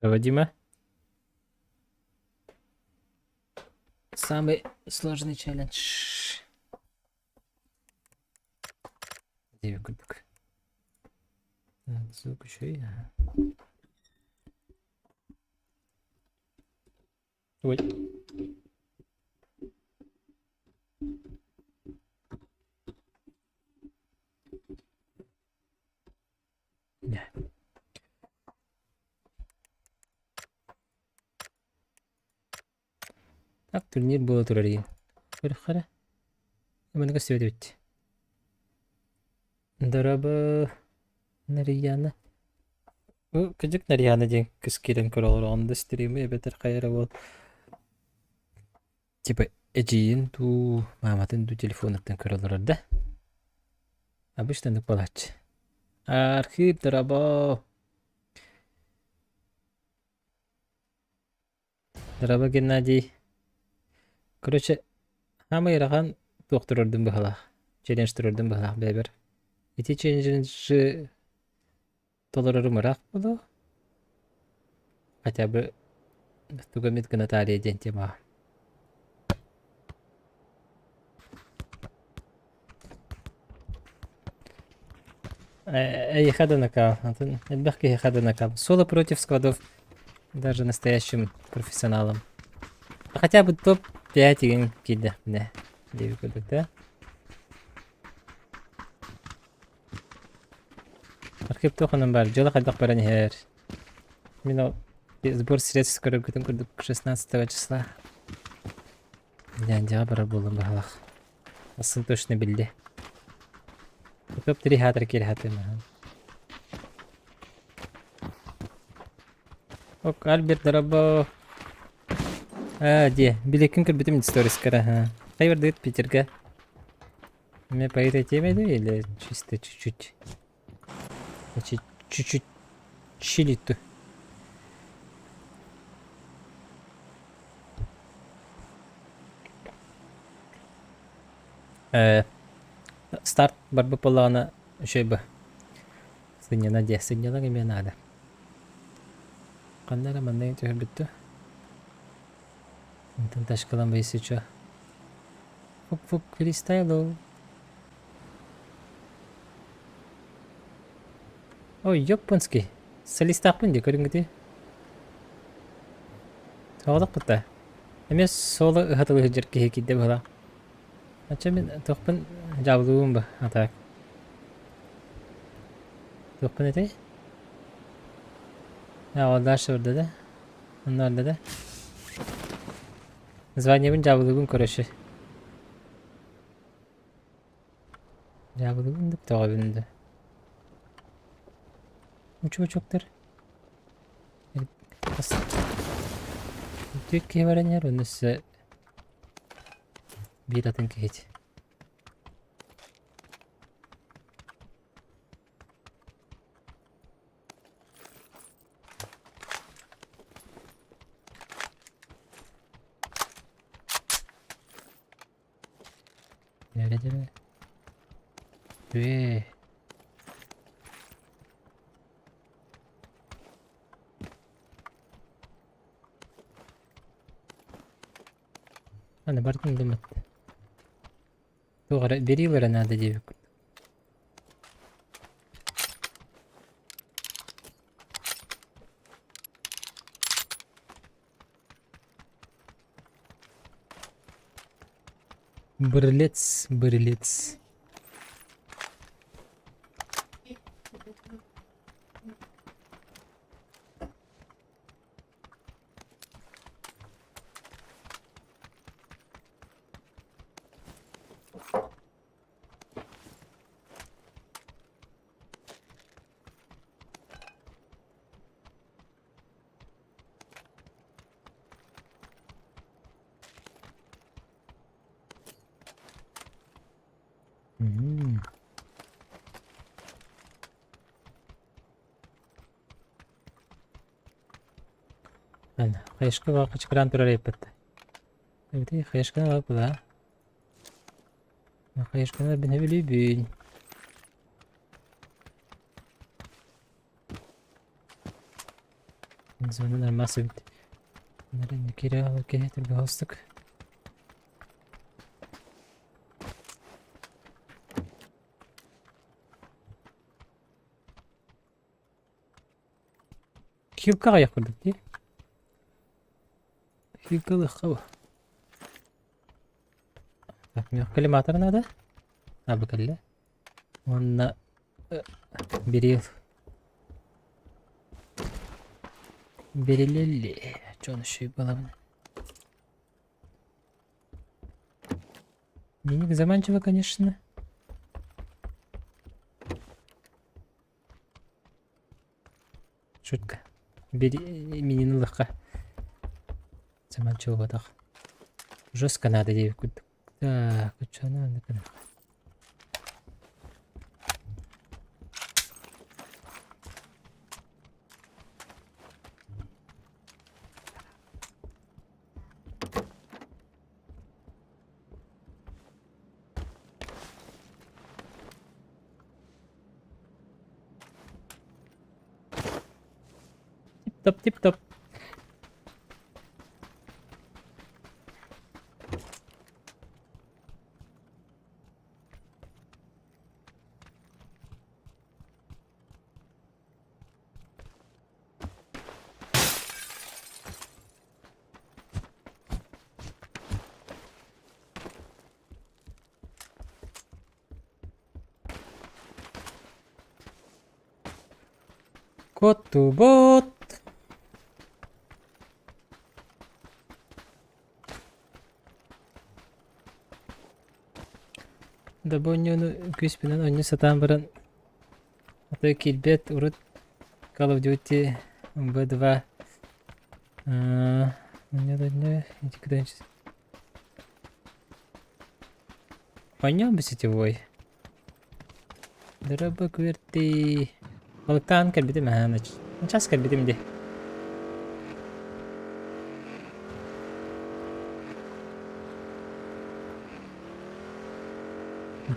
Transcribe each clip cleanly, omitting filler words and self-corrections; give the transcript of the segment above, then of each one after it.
Вадима? Самый сложный челлендж. Диэбит курдук. Так, звук үчүгэй. Ой. Так, турнир буола турар иһин. Көрөххө Маннык көстүбэт эбит. Дорообо, Нарияна. Бу кырдьык Нарияна диэн кыс киирэн көрө олороҕун да стримы эбэтэр хайа эрэ уол типа эдьиийин дуу, мааматын дуу телефонуттан көрө олорор да. Обычно оннук буолааччы. Архив дорообо. Дорообо, Геннадий. Короче, саамай ыарахан туох туруордум быһалаах, челлендж туруордум быһалаах бэйэбэр. Ити челленджи толорорум ыраах буолуо. Хотя бы тугу эмит гына таарыйа диэн темаҕа. Эйиэхэ да накал, атын элбэх киһиэхэ да накал. Соло против складов даже настоящим профессионалам. Хотя бы топ-5 игин киирдэхпинэ диэбит курдук да. Архив туохунан баар, дьыала хайдах баран иһэр. Мин ол сбор средств көрөргүтүн курдук 16 числа. Дьаандьаҕа барар буоллум баһылах. Асын точно билди. Топ-3 хаатыр киирэ хатыым. Ок, Альберт дорогой. А, де, билеккин көрбүтүм историскара. Ха. Хай бардыгыт Питерга? Мне по этой теме да или чисто чуть-чуть? Значит, чуть-чуть чилит. Э, старт барбыт буоллаҕына үчүгэй бы. Сынньана диэ, сынньалаҥ эмиэ наада. Ханна эрэ манна түһэрбит дуо? Онтон тачкалан если чё. Фук-фук фристайлу. Ой, ёппунский. Солистаахпын дии көрүҥҥүтүй. Соҕотохпут да. Эмиэ соло ыһатылыы сылдьар киһи киирдэ быһыылаах. Оччо мин туохпун дьаабылыыбын ба, а так. Туохпун этэй? А, ол дальше барда да? Онно барда да? Званиебын дьаабылыыбын короче. Дьаабылыыбын да тоҕобун да. Учучуктар. Түөрт киһи баран иһэр, онно өссө биир атын киһи. Ээ. Аны бардым думат. Туох эрэ берил эрэ наада диэбит курдук. Бырылец, бырылец. М. Хайышка хачыгыраан турар эппит. Эбити хайышканы алып да. Хайышканы бин билибин. Звону нормас эбит. Кире киһи түргөһөстүк. Хилка аҕыйах курдук дии. Хилка ылыахха бу. Так, миэхэ коллиматор наада. А, бу кэллэ. Уонна берил. Берилелли. Чон үчүгэй буолабын. Миник заманчиво, конечно. Шутка. Бери минин ылыахха. Заманчиво буолбатах. Жестко надо диэбит курдук. Так, оччону маннык гыныахха. Тип-топ, тип-топ. Куоттубут. Да бу оонньууну күүспүнэн оонньуу сатаан баран аты киирбэт урут Call of Duty B2 Оонньоон бы сетевой. Дорообо күөртий. Балыктаан кэлбитим аһаан час кэлбитим дии.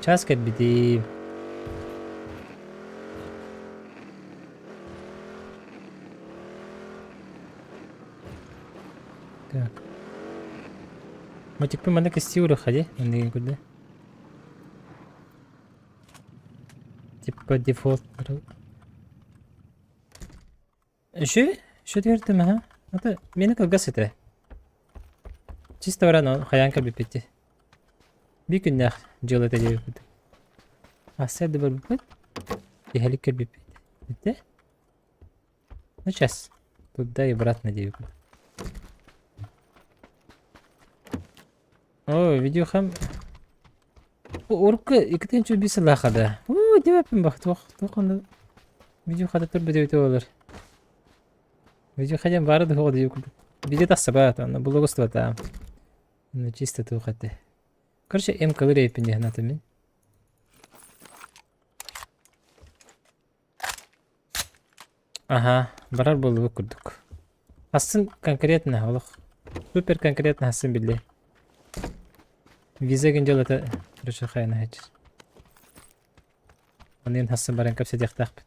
Час кэлбитим. Так. Мотикпын манна кистии уруха дии, манныгын курдук. Типа дефолт. Үшү? Үшү түһэртим аха. Ата мени кылгас этэ. Чисто баран хайаан кэлбиппит. Биир күннээх дьыала этэ диэбиппит. Асса да барбыппыт. Иһэлик кэлбиппит. Этэ. Ну сейчас. Туда и обратно диэбиппит. Ой, видеохам Урукку иккитинчи биир сыллаахха да. Уу, диэбэппин бах, туох туох онно видеохата турбут эбитэ буолар. Видеоха диэн баара да суоҕа дии курдук. Видео тахсыбат, онно блог устубата. Ну чисто туох этэ. Короче, МК-лыр эбиппин дии санаатым мин. Аһаа, барар буоллубут курдук. Хассын конкретно олох супер конкретно хассын биллэ. Виза гын дьыалата короче хайана сылдьар. Онон хассын баран кэпсэтиэхтээхпит.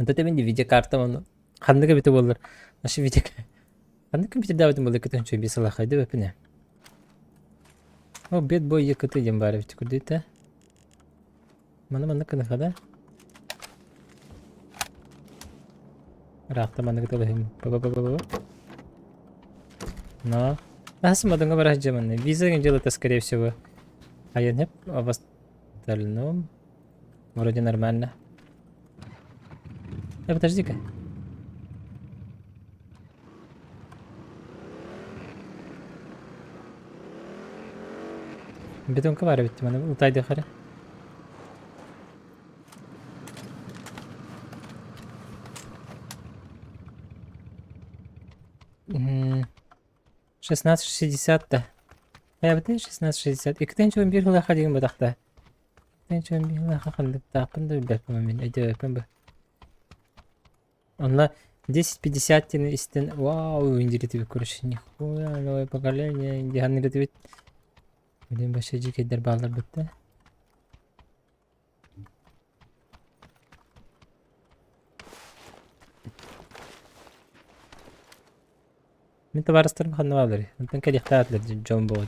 Онто мин видеокартам ону ханнык эбитэ буоллар наша видео ханнык компьютердаабытым буоллар кытын үчүгэй биир сылаахай да эбиппин ээ. О бед бой ЕКТ диэн баар эбит курдук Маны маннык гыныха да. Ыраахта маннык ыталыһым. Ба-ба-ба-ба-ба. Но. Ас мадыңа бара сылдьамын. Виза дьыалата скорее всего. Айан хеп, а в остальном вроде нормально. Э, подожди-ка. Бетонка баар эбит маны утайдыах эрэ. 16.60-та. Хайабытай 16.60. 2.11 хылаха деген бадахта. 2.11 хылаха ханныктаахпын да билбэппин мин өйдөөбөппүн бу. Онно 10.50 диэни истэн вау индиритибит короче нихуя новое поколение индиһаннырытыбит. Блин вообще дьикэйдэр бааллар бытта. Мин табаарыстарым ханна баалларый? Онтон кэлиэхтээх этилэр дьон буолуо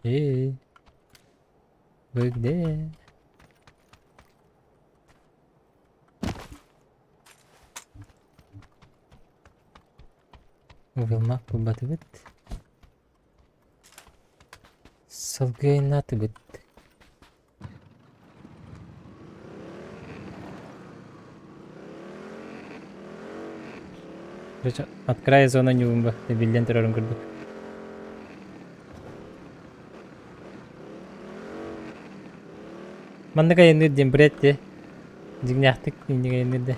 Ээ, вы где? Угулмак булбатыбыт. Салгыйнаатыбыт. Короче, от края зона ньуумба биллэн турарын курдук. Маннык айанныыр диэн бред дии. Дьиҥнээхтик инник айанныыр да.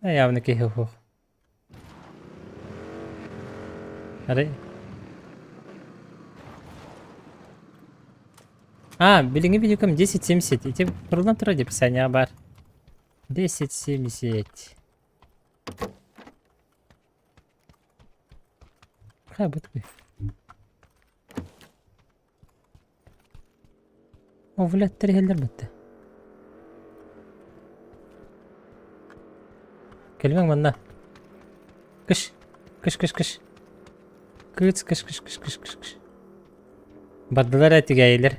Явно киһи суох. Арай А, билиҥҥи видеокам 10.70. Ити суруллан турар дии описанияҕа баар. 10.70. Хаа бу тугуй? Овляттар иһэллэр бытта. Кэлимэҥ манна. Кыш. Кыш кыш кыш. Кыц кыш кыш кыш кыш кыш кыш. Бардылар ээ тигээйилэр.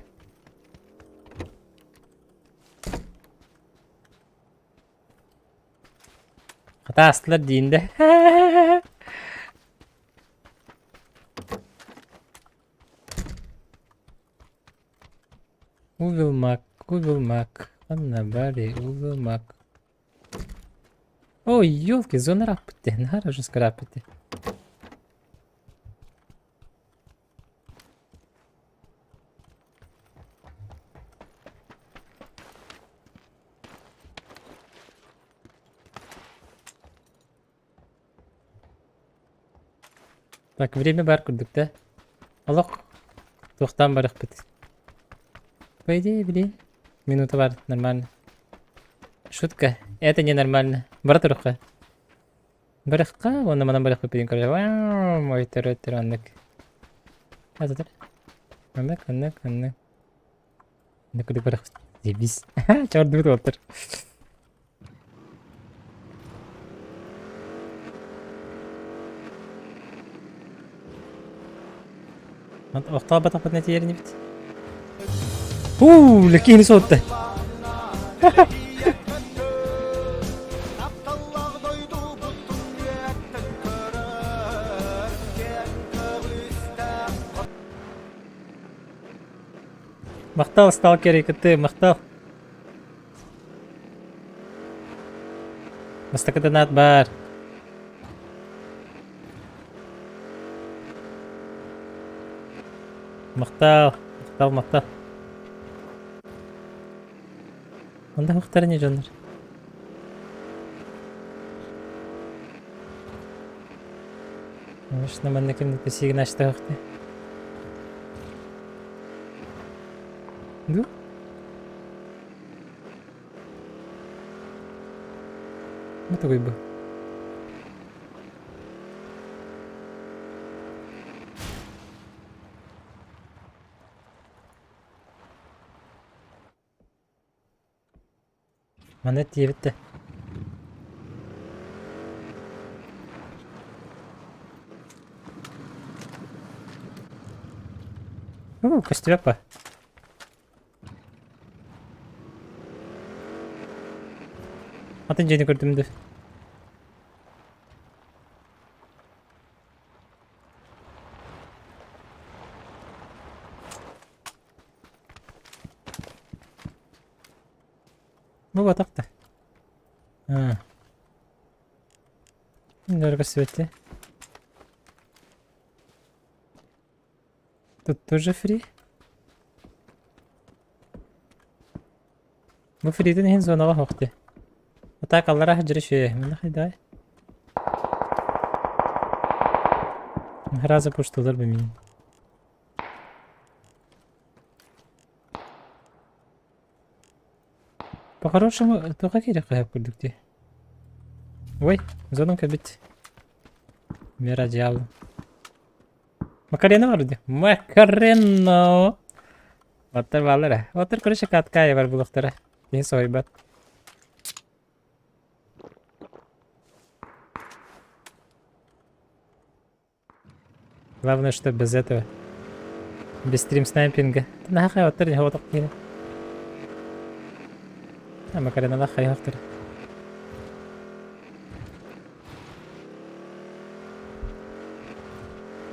Хата аастылар диин да. Увелмак, Увелмак, ханна баарый Увелмак. Ой, елки, зона ырааппыт наһаа жестко ырааппыт Так, время баар курдук да. Олох туохтаан барыахпыт. По идее, блин, минута бар, нормально. Шутка, это ненормально. Бара турукка. Барыахха, уонна манан барыахпыт билин көрө. Вау, ой, төрө төрө оннук. Ататыр. Оннук, оннук, оннук. Оннук курдук барыахпыт. Заебись. Чордубут уолтар. Охтообатахпытына тиийэр инибит. Уу, киһини суотта. Махтал, сталкер кытты, махтал. Бастакы донат баар. Махтал, махтал, махтал. Онда махтар не дьоннор. Конечно, манна ким сигин ачтаахты. Ну? Бу тугуй бу? Маны тиэбит да. Уу, көстүбэт па. Атын дьиэни көрдүм да. Бу батах да. А. Дорого свете. Тут тоже фри. Бу фритин иһин зонаҕа суох дии. А так аллара сылдьар үчүгэй. Манна хайдаҕай? Сразу пуштулар бы мин. По-хорошему, туха киириэххэ сөп курдук дии. Ой, зонам кэлбит. Мера дьаалы. Макарена бар дии. Макарена! Оттор бааллар ээ. Оттор короче каткая бар булуохтара. Киһи соһуйбат. Главное, что без этого. Без стрим-снайпинга. Наха оттор не хотох киһи. А Макареналах хайыахтар.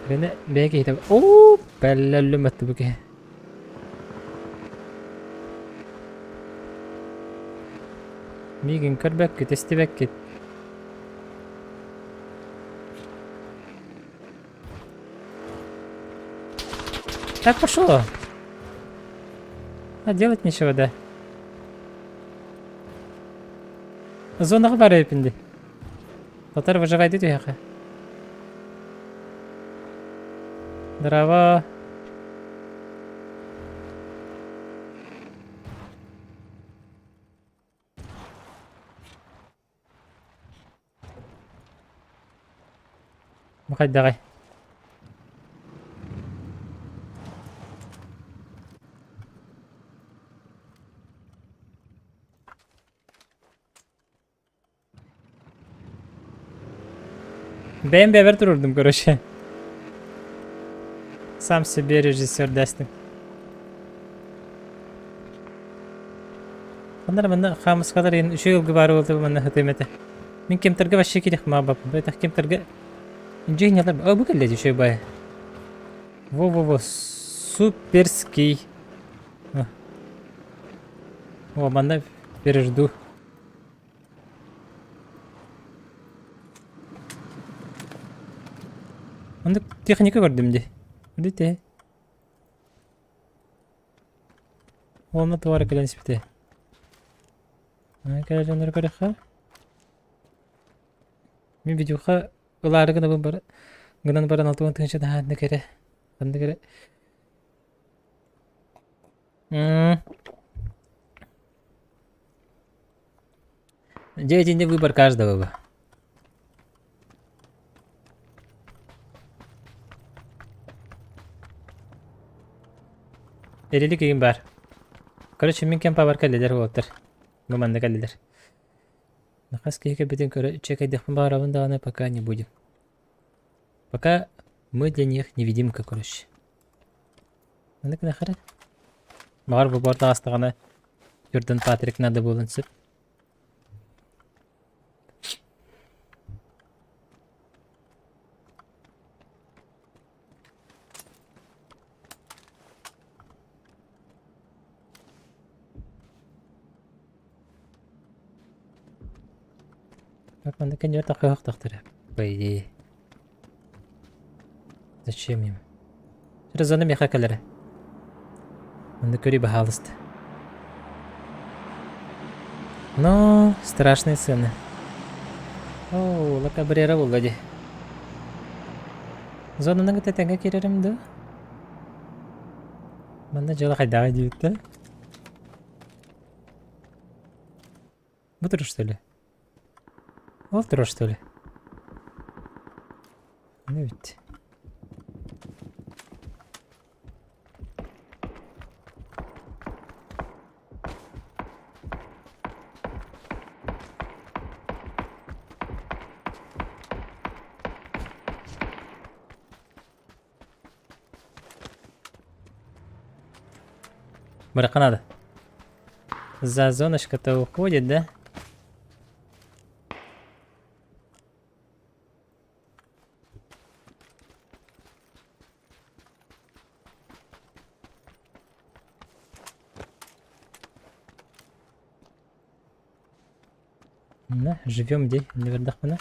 Рене бэйэ киһитэ. Оо, бэллэллүм өттү бу киһи. Миигин көрбөккүт, истибэккит. Так пошло. А делать нечего, да. Зонаҕа баар эбиппин дии. Татар выживай түһэхэ. Здорово. Бу хайдаҕай? Бэйэм бэйэбэр туруордум, короче. Сам себе режиссер дэстим. Манна манна хаамыскалар иһин үчүгэй ылгы баар буолта манна сытыам этэ. Мин кемтергэ вообще киирэх маабаппын. Байтах кемтергэ дьиҥ О, бу кэллэ үчүгэй бай. Во-во-во, суперский. О, манна пережду. Оннук техника көрдүм дии. Видите? Уонна туора кэлэн испитэ. Кэлэ дьоннору көрөххө. Мин видюха ылаары гынабын бар гынан баран 60 тыһыынча таһааннык эрэ. Ханнык эрэ. Дьэ итиннэ выбор каждого бы. Эрили киһим баар. Короче, мин кэмпабар кэллилэр уолаттар. Бу манна кэллилэр. Хас киһи кэлбитин көрө чекайдыахпын баҕарабын даҕаны пока не будем. Пока мы для них невидимка, короче. Маннык нахара. Баҕар бу борт аастаҕына Jordan Патрик надо буолан сөп. Так, маннык кэннигэр таххыһахтахтара, по идее. Зачем им? Резоны миэхэ кэлэрэ. Манна көрүй баһаалыста. Но страшные сцены. Оо, Ла Кабрера буолла дии. Зонаны кытта тэҥҥэ киирэрим дуо? Манна дьыала хайдаҕай диэбит да? Бу турар что ли? Ол турар что ли? Ну ведь. Бырахха надо. За зоночка-то уходит, да? Да, живем где? Не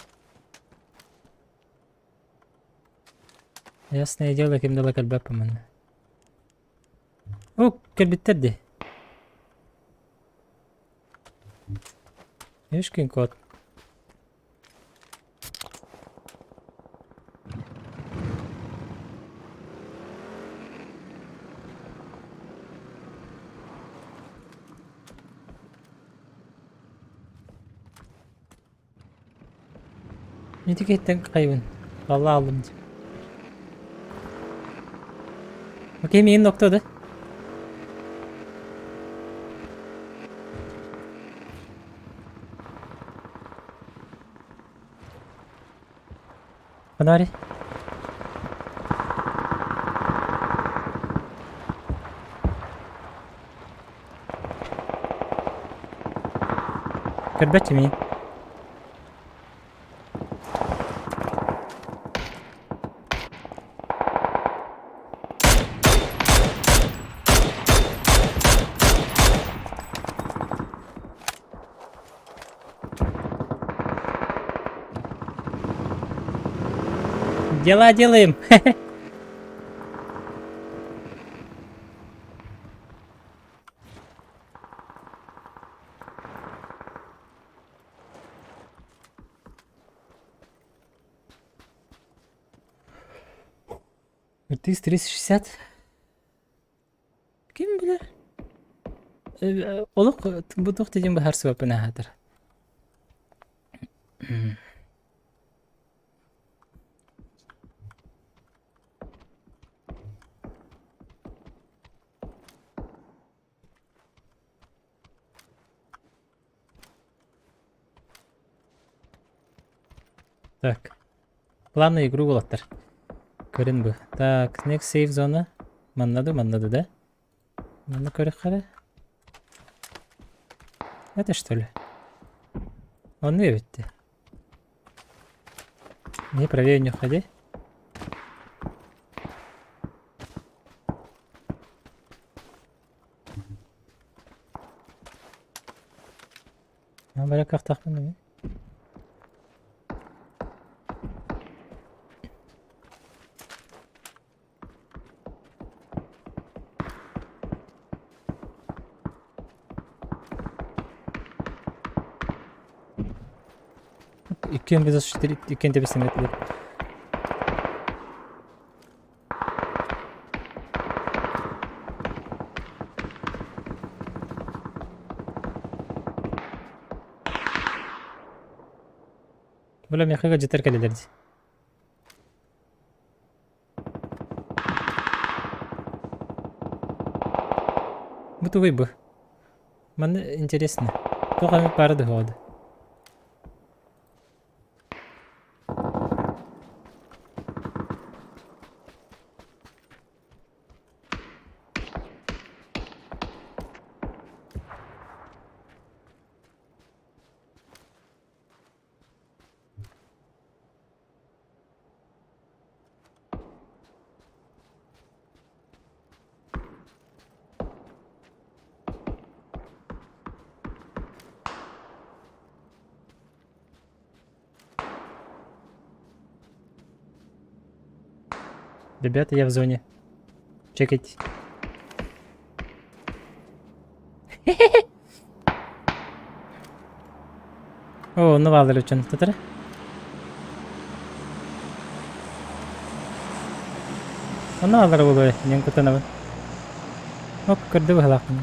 Ясное дело, ким да кэлбэппин манна. О, кэлбиттэр дии. Ёшкин кот. Ити киһиттэн хайыбын. Алла аллым дии. Окей, миигин нокто да? Фонарь. Көрбөт миигин. Дела делаем. RTX 360. Ким билэр? Олох бу туох диэн быһаарсыбаппын аһаатар. Так. Плавно игру уолаттар. Көрүн бу. Так, next safe зона. Манна ду, манна ду, да? Манна көрөххө Это что ли? Онну эбитти. Не правее не ходи. Бара кахтахпын эми. Иккиэн без иккиэн тэбисин этилэр. Бля, миэхэ гаджеттар кэлэлэр дии. Бу тугуй бу? Манна интересно. Туох эмит баара дуо? Ребята, я в зоне. Чекайте. О, ну баалар үчүн тутара. Онно баалар буолуо, диэн кутанабын. Ок, көрдө быһалаахпын.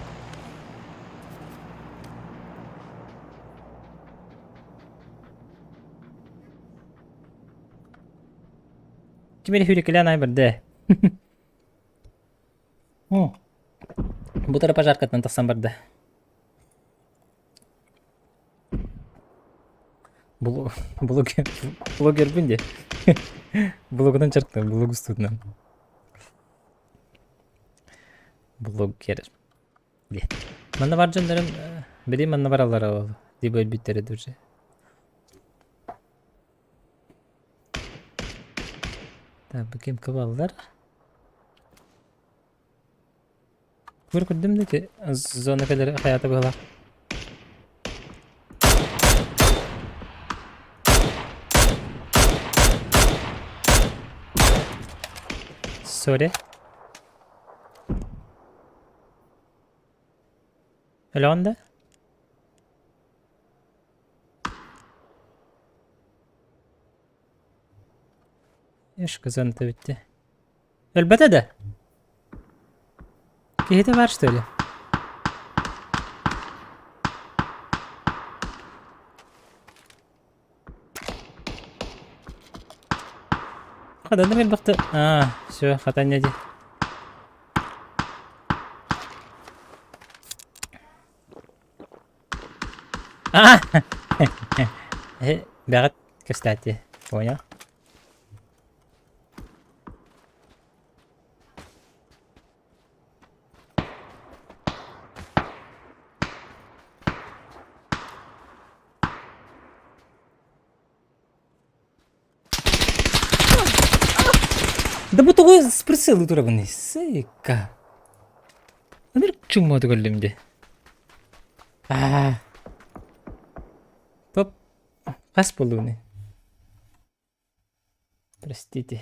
Ким эрэ сүүрэкэлээн аай барда. Бу тара пожаркаттан тахсан барда. Блогер, блогербин де. Блогунан чарктым, блог устутунан. Блогер. Де. Манна бар дьоннорум били манна бараллара ол. Дии өлбүттэрэ уже. Так, бу ким кыбаллар? Көр көрдүм да ити зона кэлэр хайата быһалаах. Sorry. Өлөҕүн да? Ишка зоната бүттэ. Өлбөтө да? Киһитэ баар что ли? Хаданным элбэхтэ. Аа, все, хатанньа дии. А! Бэҕэт кстати, понял? Да бу тоҕо прицелы турабыный, сыка. Ынырык чуммуота көрдүм дии. Аа. Топ хас буоллугуный? Простите.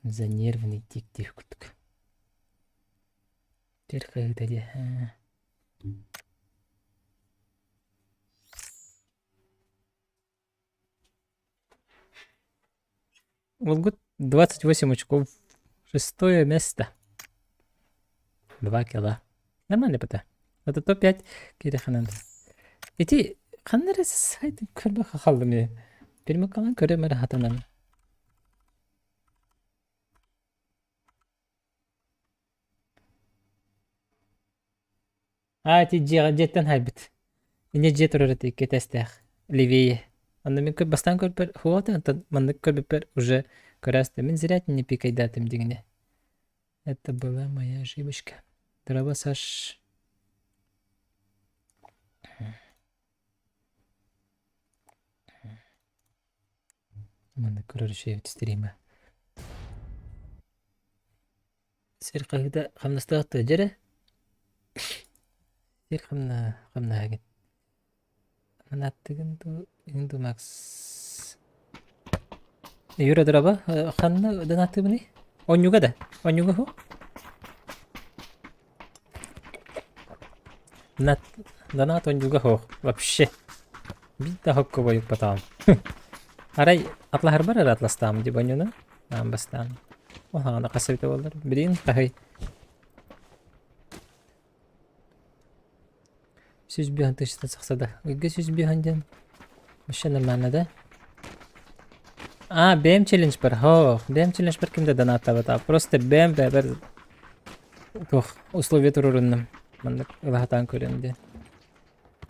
За нервный тик диэх курдук. Тер хаһыыта дии. Волгут 28 очков. Шестое место. Два кило. Нормально пота. Это топ-5 кииреханан. Ити ханна эрэ сайтын көрбө хааллым ээ. Пермакалан көрөм эрэ хатанан. Аа ити дьиэҕэ дьиэттэн хаайбыт. Инньэ дьиэ турар этэ икки этээстээх левее. Онно мин бастаан көрбөр хуота онтон маннык көрбүппэр уже көрөөстө мин зря не пикайдаатым дигинэ. Это была моя ошибочка. Дороба, Саш. Маннык көрөр үчүгэй стрима. Сир хаһыыта хамнастаах дуо дьэрэ? Сир хамна хамнаһагын. Манаттыгын дуу, иҥ дуу Макс. Юра дороба, ханна донаттыыбыный? Онньуга да? Онньуга ху? Донат, донат онньуга хоох. Вообще. Биир да хокко бойуппатаҕым. Арай атлаһарбар эрэ атластаам дии онньуну. Аан бастаан. Оһаҕана хас эбитэ буоллар. Билигин хаһый? 105 тысяча тахса да. Ыйга 105 диэн вообще нормально да? А, бэйэм челлендж бар. Хо, бэйэм челлендж бар ким да донаттаабата. Просто бэйэм бэйэбэр туох условия туруоруннум. Маннык ылаһатаан көрүөм диэн.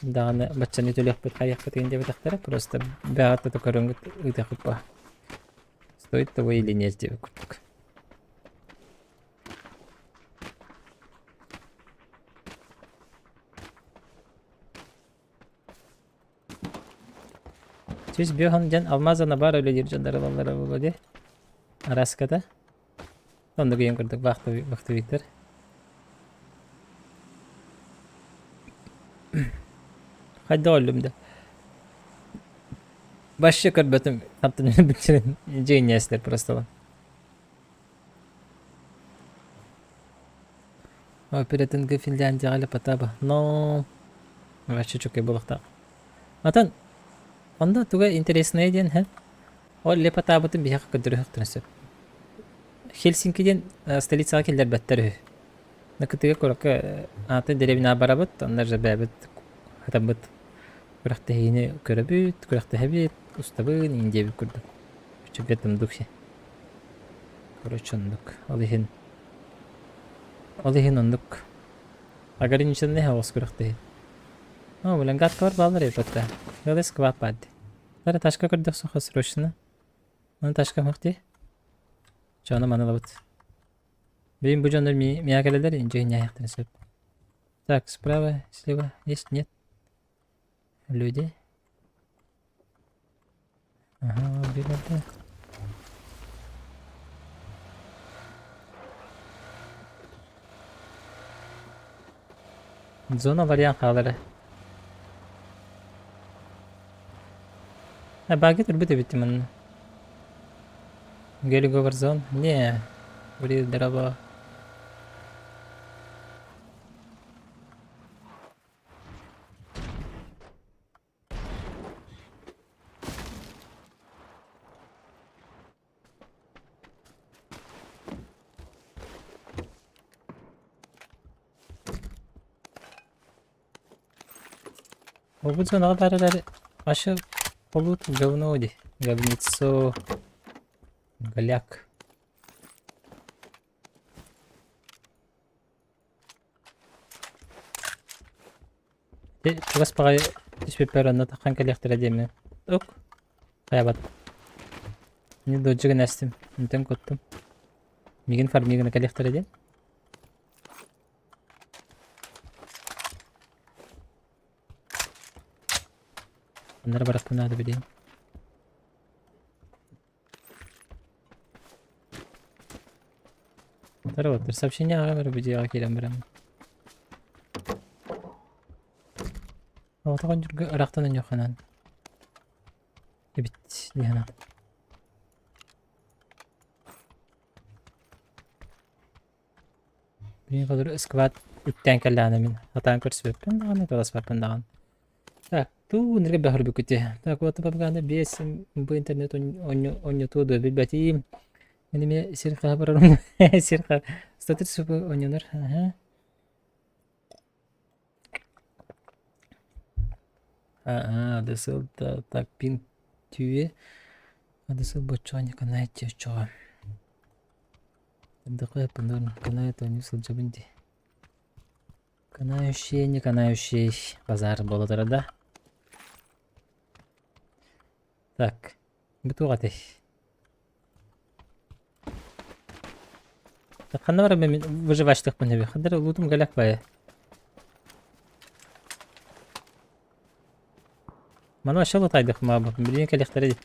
Даҕаны баччаны төлүөхпүт хайыахпыт диэн диэбэтэхтэрэ. Просто бэйэҕит да көрөҥҥүт ыытыахпыт баа. Стоит того или нет диэбит курдук. Сүүс биэс диэн алмазана баар үлэлиир дьоннор ылаллара буолуо дии. Араската. Оннук ийэм курдук вахтовиктар. Хайдах өллүм да. Вообще көрбөтүм. Хантан өлбүттэрин дьиҥнээстэр просто. Оператынга Финляндияҕа лепотаба. Но вообще чөкөй буолуохтаах. Атын онно туга интересное диэн һэ ол лепотаабытын биһиэхэ көрдөрүөхтэрин сөп. Хельсинки диэн столицаҕа киллэрбэттэр үһү. Накытыга куоракка аатын дэриэбинэҕэ барабыт, онно же бэйэбит хатаммыт күрэхтэһиини көрөбүт, күрэхтэһэбит, устабын иин диэбит курдук. В этом духе. Короче, оннук. Ол иһин ол иһин оннук ограниченный оҕус күрэхтэһии. О, блин, гадкалар бааллар эбит Ыалы сквад баар дии. Бары ташка көрдөх сохо срочно. Оны ташка мох дии. Чоно маны ылабыт. Билин бу дьоннор миа кэлэлэр инженерияхтарын сөп. Так, справа, слева есть, нет? Люди. Ага, билэрдэ. Зона вариант хаалара. А баги турбут эбит манна. Гелиго Warzone? Не, вроде дорого. Ол зонаҕа баар эрээри, вообще полут говно дии, говнецо. Голяк. Ити чугас баҕайы түспүппэр онно таххан кэлиэхтэрэ диэммин. Ук, хайабат. Мин дойдуга гынастым, онтон куттум. Мигин фарми гына кэлиэхтэрэ диэн. Оннор барахпын наада билиим. Здорово, сообщение аҕам эрэ видеоҕа киирэн баран. Оҕотоҕон дьурга ырахтан өньөххөнөн. Эбит диһана. Билин холору сквад үктээн кэллэҕинэ мин сатаан көрсүбэппин даҕаны, таласпаппын даҕаны. Так, туу нэргэ бөһөрбүкүтэ. Так, вот папаганда 5 бу интернет онньотуо дуо билбэтиим. Мин эмиэ сир хаһа барарым. Сир ха 130 онньонор. Аха. Аа, дысыл так пин түйе. Адысыл боччоҕо Николай чочоҕо. Дакы пындыр канает онньу сылдьабын дии. Канающий, не канающий базар буола да. Так, бу туох этэй? Ханна баран мен выживачтыкпын эби. Хандар лутум галяк бая. Маны вообще лутайдых ма билин кэлиэхтэрэ дии.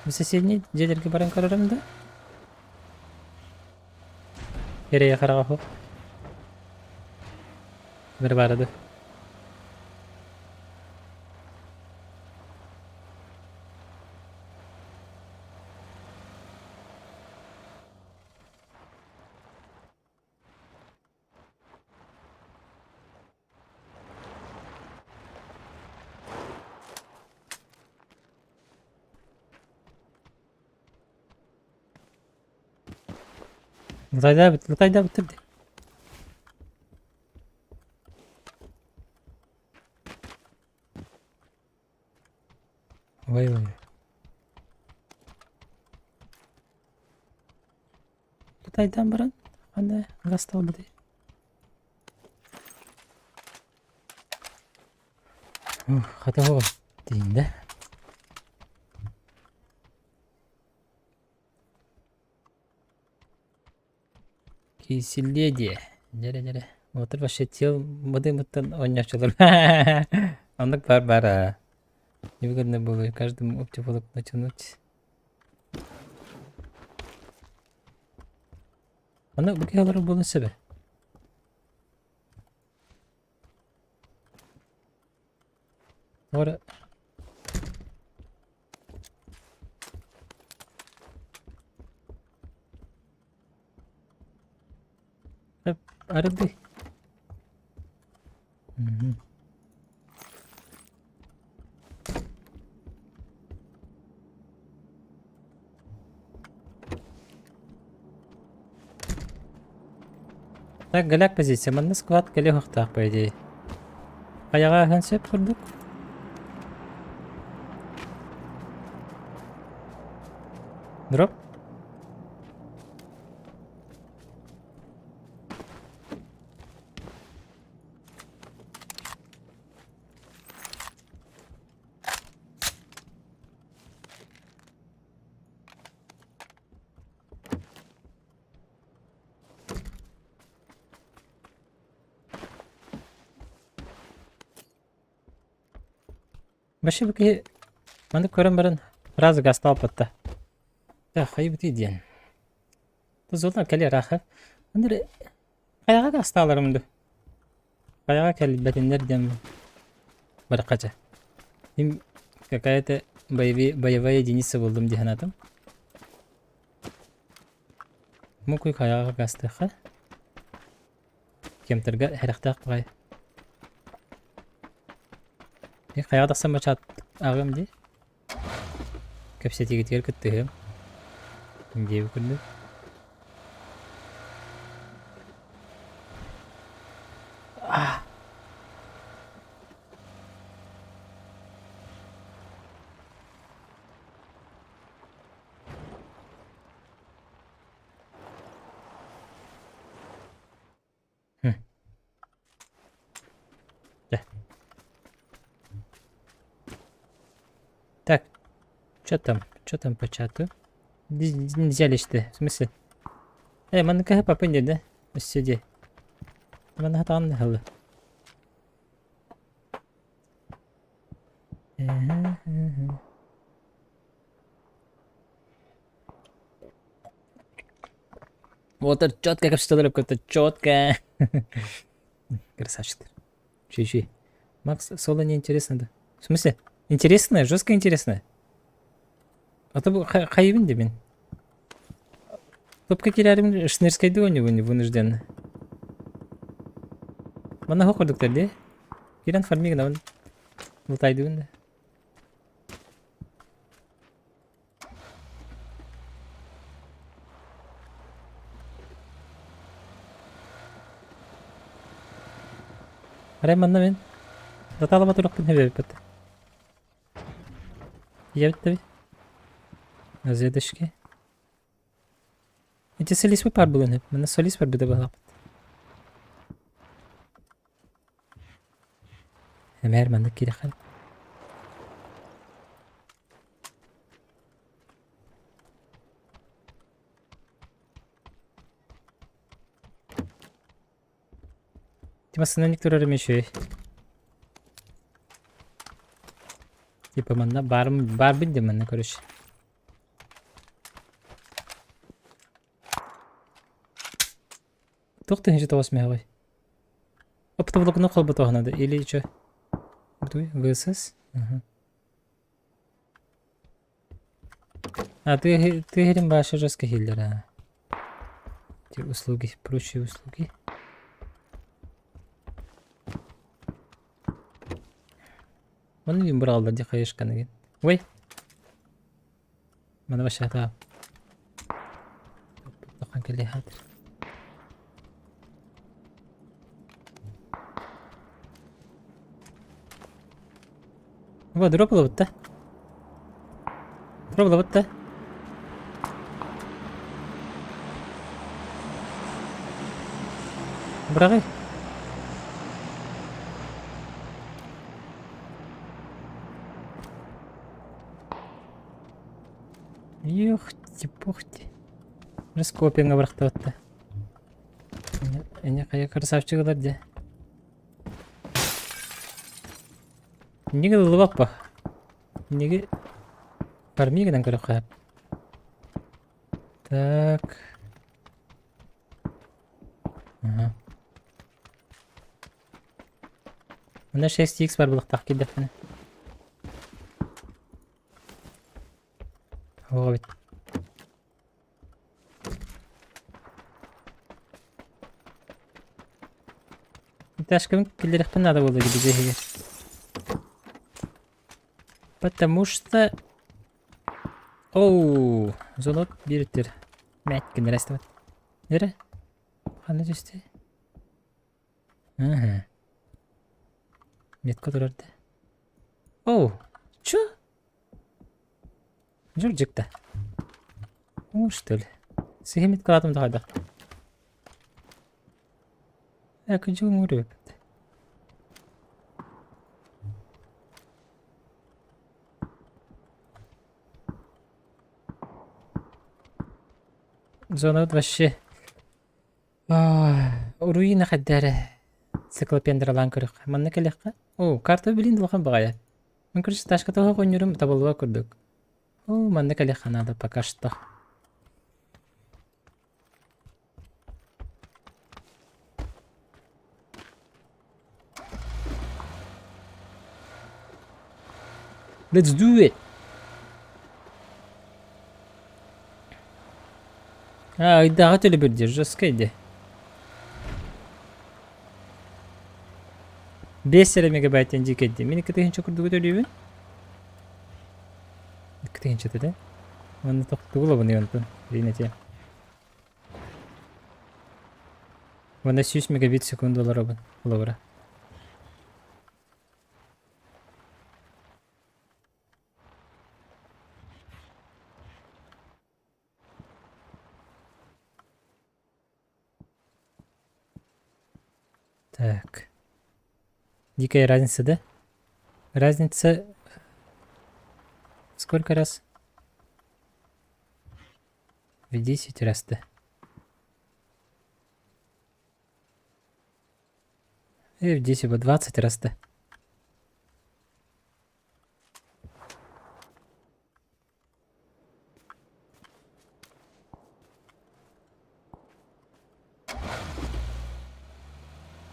Бу соседний дьиэлэргэ баран көрөрүм да. Эрэйэ хараҕа суох. Бары баара да. Лутайдаабыт, лутайдаабыттар дии. Ой-ой. Лутайдаан баран, ханна гасталбытый? Ух, хата оҕо тиийдэ. Киисиллиэ диэ. Дьэрэ дьэрэ. Отыр вообще тел мыды-мыттан оонньооччулар. Оннук баар баар аа. Невыгодно было каждому оптиволок натянуть. Аны бу киһи олорор буолуон сөбө. Ora Арыды. Так, голяк позиция. Манна склад кэлиэх охтоох по идее. Хайаҕа аһыан сөп курдук. Дроп. Вообще бу киһи маннык көрөн баран сразу гастаабатта. Так, хайбытый диэн. Тузулан кэлиэр аха. Андыр хайаҕа гастааларым ду. Хайаҕа кэлбэтиннэр диэн барахача. Им какая-то боевая единица булдум дии санаатым. Мукуй хайаҕа гастыахха. Кемтергэ сэрэхтээх баҕайы. Хайаҕа тахсан бачаат ааҕыам дии. Кэпсэтиигитигэр кыттыһыам. Диэбит курдук. Чё там? Чё там по чату? Нельзя лечь-то. В смысле? Э, манныка папа не да? Сиди. Манна хатаан халы. Вот это четко, как что какой-то четко. Красавчик. Чуть-чуть. Макс, соло неинтересно, да? В смысле? Интересно, жестко интересно. А то хайыбын дебин. Топка кирәрим шнырскайды у него не вынужден. Мана хокурдуктар де. Кирен фармигна он. Лутайдыбын да. Арай манна мин Даталама турукпун хэбэбиппит. Ийэбит да Разведочки. Ити солист пар булан Манна солист бар быда балаппыт. Эмээр маннык кириэххин. Тимассынан турар эмиэ үчүгэй. Типа манна баарым баарбын диэн манна короче. Туох тыһыынча тоҕус мөҕөй? Оптоволокно холботоһуна да или чё? Дуй, ВСС? Ага. А ты ты херин баша жестко хиллер, а. Эти услуги, прочие услуги. Оны мен бұралдар де қайышқан екен. Ой. Мана башата. Тоқан келе хатыр. Оба дроп ылыбыт да. Дроп ылыбыт да. Быраҕый. Юхти-пухти. Раскопинга бырахтыбатта. Эне хайа красавчик ылар дии. Инники ыллыбаппа. Инники парми гынан көрөххө. Так. Ага. Мында 6x бар булуохтаах киирдэхпинэ. Оҕо эбит. Этажкабын киллэриэхпин наада буолла дии дьиэ иһигэр. Потому что... Оу, зонот биэртир. Мэт гыннар Нere? Ханна түстэ? Ага. Метка турар да. Оу, чё? Дьурдьукта. Уу, что ли? Сиһимит кылаатым да хайдах. Э, күнчүгүн көрүбүт. Зонабыт вообще Руина хайдары циклопендралаан көрүөххэ. Манна кэлиэххэ. Оо, карта билин улахан баҕайы. Мин короче ташка тоҕо хонньурум табыллыба курдук. Оо, манна кэлиэххэ наада пока что. Let's do it! А, ыйдааҕы төлөбүр диир, жесткай дии. Биэс эрэ мегабайт диэн дьиикэйдии. Мин 2000 курдугу төлүүбүн. 2000 да? Уонна тохтугу ылабын онтон, ринэтиэ. Уонна 100 мегабит секунду олоробун, холобура. Так. Дикая разница, да? Разница... Сколько раз? В 10 раз-то. И в 10, в 20 раз-то.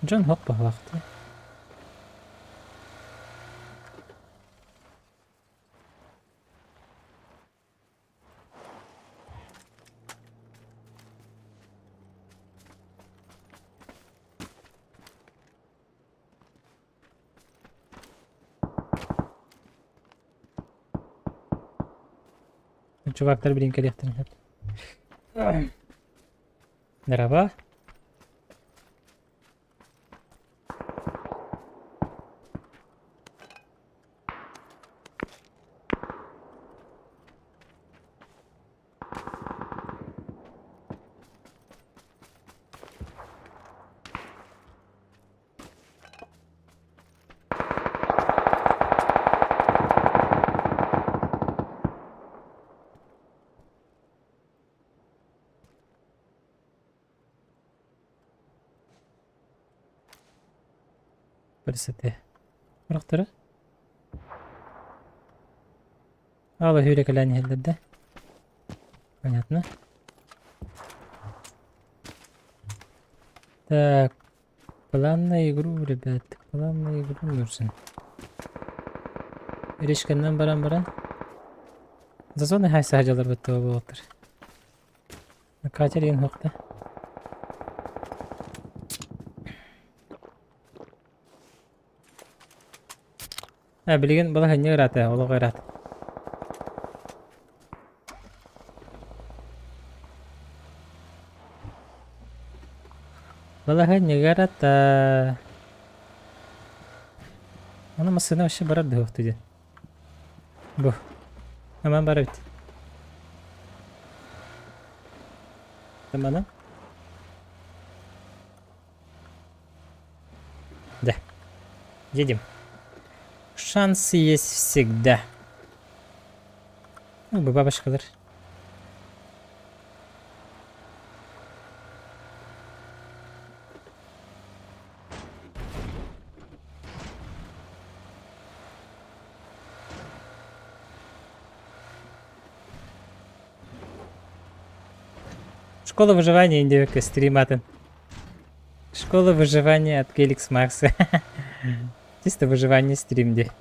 Дьон һох баһылаахтыы. Чувактар билин кэлиэхтэрин сөп. Здорово. Красоты. Бырахтара. Ала hüyle кэлэн иһэллэр да. Понятно. Так, план на игру, ребят. План на игру нужен. Речканнан баран баран. Зазоны хай саһадьалар быттыга буолтар. Катер иэн хуохта. Э, билигин балаһыанньа ыраата, олох ыраата. Балаһыанньа ыараата. Аны массыына вообще барар да диэн. Бу. Аман бар эбит. Амана? Да. Едем. Шансы есть всегда. Ну, бу бабочкалар. Школа выживания индивика стриматын. Школа выживания от Келикс Макса. Чисто выживание стримде.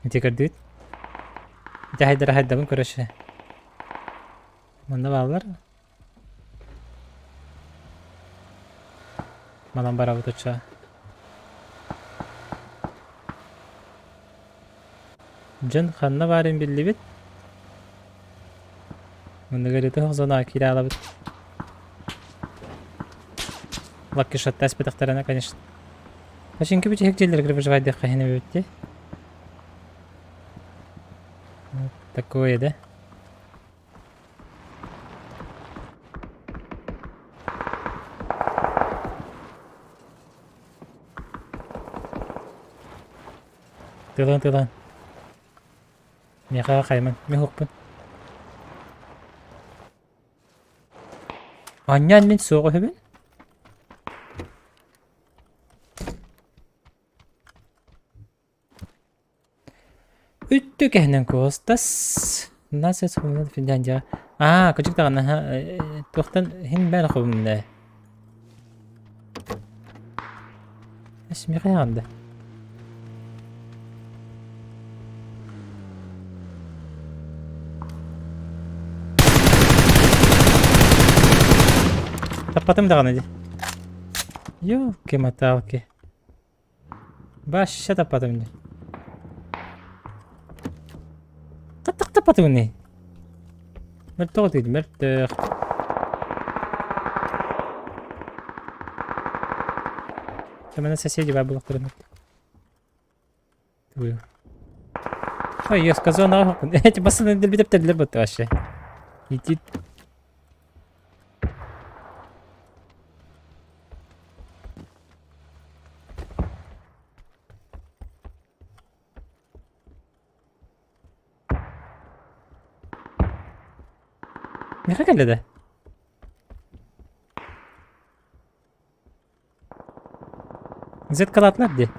Ити көрдүгүт? Ити хайдара хайдабын короче. Манна бааллар. Манан барабыт оччо. Дьон ханна баарын биллибит. Манныгар ити зона киирэ алабыт. Лакки шатта эспэтэхтэринэ, конечно. Починки бүтэһик дьиэлэригэр выживайдыахха иһин эбит дии. Вот такое, да? Тылан тылан. Миэхэ хайман. Мин хукпун. Анньан мин суох үһүбүн. Үттүкэһинэн куостас. Нас Финляндия. Аа, кырдьык даҕаны туохтан иһин бээн хобунна. Смеха да. Таппатым даҕаны дии. Ёлки-моталки. Вообще таппатым дии. Хаттах таппатым Мөлтөх диир, мөлтөх. Кэмэнэ соседи баар буолуохтарын Твою. Ой, я сказал нахуй. Эти пацаны дэлби будто вообще. Иди. Миэхэ кэллэ да? Зеткалаатылар дии.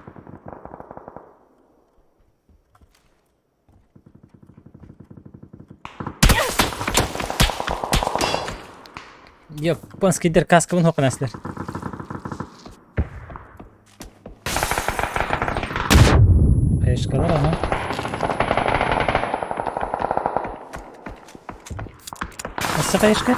Японскийдар каскабын хоқынаслар. Хаешкалар ага. Өссө хаешка?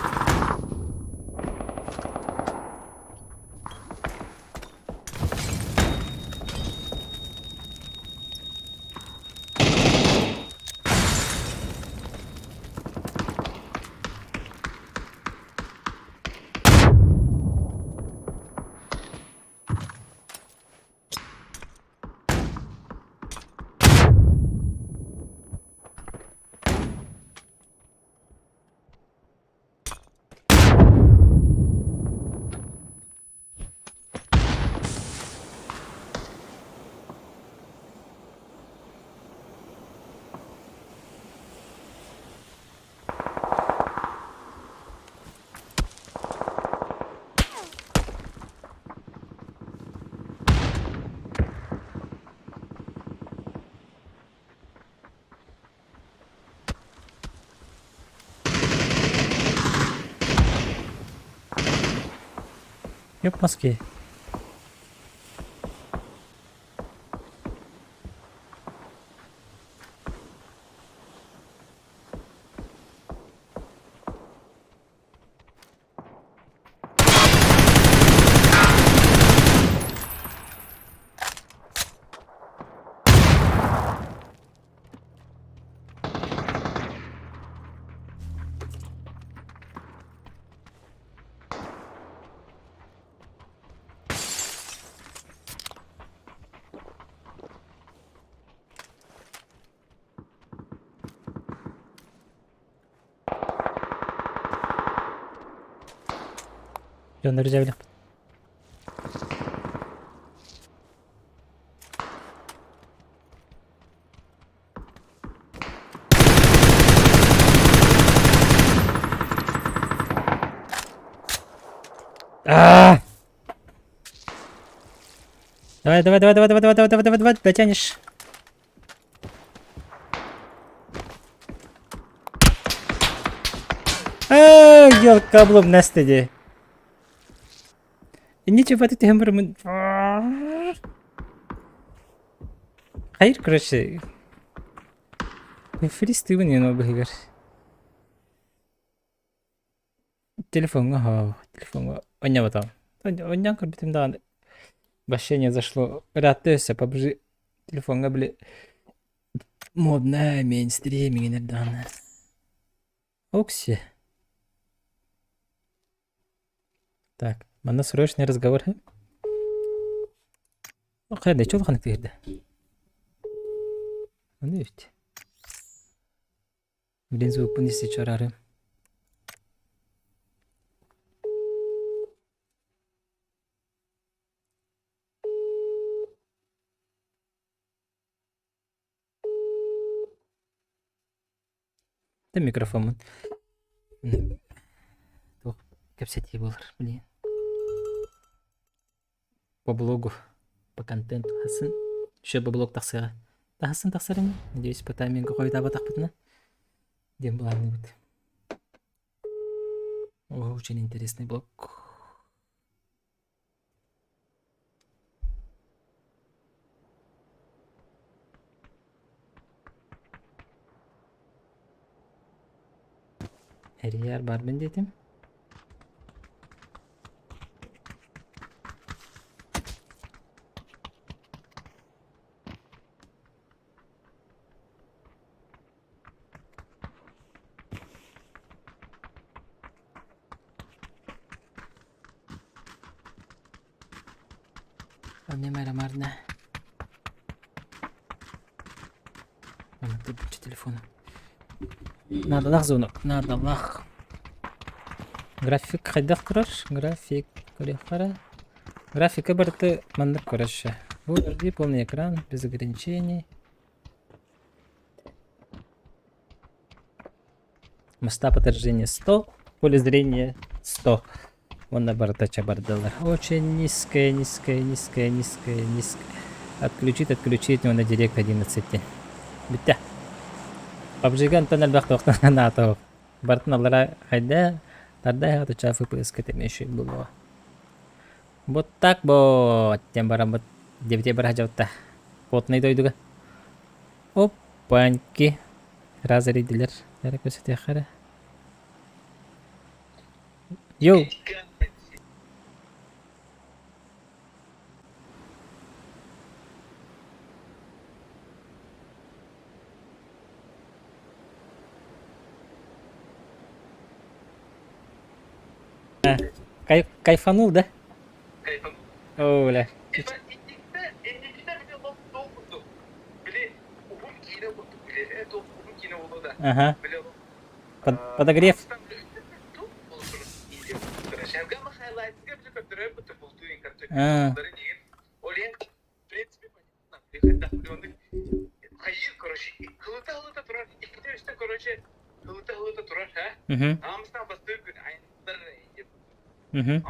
Японский. Дьоннору дьэбилэхпит. А! Давай, давай, давай, давай, давай, давай, давай, давай, давай, дотянешь. Ээ, елка нэстэ дии. Инниче баты түһэн бараммын. Хайыр, короче, фристыбын иэн быһыгар. Телефоҥҥа һоо, телефоҥҥа оонньооботоҕум. Оонньоон көрбүтүм даҕаны вообще не зашло. Ыраатта өссө PUBG телефоҥҥа били модная мейнстрим иҥинэр даҕаны. Окси. Так, манна срочный разговор. Хайда, чё улаханнык түһэрдэ? Ону эбит. Блин, звукпун истэ чораарым. Да микрофоммун туох кэпсэтии буолар, блин. По блогу, по контенту хасын еще по блог тахсыаҕа. Таһасын тахсар ини. Надеюсь, по таймингу хойутаабатахпытына диэн былаанныыбыт. Очень интересный блог. Эрийэр барбын диэтим. Онньо марна. Маннык телефону. Наадалаах звонок, наадалаах. График хайдах турар? График көрүөххэ Графика барыта маннык көрөшө. Full HD полный экран, без ограничений. Масштаб отражения 100. Поле зрения 100. Уонна барыта чабардылар. Очень низкая, низкая, низкая, низкая, низкая. Отключить, отключить, уонна директ 11. Бүттэ. PUBG-га онтон элбэх туохтан наата Бартын аллара хайда тарда отуча FPS кэтэмэ булуо. Вот так вот тем бараммыт дебите бараха дьабытта. Потный дойдуга. Опаньки. Разрядилер. Эрэ көрсөтүөххэ эрэ. Йоу! Кай кайфанул, да? О, бля. Типа инникте, инникте били лох туох курдук. Били уһун киинэ курдук били э туох уһун киинэ буолуо да. Ага. Били Подогрев. А, мгм, мгм.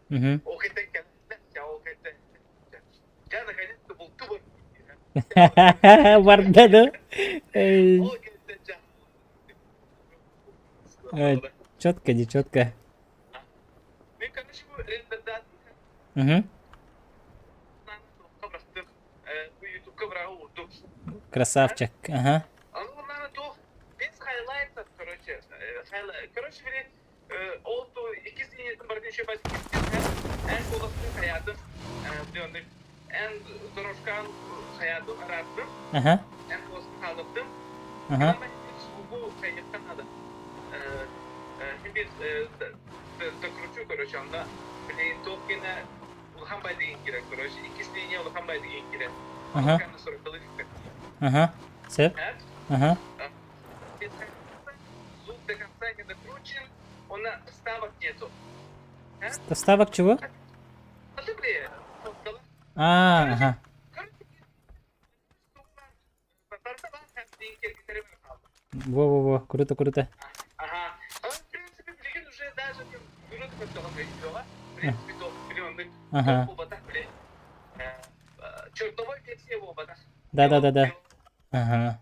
Мгм. Барда да? Эй, Четко, не четко. Угу. Красавчик. Ага. Ага. Ага. Ага. Ага. Сөп. Ага. Ставок чего? А, ага. Во-во-во, круто, круто. Ага. Да-да-да-да. Ага.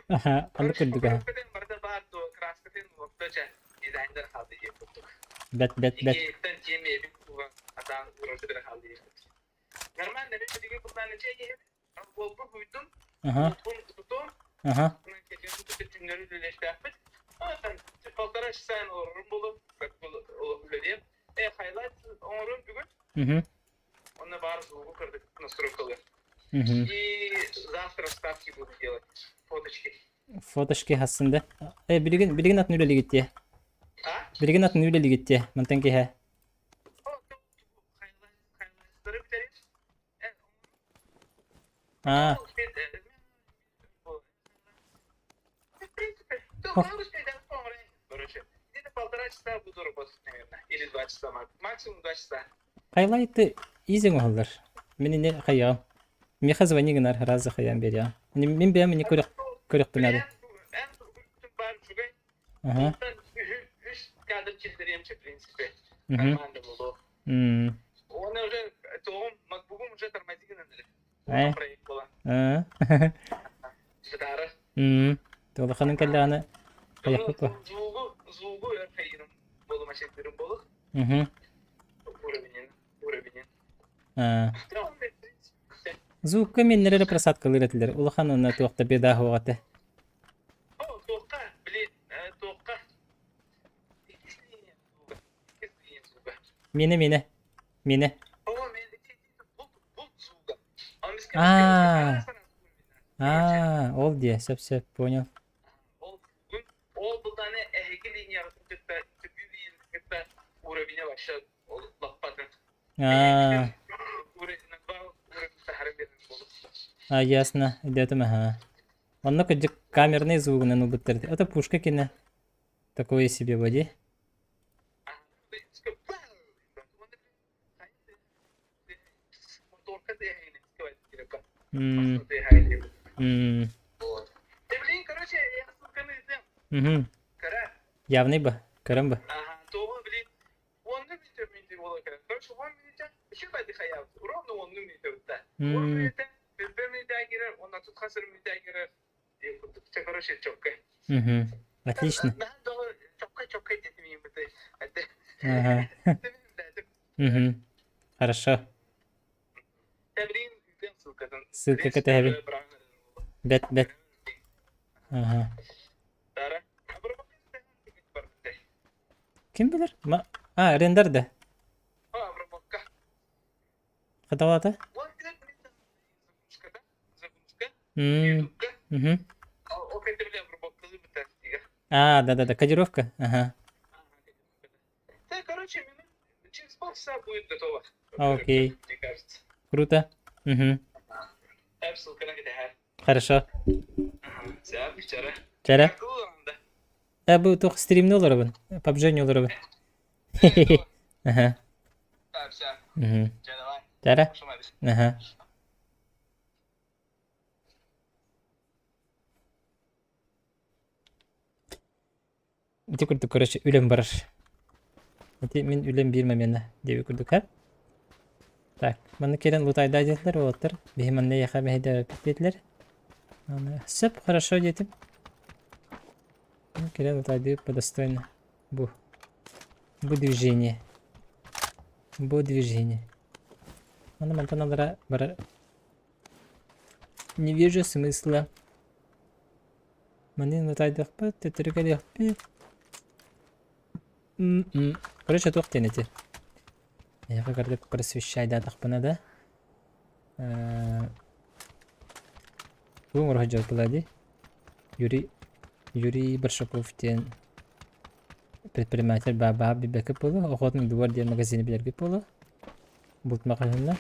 Аха, оннук курдук аха. Бэт бэт бэт. Аха. Аха. Мгм. Мгм. Фоточки хассында. Э, билигин билигин атын үлэлигит Билигин атын үлэлигит Мантан киһэ. А. Хайлайты изең оһоллар. Мин ини хайаҕым. Миэхэ звони гынар разы хайаан биэриэҕим. Мин бэйэм ини көрөх көрөхпүн Аха. Мгм. М. Э. Э. М. Улаханын кэллэҕинэ хайахпыт ба? Мгм. Аа. Звукка миннэр эрэ просадкалыыр этилэр. Улахан уонна туох да беда суох этэ. Миэнэ миэнэ. Миэнэ. Аа. Аа, ол диэ, сөп сөп, понял. Аа. А, ясно, идетим, ага. Онно кырдьык камерный звугунан ылбыттар. Это пушка кине. Такое себе води. М, м, Вот. Ты, блин, короче, я ссылканы ыытыам. мгм. Кыра. Явный бы, көрөн бы. Ага, того, блин, онну мүнүүтэ мүнүүтэ буола кэлэн. Короче, он мүнүүтэ, еще хайаабыт. Ровно онну мүнүүтэ бутта. Он М, мүнүүтэ, бүппэ мүнүүтэ кирер, онна тут хасыр мүнүүтэ кирер. Курдук. Короче, чоккай. мгм. Отлично. Чоккай, чоккай детим Ага. Мгм. Хорошо. Ссылка кэтэһэбин. Бэт, бэт. Ага. Ким билэр? Ма... А, рендер да. Хаталата? М, мгм. А, да-да-да, кодировка. Ага. Окей. Круто. Угу. Хорошо. Чара. Э, бу туох стримни олоробун. PUBG олоробун. Ага. Угу. Чара. Ага. Ити курдук, короче, үлэм барар. Ити мин үлэм биир момена диэби курдук, ха? Так, манна кэлэн лутайдаа диэтилэр уолаттар. Биһи манна эйиэхэ мэһэйдээбэппит диэтилэр. Аны, сөп, хорошо диэтим. Кэлэн лутайдыы по достойно. Бу. Бу движение. Бу движение. Аны мантан алара барар. Не вижу смысла. Маны лутайдыахпыт, төттөрү кэлиэхпит. М-м. Короче, туох диэн эти? Эйиэхэ кырдык просвещайдаатахпына да Тугу оҥоро сылдьар дии? Юрий Юрий Большаков диэн предприниматель баабаа билбэккит буолуо, Охотник двор диэн магазины билэргит буолуо. Булт маҕаһыына.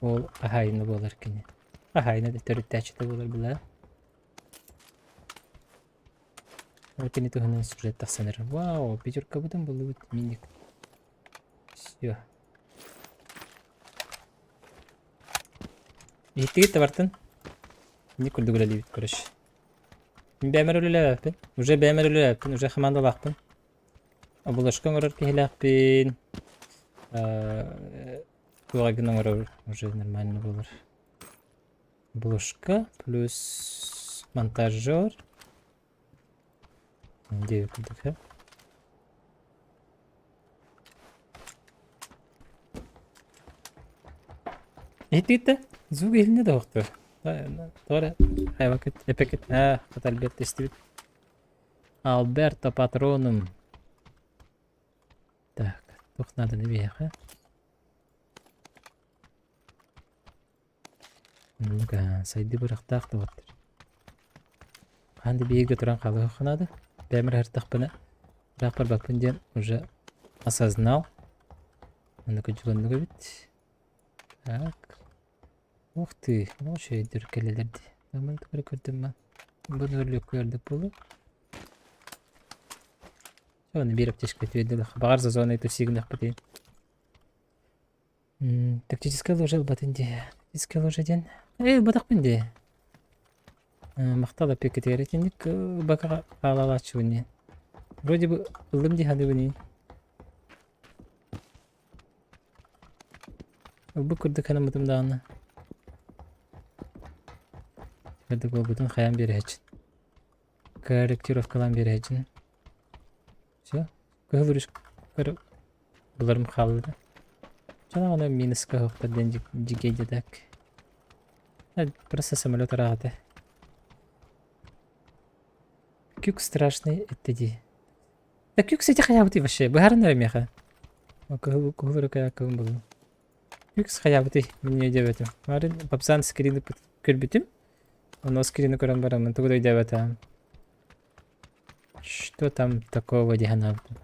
Ол хаһаайына буолар кини. Хаһаайына да төрүттээччитэ буолар былаа. Ол кини туһунан сюжет тахсан эрэр. Вау, пятеркабытын буллубут миник. Все. Иһиттигит да бартын? Инник курдук үлэлиибит, короче. Мин бэйэмэр үлэлээбэппин. Уже бэйэмэр үлэлээбэппин, уже хамаандалаахпын. Оболочка оҥорор киһилээхпин. Туох гына оҥорор уже нормально буолар. Обложка плюс монтажер. Где курдук, э? Иһиттигит да? Звук иһилиннэ да охтуо. Тоҕо хайвакыт, эпекит, аа, хат Альберт истибит. Алберто патронум. Так, туох нааданы биһиэхэ? Оннук аа, сайдыы бырахтаах да уоттар. Хаһан да биһиги туран хаалыахха наада. Бэйэм эрэ ыраах барбаппын диэн уже осознал. Оннук дьуланнык эбит. Так. Ух ты, ну үчүгэйдэр кэлэлэр дии. Маны көрө көрдүм ман. Бу нөрлүккэ көрдүк буолуо. Оны биир аптечка түөрдүлэх. Баҕар зазонай тусигынахпытын. Тактическая ложа ылбатын дии. Тактическая ложа диэн. Э, ылбатахпын дии. Махтал эппиккитигэр итинник бакаҕа хаалаалааччыбын диэн. Вроде бы ыллым дии саныыбын иин. Ылбыт курдук санаммытым даҕаны. Кырдык буолбутун хайаан биэрэһэчин. Корректировкалаан биэрэһэчин. Все. Кыһыл үрүс көрө буларым хаалла да. Чанаҕына минуска оһохтор диэн дьигиэйдэ так. Просто самолет арааҕыта. Күк страшный этте дии. Да күк сити хайаабытый вообще? Быһарын эрэ миэхэ. Кыһыл кыһыл өрө кыһын буллум. Күк хайаабытый? Мин өйдөөбөтүм. Марын попсан скрины көрбүтүм. Ону скрины көрөн бараммын тугу да өйдөөбөтөм. Что там такого дии санаабытым.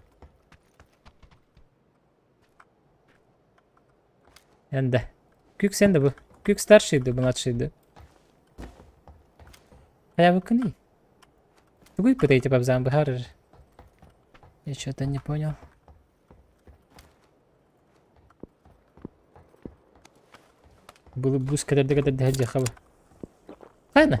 Энда. Күк сен да бу. Күк старший да, младший да. Хайабыккыный? Тугуй пытаете пабзаан быһаарыр? Я что-то не понял. Бу бус кэтэрдэ кэтэрдэ сылдьыахха бу. Хайна?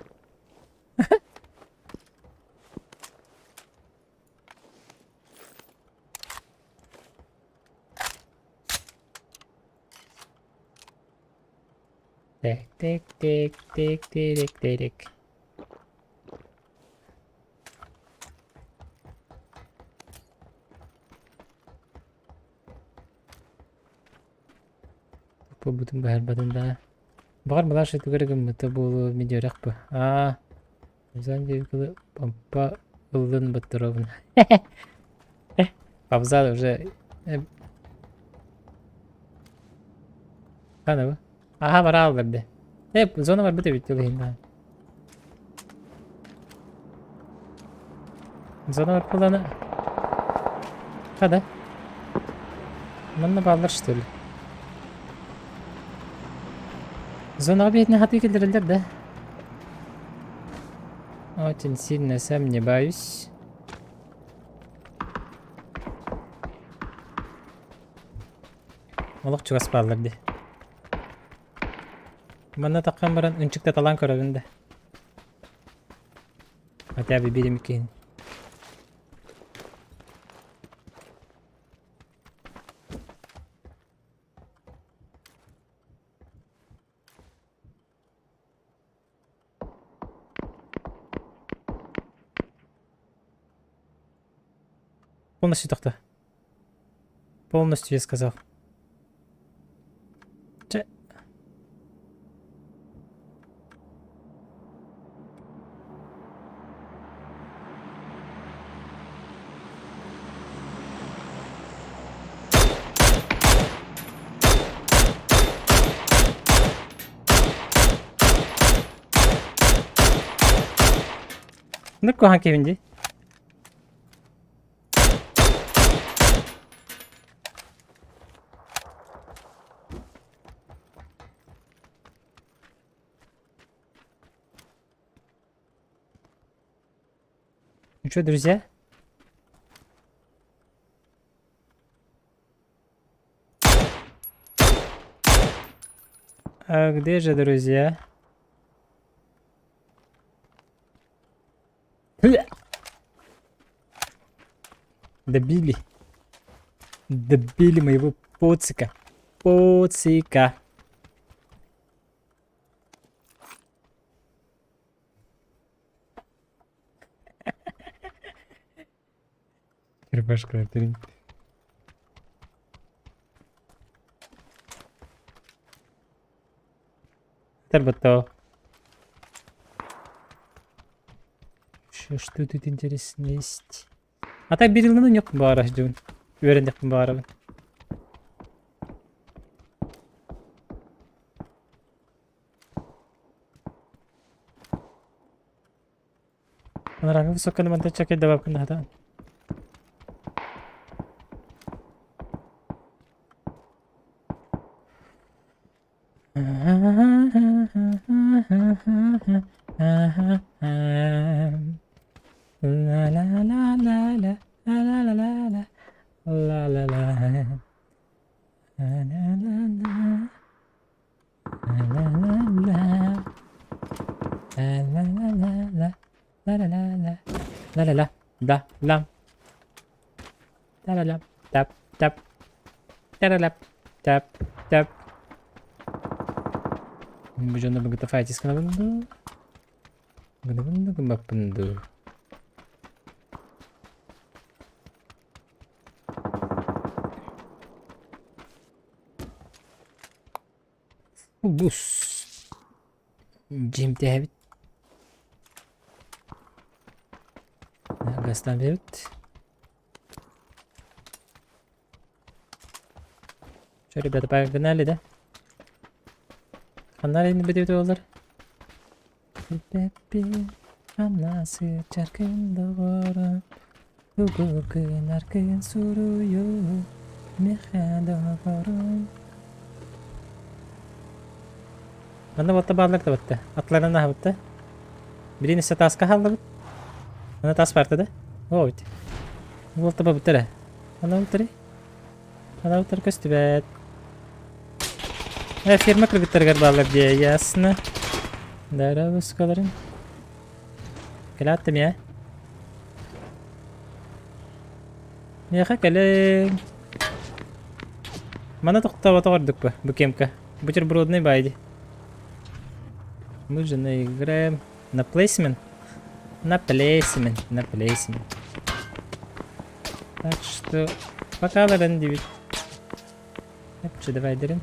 Так, так, так, так, так, так. Буолбутун быһарбатын да. Баҕар младший тугу эрэ гыммыта буолуо медиарах бу. Аа, Абзан диэбиккэ помпа ыллын баттаробун. Абзал уже Хана бу? Аха бараал бэрдэ. Э, зона барбыт эбит ол иһин даҕаны. Зона барбылана. Хада. Манна бааллар что ли? Зонаҕа биһитинэ хатыы киллэрэллэр да. Очень сильно сомневаюсь. Олох чугас бааллар дии. Манна таххан баран ынчыктаталаан көрөбүн да. Хотя бы биир эмиккин. Полностью тохто. Полностью я сказал. Чэ. Ныр куһаҕан киһибин дии. Ну что, друзья? А где же друзья? Добили. Добили моего поцика. Поцика. Черепашка трин. Тарбато. Еще что тут интересно есть? А так бириланы yok баара дьон. Үөрэндэхпин баарабын. Анарааҥҥы высоканы мантан чакай добавканы хатаан. La la la la la la la la la la la la la la la la la La la la la la la la la la la la la la la la la la la la tap tap la la tap tap Бу дьоно быгыта файтисканабын дуу? Гынабын да гыммаппын дуу? Бус. Дьиэмтэһэбит. Гастан биэбит. Что, ребята, погнали, да? Погнали бүтүбүт буоллар. Анасы чаркын доҕорум, тугу гынаргын суруйу, миэхэ доҕорум. Манна буолта бааллар да батта. Атларынан аһабытта. Билин өссө тааска хааллыбыт. Ана таас барта да? Оо бит. Буолта бабыттар ээ. Ана быттары. Ана быттар көстүбэт. Ферма кыргыттарыгар бааллар дии, ясно. Здорово, Кэлээттим ээ. Миэхэ кэлин. Мана тохтообото ордук бу, бу кемка. Бутербродный бай дии. Мы же наиграем на плейсмент. На плейсмент, на плейсмент. Так что пока ларан дибит. Эпче давай дерин.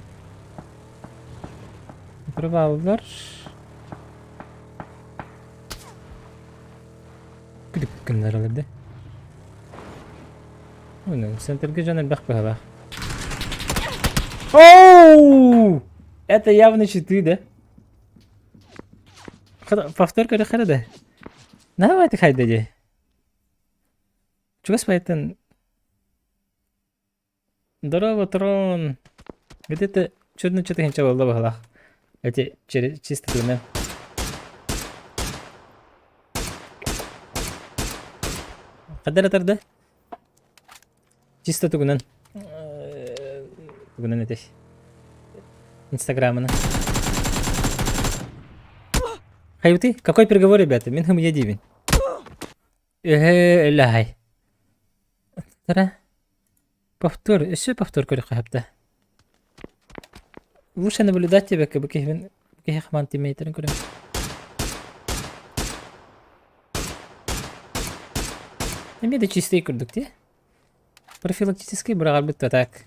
Проваллар. Күлүк гыннар аларды. Оны центрге дьон элбэх быһалаах. Оу! Это явно читы, да? Повтор көрө да. Давайте хайда дии. Чугас байтан Здорово, трон. Где-то чудно что-то хинча буолла быһалаах. Эти чисто тыынан. Хаддар атарда? Чисто тугунан. Тугунан этей. Инстаграмына. Хайбыты, какой приговор, ребята? Мин хым дивин. Эһэ, өләһай. Тара. Повтор, өссө повтор көрүөххэ сөптө. Лучше наблюдать тебя, бу киһибин киһи хамаан тиммейтерин көрөм. Эмиэ да чистый курдук дии. Профилактический быраҕарбыт да так.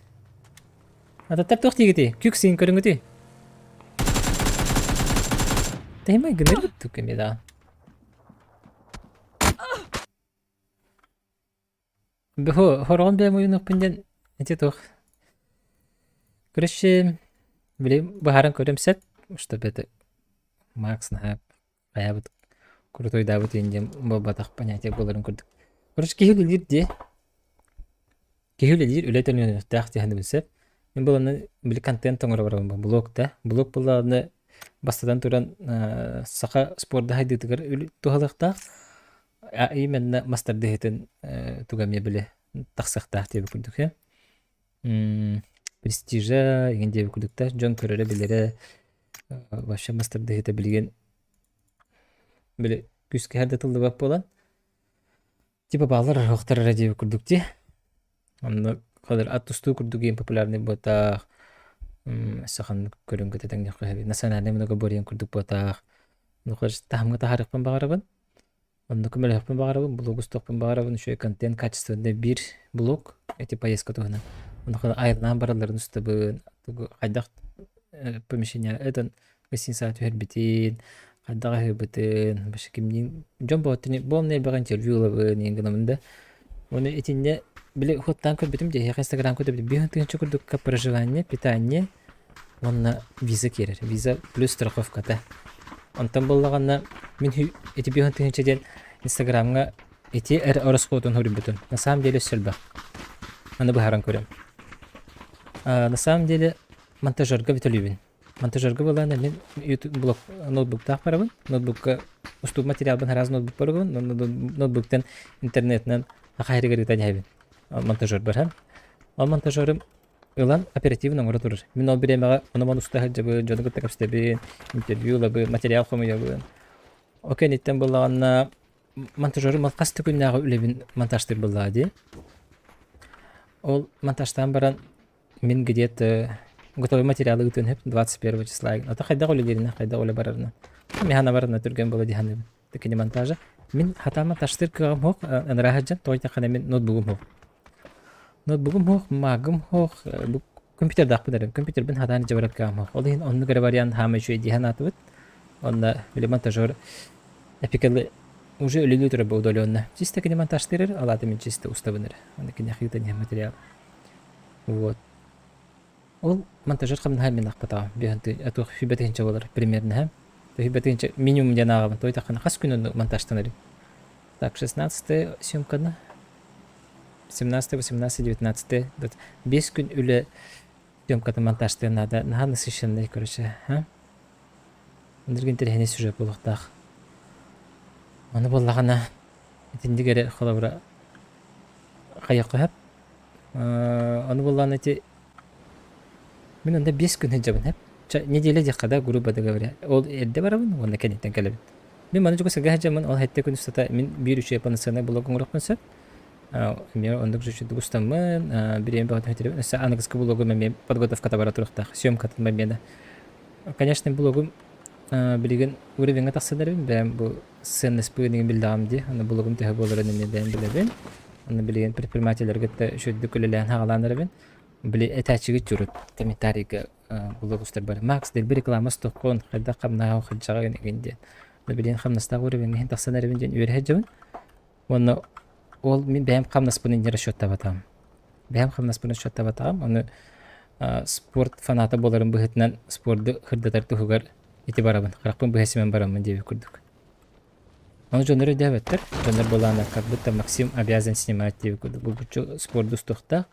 Ататтар туох диигитий? Күк сиин көрүҥүтүй? Тэһимай гыныр буттук эмиэ даҕан. Хороҕон бэйэм ойуунукпун диэн ити туох Короче, били быһааран көрүөм сөп, чтобы это Макс наһаа хайаабыт крутойдаабыт иһин диэн буолбатах понятие буоларын курдук. Короче, киһи үлэлиир дии. Киһи үлэлиир, үлэ төлөнүөхтээх диэн сөп. Мин буланы били контент оҥоро барабын блог да. Блог буллаҕына бастатан туран саха спорда хайдыытыгар туһалыахтаах. Именно мас тардыһыытын туга эмиэ били тахсыахтаах диэбит курдук ээ. Престижа игин диэбит курдуктар дьон көрөрө билэрэ вообще мас тардыһыыта билигин били күүскэһэр да тыллыбат буолан типа бааллар оһохтор эрэ диэбит курдук дии. Онно хадыр ат тустуу курдук иэн популярный буотаах саханы көрүҥ көтө тэҥнэххэ национальный многоборье курдук буотаах. Ну, таһымҥа таһаарыахпын баҕарабын. Онно көмөлөһүөхпүн баҕарабын, блог устуохпун баҕарабын, үчүгэй контент качественный биир блог эти поездка туһунан. Онно айаннаан баралларын устабын, тугу хайдах помещение этэн гостиницаҕа түһэрбитин, хайдах аһыыбытын, вообще кимниин дьон боотуни буолна элбэх интервью ылабын иэн гынабын да. Уонна итиннэ били хуоттаан көрбүтүм дии, эһиэхэ инстаграм көрдөрбүтүм биир тыһыынча курдукка проживание, питание Уонна виза киирэр. Виза плюс страховката. Онтон буоллаҕына мин ити биэс тыһыынча диэн Инстаграмҥа ити эрэ ороскуотун суруйбутум. На самом деле өссө элбэх. Аны быһааран көрүөм. На самом деле монтажерга бүтөлүүбүн. Монтажерга буоллаҕына мин YouTube блог ноутбуктаах барабын. Ноутбукка устубут материалбын араас ноутбук барабын. Ноутбуктан интернетинэн хаһырыгар ыытан иһэбин. Монтажербар һэн. Ол монтажерым Ылан оперативно оҥоро турар. Мин ол бириэмэҕэ ону-маны уста сылдьабын, дьону кытта кэпсэтэбин, интервью ылабын, материал хомуйабын. Ол кэнниттэн буоллаҕына монтажерым ол хас да күннээҕи үлэбин монтажтыыр буоллаҕа дии. Ол монтажтаан баран мин где-то готовый материалы ыытыан сөп 21 числа. А то хайдах үлэлииринэн, хайдах үлэ барарынан. Миэхэ барарына түргэн буола дии саныыбын. Кини монтажа. Мин хатаан монтажтыыр кыаҕым суох, ыныраа сылдьан, тоҕо диэтэххинэ мин ноутбугум суох. Ноутбугум суох, магым суох, бу компьютердаахпын эрэ. Компьютербин хатаан илдьэ барар кыаҕым суох. Ол иһин оннук эрэ вариант хаама үчүгэй дии санаатыбыт. Онно били монтажер эпикалы уже үлэлии турар бу удаленно. Чисто кини монтажтыыр эрэ, ол аата мин чисто устабын эрэ. Аны киниэхэ ыытан иһэн материал. Вот. Ол монтажер хамнаһа мин аахпатаҕым. Биэһэн туох сүүрбэ тыһыынча буолар примерно. Сүүрбэ тыһыынча минимум диэн ааҕабын. Тойтаххына хас күн онно монтажтанарый? Так, 16 съемканы 17, 18, 19 5 күн үлэ съемкатын монтажтыан наада. Наһаа насыщенный, короче. Ындыргын интэриэһинэй сюжет буолуохтаах. Ону буоллаҕына итинник эрэ холобура хайыахха сөп. Ону буоллаҕына ити мин онно 5 күн сылдьабын сөп. Чэ, неделя диэххэ да, грубо говоря. Ол эрдэ барабын уонна кэнниттэн кэлэбин. Мин маны Дьокуускайга сылдьаммын, ол сэттэ күн устата мин биир үчүгэй полноценный блог оҥоруохпун сөп. Эмиэ оннук үчүгэйдик устаммын, бириэмэ бөҕөтүн сүтэрэбин. Өссө аныгыскы блогум эмиэ подготовката бара туруохтаах, съемкатын момена. Конечно, блогум билигин уровеҥҥа тахсан эрэбин, бэйэм бу сценность быһыытынан биллэҕим дии. Аны блогум төһө буоларын эмиэ бэйэм билэбин. Аны билигин предпринимателлэргэ кытта үчүгэйдик үлэлээн саҕалаан эрэбин. Били этээччигит дьурут комментарийга блог устар бар. Макс, дэлби реклама устуоххун, хайдах хамнаһа хадьаҕа игин диэн. Билигин хамнастаах уровеҥҥа иһин тахсан эрэбин диэн үөрэ сылдьабын. Уонна ол мин бэйэм хамнаспын инньэ расчеттаабатаҕым. Бэйэм хамнаспын расчеттаабатаҕым. Ону спорт фаната буоларым быһыытынан спорду сырдатар туһугар ити барабын. Харахпын быһа симэн бараммын диэбит курдук. Ону дьоннор өйдөөбөттөр. Дьоннор былаана как будто Максим обязан снимать диэбит курдук. Булгуччу спорду устуохтаах.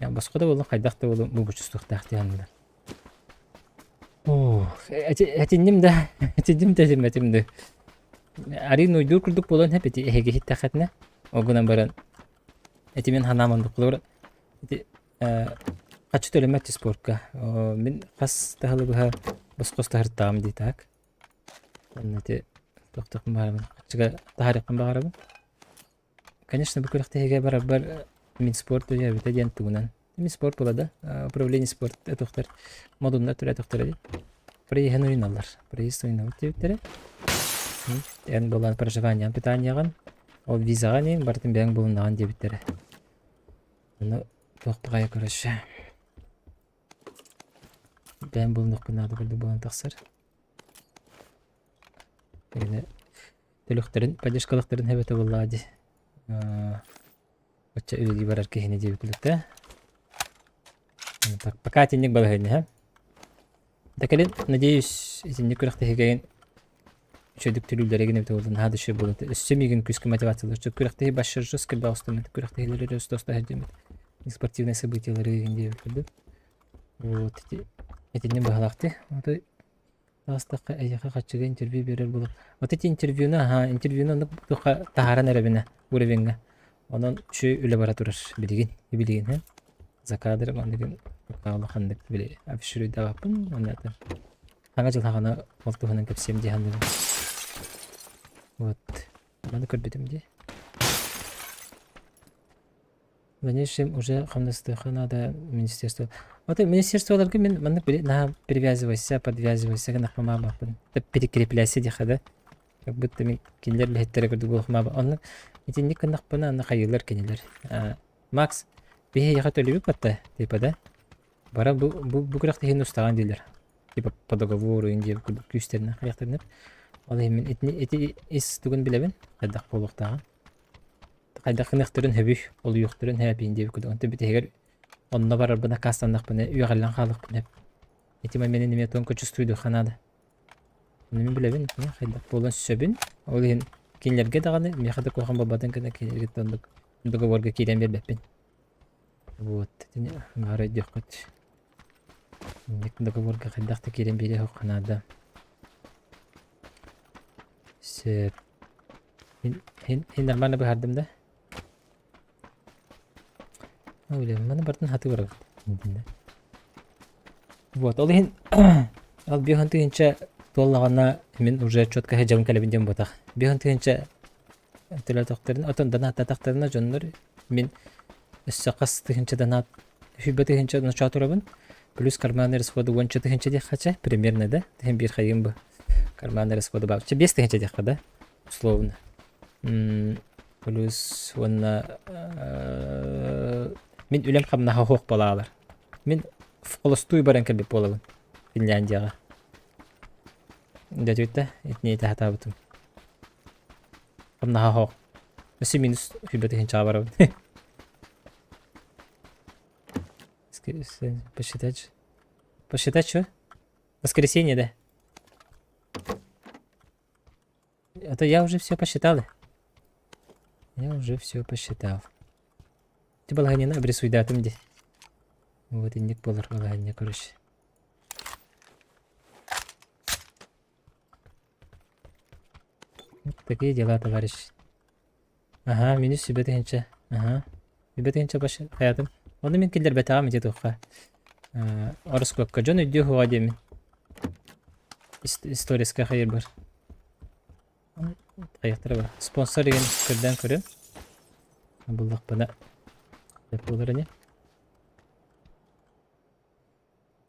Босхо да буоллун, хайдах да буоллун булгуччу устуохтаах дии саныыллар. Этинним да, этинним да этиммэтим да. Арыый нуйдуур курдук буолан сөп ити эһиги иһиттэххитинэ. Ол гынан баран ити мин санаам оннук холобура ити хаччы төлөмөт спортка. Мин хас таһылы быһа босхо таһыртаҕым дии так. Онно ити туохтуохпун баҕарабын хаччыга таһаарыахпын баҕарабын. Конечно, бу күрэхтэһиигэ барарбар Минспорт өйөөбүтэ диэн тугунан. Минспорт була да, управление спорт этохтор, модуннар түрэтөхтөрө дии. Проеһын уйуналлар. Проезд уйунабыт диэбиттэрэ. Эн буолан проживание питанияҕын, ол визаҕа нин барытын бэйэҥ булуннаҕын диэбиттэрэ. Ону туох баҕайы короче. Бэйэм булунуохпун наада курдук буолан тахсар. Эгинэ төлөхтөрүн, поддержкалыахтарын сөбөтө буоллаҕа дии. Оччо үлэлии барар киһини диэбит курдук Так, пока итинник балаһыанньа. Да кэлин, надеюсь, итинник күрэхтэһиигэ үчүгэйдик төлүүллэрэ гин эбитэ буоллун, наһаа да үчүгэй буолуо этэ. Өссө миигин күүскэ мотивациялыыр. Күрэхтэһии башшар жестко баҕастаммыт күрэхтэһиилэри өстө диэммит. Спортивные событиялары гин диэбит курдук. Вот ити итинник быһалаахтыы. Вот Таастахха эйиэхэ хаччыга интервью биэрэр буолуох. Вот эти интервьюну, аһаа, интервьюну оннук туохха таһааран эрэбинэ уровеҥҥа. Онон үчүгэй үлэ бара турар билигин, билигин һэ. За кадром аныгын улаханнык били афишируйдаабаппын уонна это саҥа дьыл саҕана ол туһунан кэпсиэм дии саныыбын. Вот. Маны көрбүтүм дии. В дальнейшем уже хамнастыахха наада министерство. Вот министерстволарга мин маннык били наһаа привязывайся, подвязывайся гынахпамаабаппын. Перекрепляйся диэххэ да. Как будто мин кинилэр үлэһиттэрэ курдук буолуохмаба. Онно итинник гыннахпына аны хайыылар кинилэр. Макс, биһиэхэ төлөбүт батта, типа да. Бара бу бу бу күрэхтэһиини устаҕын дииллэр. Типа по договору диэн курдук күүстэринэн хайахтарынар. Ол иһин мин итини ити ис тугун билэбин, хайдах буолуохтааҕын. Хайдах гыныахтарын сөбүй, олуйуохтарын сөп диэбит курдук. Онтон бүтэһигэр онно барарбын аккаастаннахпына үөҕэллэн хаалыахпын сөп. Ити момент эмиэ тонко чувствуйдуохха наада. Ону мин билэбин, хайдах буолуон сөбүн. Ол иһин кинилэргэ даҕаны миэхэ да куһаҕан буолбатын гына кинилэргэ оннук договорга киирэн биэрбэппин. Вот, итини баҕар өйдүөххүт. Инник договорга хайдах да киирэн биэриэххэ наада. Сөп. Һин, һин нормально быһаардым да? Ой, блин, маны барытын хатыы барабыт. Вот, ол иһин ол биэһин тыһыынча туоллаҕына мин уже четко сылдьабын кэлэбин диэн буотах. Биэһин тыһыынча төлөөтөхтөрүнэ, отон донаттатахтарына дьоннор мин өссө хас тыһыынча донат сүүрбэ тыһыынча ночоо турабын. Плюс карманные расходы уонча тыһыынча диэххэ чэ, примерно да. Тыһын биир хайыым бу. Карманные расходы баар. Чэ, 5 тыһыынча диэххэ да. Условно. Плюс уонна мин үлэм хамнаһа суох буолаалар. Мин холостуй баран кэлбит буолабын Финляндияҕа. Дэтүттэ итини этэ сатаабытым. Хамнаһа суох. Өссө минус сүүрбэ тыһыынчаҕа барабын. Посчитать. Посчитать что? Воскресенье, да? Это я уже все посчитал. Я уже все посчитал. Ти балаһанньаны обрисуйдаатым дии. Вот инник буолар балаһанньа, короче. Вот такие дела, товарищ. Аһаа, минус сүүрбэ тыһыынча. Аһаа. Сүүрбэ тыһыынча баш хайаатым. Ону мин киллэрбэтэҕим ити туохха. Ороскуопка дьон өйдүө суоҕа диэммин. Историска хайыр бар. Хайахтара бар. Спонсор деген көрдөөн көрүм. Буллахпына буолар ини.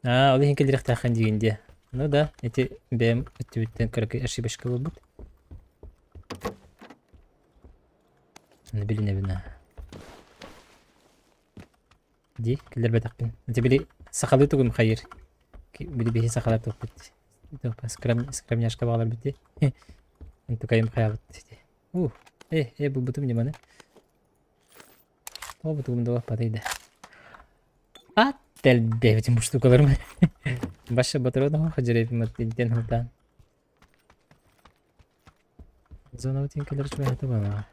Аа, ол иһин кэлиэхтээххин диигин диэ. Ну да, ити бэйэм өттүбүттэн кыракый ошибочка буолбут. Аны билинэбин аа. Дии, киллэрбэтэхпин. Ити били сахалыы тугум хайыр. Били биһи сахалар туппут. Скрам, скромняшка баҕаларбыт дии. Онтукайым хайаабыт дии. Ух, э, э, булбутум ньыманы. Тоҕо бутугум да баппатый да. Ат дэлбэбитим бу штукаларым. Баша батырыа хадьырайбым диэн хылтаан. Зона кэлэр үчүгэй балаҕа.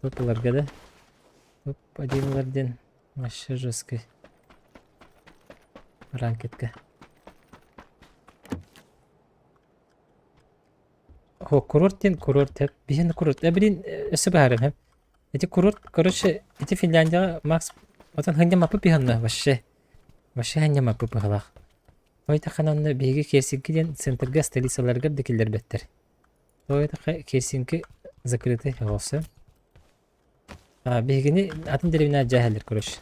Топ ыларга да. Топ один ылар диэн вообще жесткий. Ранкетка. О, курорт диэн курорт эп. Биһиэн курорт. Э, блин, өссө баһарым эп. Эти курорт, короче, эти Финляндияҕа Макс отон ханньамаппы пиһанна вообще. Вообще ханньамаппы быһалаах. Той таххан онно биһиги Хельсинки диэн центрга столицаларыгар да киллэрбэттэр. Той таха Хельсинки закрытый оҕосы. А, биһигини атын дэриэбинэ дьээһэллэр, короче.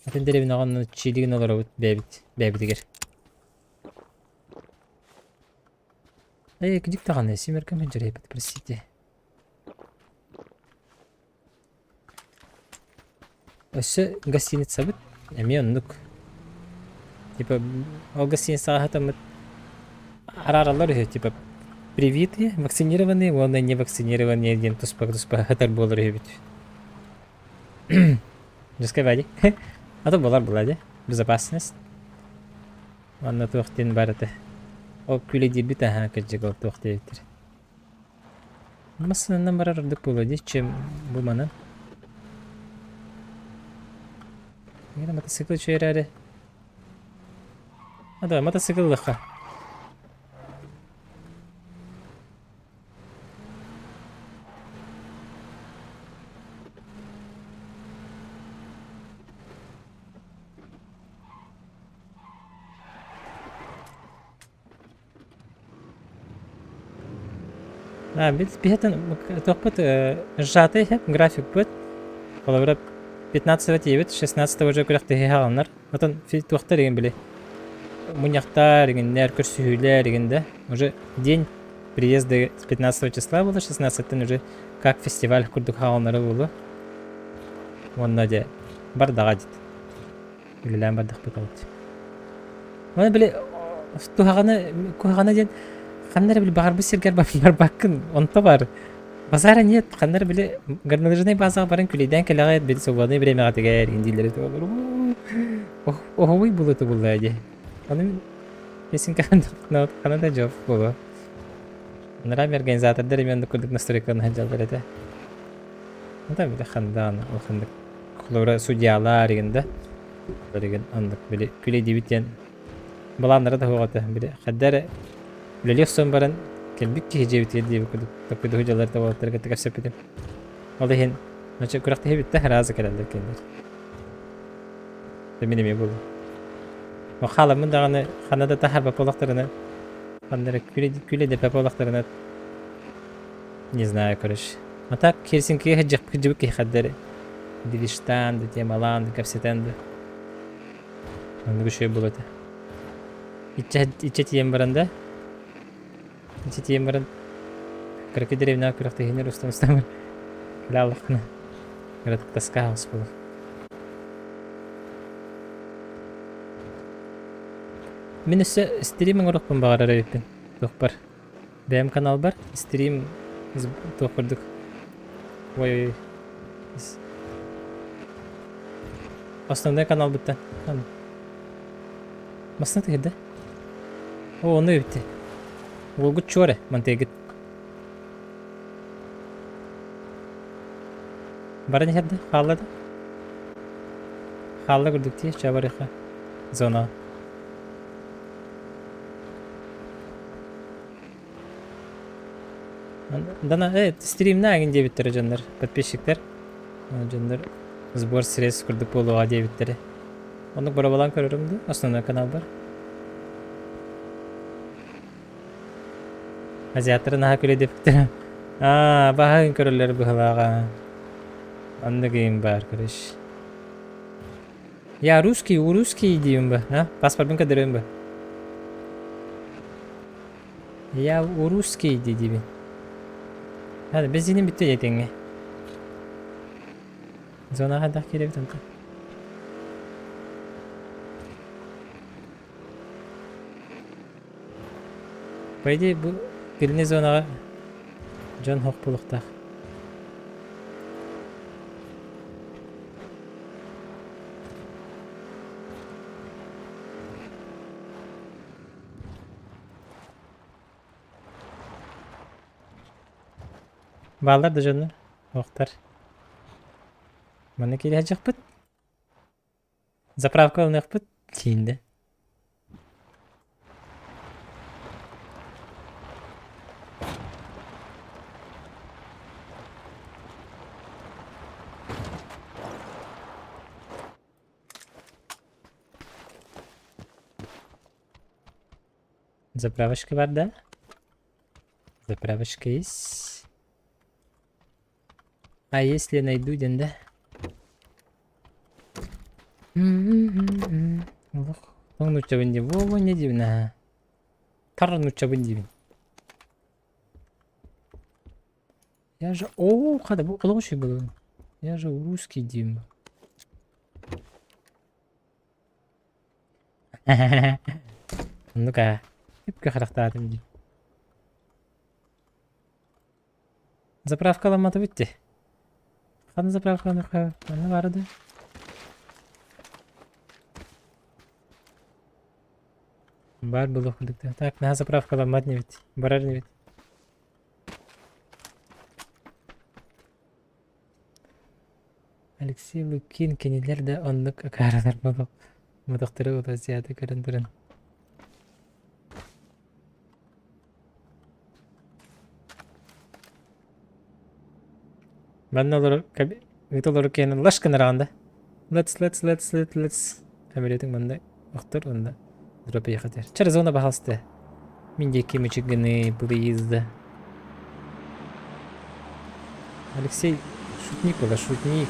Атын дэриэбинэҕэ онно чиилигин олоробут бэйэбит бэйэбитигэр. Эй, кдик даҕаны, семерка мэлдьэрэйбит, простите. Өссө гостиницабыт эмиэ оннук. Типа ол гостиницаҕа сытаммыт араараллар үһү, типа привитые, вакцинированные уонна не вакцинированные диэн туспа-туспа сытар буолар үһүбүт. Жескай бади. А то буолар буолаа дии. Безопасность. Уонна туох диэн баар этэ. Ол күлэдиирбит аһаа кырдьык ол туох диэбиттэр. Массыынанан барар ордук буолуо дии, чем бу манан. Миэнэ мотоцикл үчүгэй эрээри. А давай мотоцикл ылыахха. А, биһэтин туохпут сжатый графикпыт. Холобура 15 тиийэбит, 16 уже күрэхтэһии хааланар. Отон туохтар игин били мунньахтар игиннэр, көрсүһүүлэр игин да. Уже день приезда с 15 числа было, 16 уже как фестиваль курдук хааланара буолуо. Уонна дьэ бардаҕа дит. Үлэлээн бардахпыт ол. Оны били туһаҕаны куһаҕана диэн ханна эрэ били баҕарбыт сиргэр барбаккын онто бар. Базара нет, ханна эрэ били горнолыжнай базаҕа баран күлэйдээн кэлэҕит били свободное времяҕытыгар индиилэри туолар. Оһуй булута булла дии. Ону песенка хана да жоп буолуо. Нрам организатордар эмиэ оннук курдук настройканы сылдьаллар этэ. Да били хандаан улаханнык холобура судьялар игин да игин оннук били күлэйдиибит диэн былааннара да суох этэ били хайда эрэ үлэлии охсон баран кэлбит киһи дьиэбитигэр диэбит курдук токкуйдуһу дьаллар да уолаттары кытта кэпсэппитим ол иһин значит күрэхтэһии бүттэ сразу кэлэллэр кинилэр мин эмиэ буолуо хааламмын даҕаны ханна да таһаарбат буоллахтарына ханна эрэ күлэ дэппэт буоллахтарына Не знаю, короче. А так Хельсинкигэ сылдьыбыт киһи хаддары движтаан да темалаан да кэпсэтэн да оннук үчүгэй буолуо этэ. Иччэ иччэ тиийэн баран да иччэ тиийэн баран кыракый дэриэбинэҕэ күрэхтэһииннэр устан устан баран кэлэ аллаххына кыратык тоска хаҕыс буолар. Мин өссө стрим оҥоруохпун баҕарар эбиппин туохпар Бэйэм каналбар стрим туох курдук ой основной каналбыттан Массына түһэрдэ. О, ону эбитти. Уолгут чуо эрэ, мантыйгыт. Баран иһэрдэ, хаалла да? Хаалла курдук дии, ча барыха. Зона. Дана, стримнэ эҥин диэбиттэрэ дьоннор, подписчиктар. Дьоннор сбор средств курдук буолуоҕа диэбиттэрэ. Оннук боруобалаан көрөрүм дуу, основной каналбар. Азиаттары наһаа күлэдиппиттэр. Аа, баһын көрөллөр быһылааҕа. Оннук иим баар, короче. Я русский, у русский диим бы, а? Паспорбын көрдөрөм бы. Я у русский диибин. Hadi бензиним бүттэ диэтиҥҥэ. Зонаҕа хайдах киирэбит онтон? По идее бу килини зонаҕа дьон хоп буолуохтаах. Бааллар да дьоннор, охтар. Манна киирэ сылдьыахпыт. Заправка ылыныахпыт кииндэ. Заправочка бар да? Заправочка есть. А если найду диэн да? Олох тоҥ нууччабын дии. Во-во не диибин аа. Тар нууччабын диибин. Я же... О, хада бу олох үчүгэй буолуо. Я же русский диибин. Оннук аа. Үпкэ харахтаатым дии. Заправкаламмата бүттэ. Ханна заправкаланыахха манна баара да? Баар буолуох курдук да. Так, наһаа заправкаламмат инибит. Барар инибит. Алексей Лукин кинилэр да оннук акаарылар буолуох мутахтары утасыйаата көрөн туран. Манна олорор ыыта олорор киһини лаш гынараҕын да. Let's let's let's let's let's Самолетың манна охтор онно дроп ехать. Через зона пожалуйста. Мин диэки мүчүк гыны выезда. Алексей шутник была, шутник.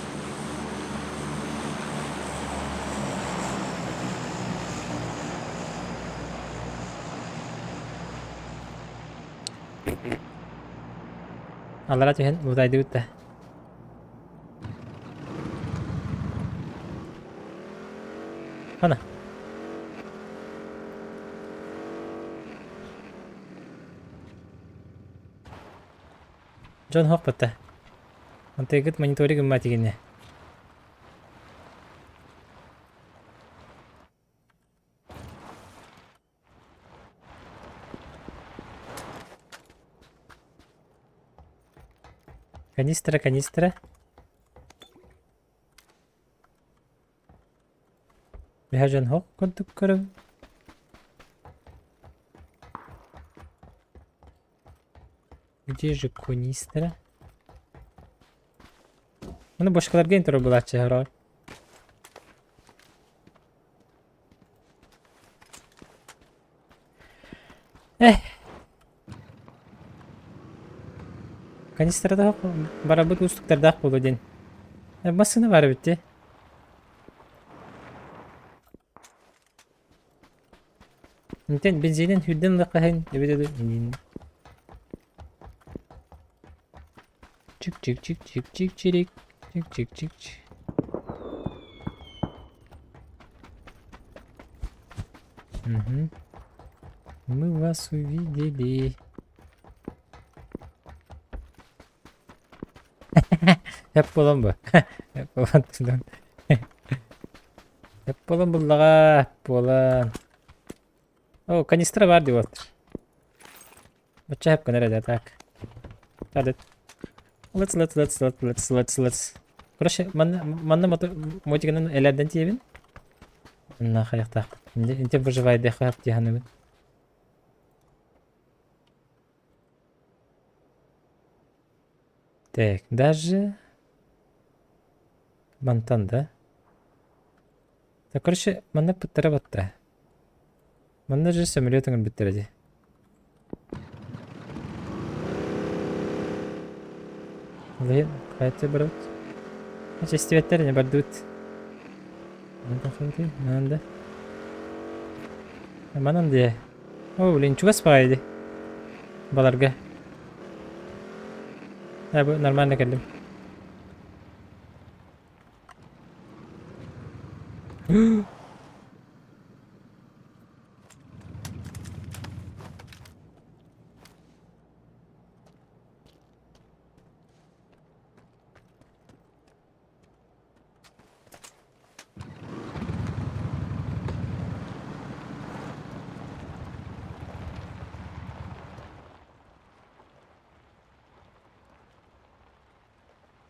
Аллара түһэн утайдыбыт да. Ана. Дьон хоп бытта. Онтуйгут мониторинг гыммат игинэ. Канистра, канистра. Биһа дьон хоп курдук көрөбүн. Где же канистра? Маны башкаларга интервью булааччы хороор. Эх. Канистрада барабыт уустуктардаах буолуо диэн. Массыына баар эбит дии. Интэн бензинин үрдүн ылыахха эбитэ дуу Чик-чик-чик-чик-чик-чирик. Чик-чик-чик. Угу. Мы вас увидели. Эп буолан бу. Эп буолан тылын. Эп буолан буллаҕа, эп буолан. О, канистра бар деп отыр. Бачча эп гынар эдэ так. Тадыт. Let's let's let's let's let's let's let's. Короче, манна манна мотигынан элэрдэн тиэбин. Манна хайахтаахпыт. Инте выживайдыахха дии саныыбын. Так, даже мантан да? Да, короче, манна пыттара батта. Манна же самолет оҥорбуттара дии. Ол иһин хайа барабыт? Чэстибэттэр не бардыбыт. Манан да. Манан дии. О, блин, чугас баҕайы дии. Баларга. Э, бу нормально кэллим.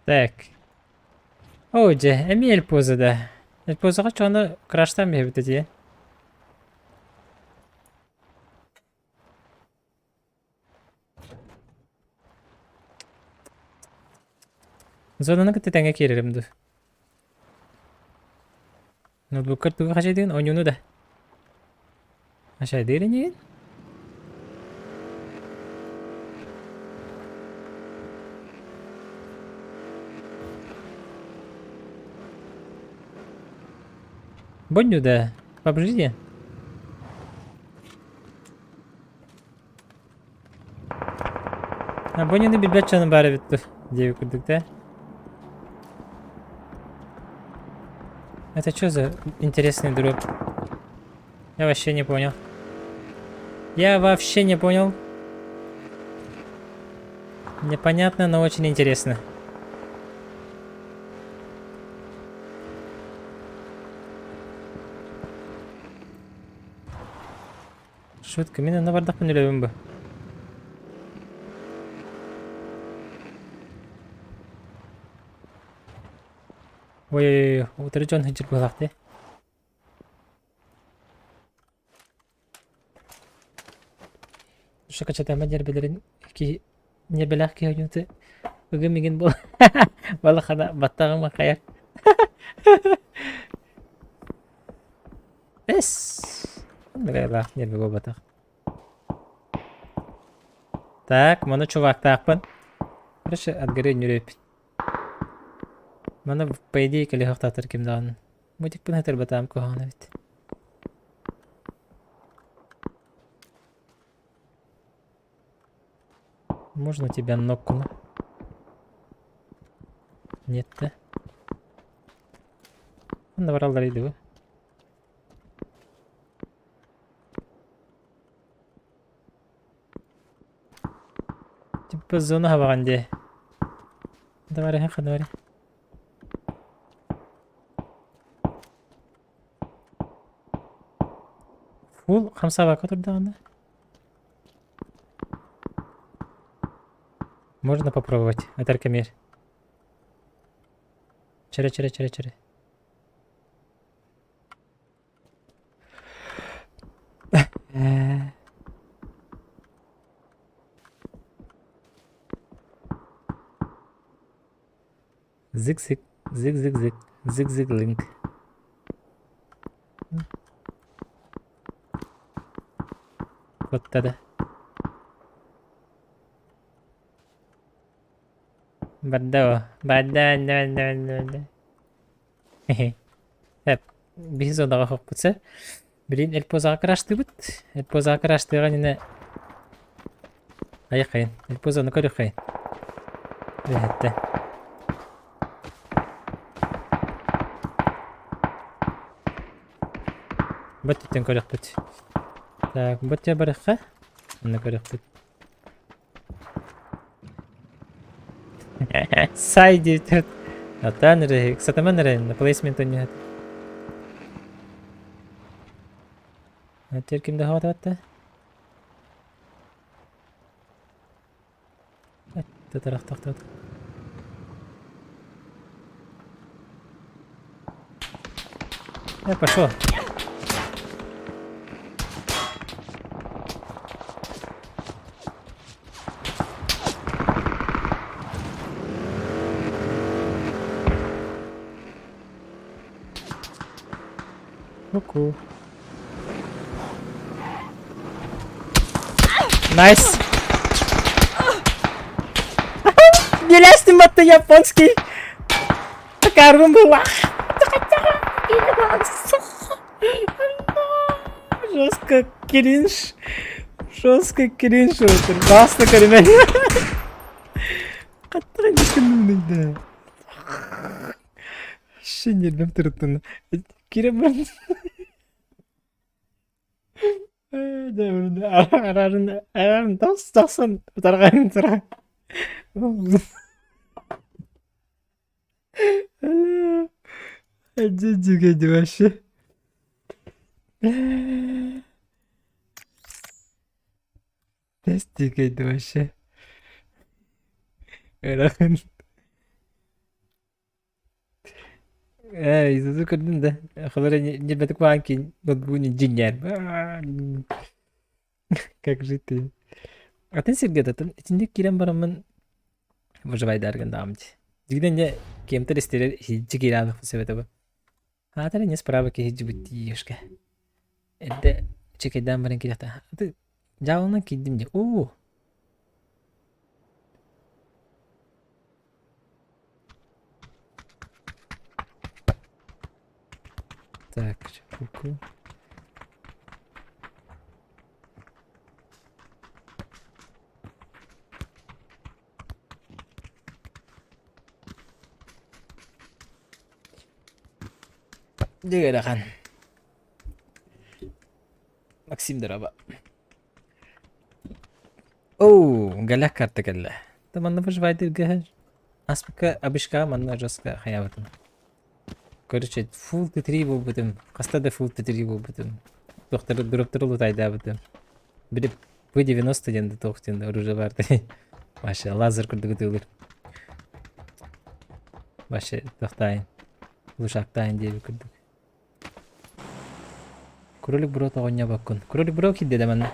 Так. Оо дьэ, эмиэ Эльпоза да. Эльпозаҕа чону краштаан биһэбит дии. Зонаны кытта тэҥҥэ киирэрим дуу. Ноутбуккар тугу хачайдыгын? Оонньууну да. Хачайдыыр инигин? Бонню да. PUBG диэн. А Боннюну билбэт дьоно баар эбит дуу диэбит курдук да. Это что за интересный дроп? Я вообще не понял. Я вообще не понял. Непонятно, но очень интересно. Шутка, мин онно бардахпын үлэбин бу. Ой-ой-ой, утары дьон сылдьар быһалаах дии. Шакачатама ньиэрбэлэрин киһи ньиэрбэлээх киһи ойуута ыгым игин буол балахана баттаҕым хайар. Эс! Нырайлаах ньиэрбэ буолбатах. Так, маны чувактаахпын. Короче, от горы нүрүөппүт. Маны, по идее, кэлиһохтаатар ким даҕаны. Мутикпын хатырбатаам куһаҕан эбит. Можно тебя нокну? Нет, да? Онно бараллар иди Типа зона хабаҕан дии. Давай, давай. Фул хамсаабакка турдаҕына. Можно попробовать. Этэр кэмиэр. Чэрэ, чэрэ, чэрэ, чэрэ. Зиг-зиг, зиг-зиг-зиг, зиг-зиг-линк. Куттада. Барда о. Барда, барда, барда, барда. Эп, биһи зонаҕа хоппутса. Билин Эльпозаҕа краштыыбыт. Эльпозаҕа краштыаҕа иннинэ айаххайын. Эльпозаны көрүөххэйин. Үөһэттэн. Бу өттүттэн көрүөхпүт. Так, бу өттүгэр барыахха. Онно көрүөхпүт. Сай диэбиттэр. Атаан эрэ, сатаман эрэ, на плейсмент ойнуһат. Теперь ким да хаватабатта? Татарахтахтат. Я пошел. Ку-ку. Nice! Билэстим батта японский! Такарбын была! Жестко кринж. Жестко кринж отыр. Баста көрүмэн. Қаттыға да. Вообще нервім тұрыптын. Кире бұрын. Арарын арарын тас тахсан тарган тура. Дьүгэйди вообще. Тэс дьүгэйди вообще. Ыарахан. Ээ, Изузу көрдүм да. Холор ньирбэтик баан киин ноутбугун дьиҥнээр. Как же ты? Атын сиргэ атын итинник киирэн бараммын выживайдааргын даҕам дии. Дьигинэн дьэ кем-то истэрэр иһирдьи киирээбиппин сөп этэ бу. Аата эрэ не справа киһи дьибит Эрдэ чекэйдээн баран киириэхтэ. Аты дьаалынан киирдим дии. Оо! Так, ку-ку. Дьигэрэхэн. Максим дороба. Оу, галяк карта кэллэ. Та манна выживайдырга Аспыкка абышка манна жестко хаябытым. Короче, фул Т3 буолбутум. Хаста да фул Т3 буолбутум. Туохтары дроптары лутайдаабытым. Били П90 диэн да туох диэн оружие баар Вообще лазер курдук ытыылыр. Вообще туохтаайын. Лушактаайын диэбит курдук. Кролик бро тоҕонньобоккун. Кролик бро киирдэ да манна.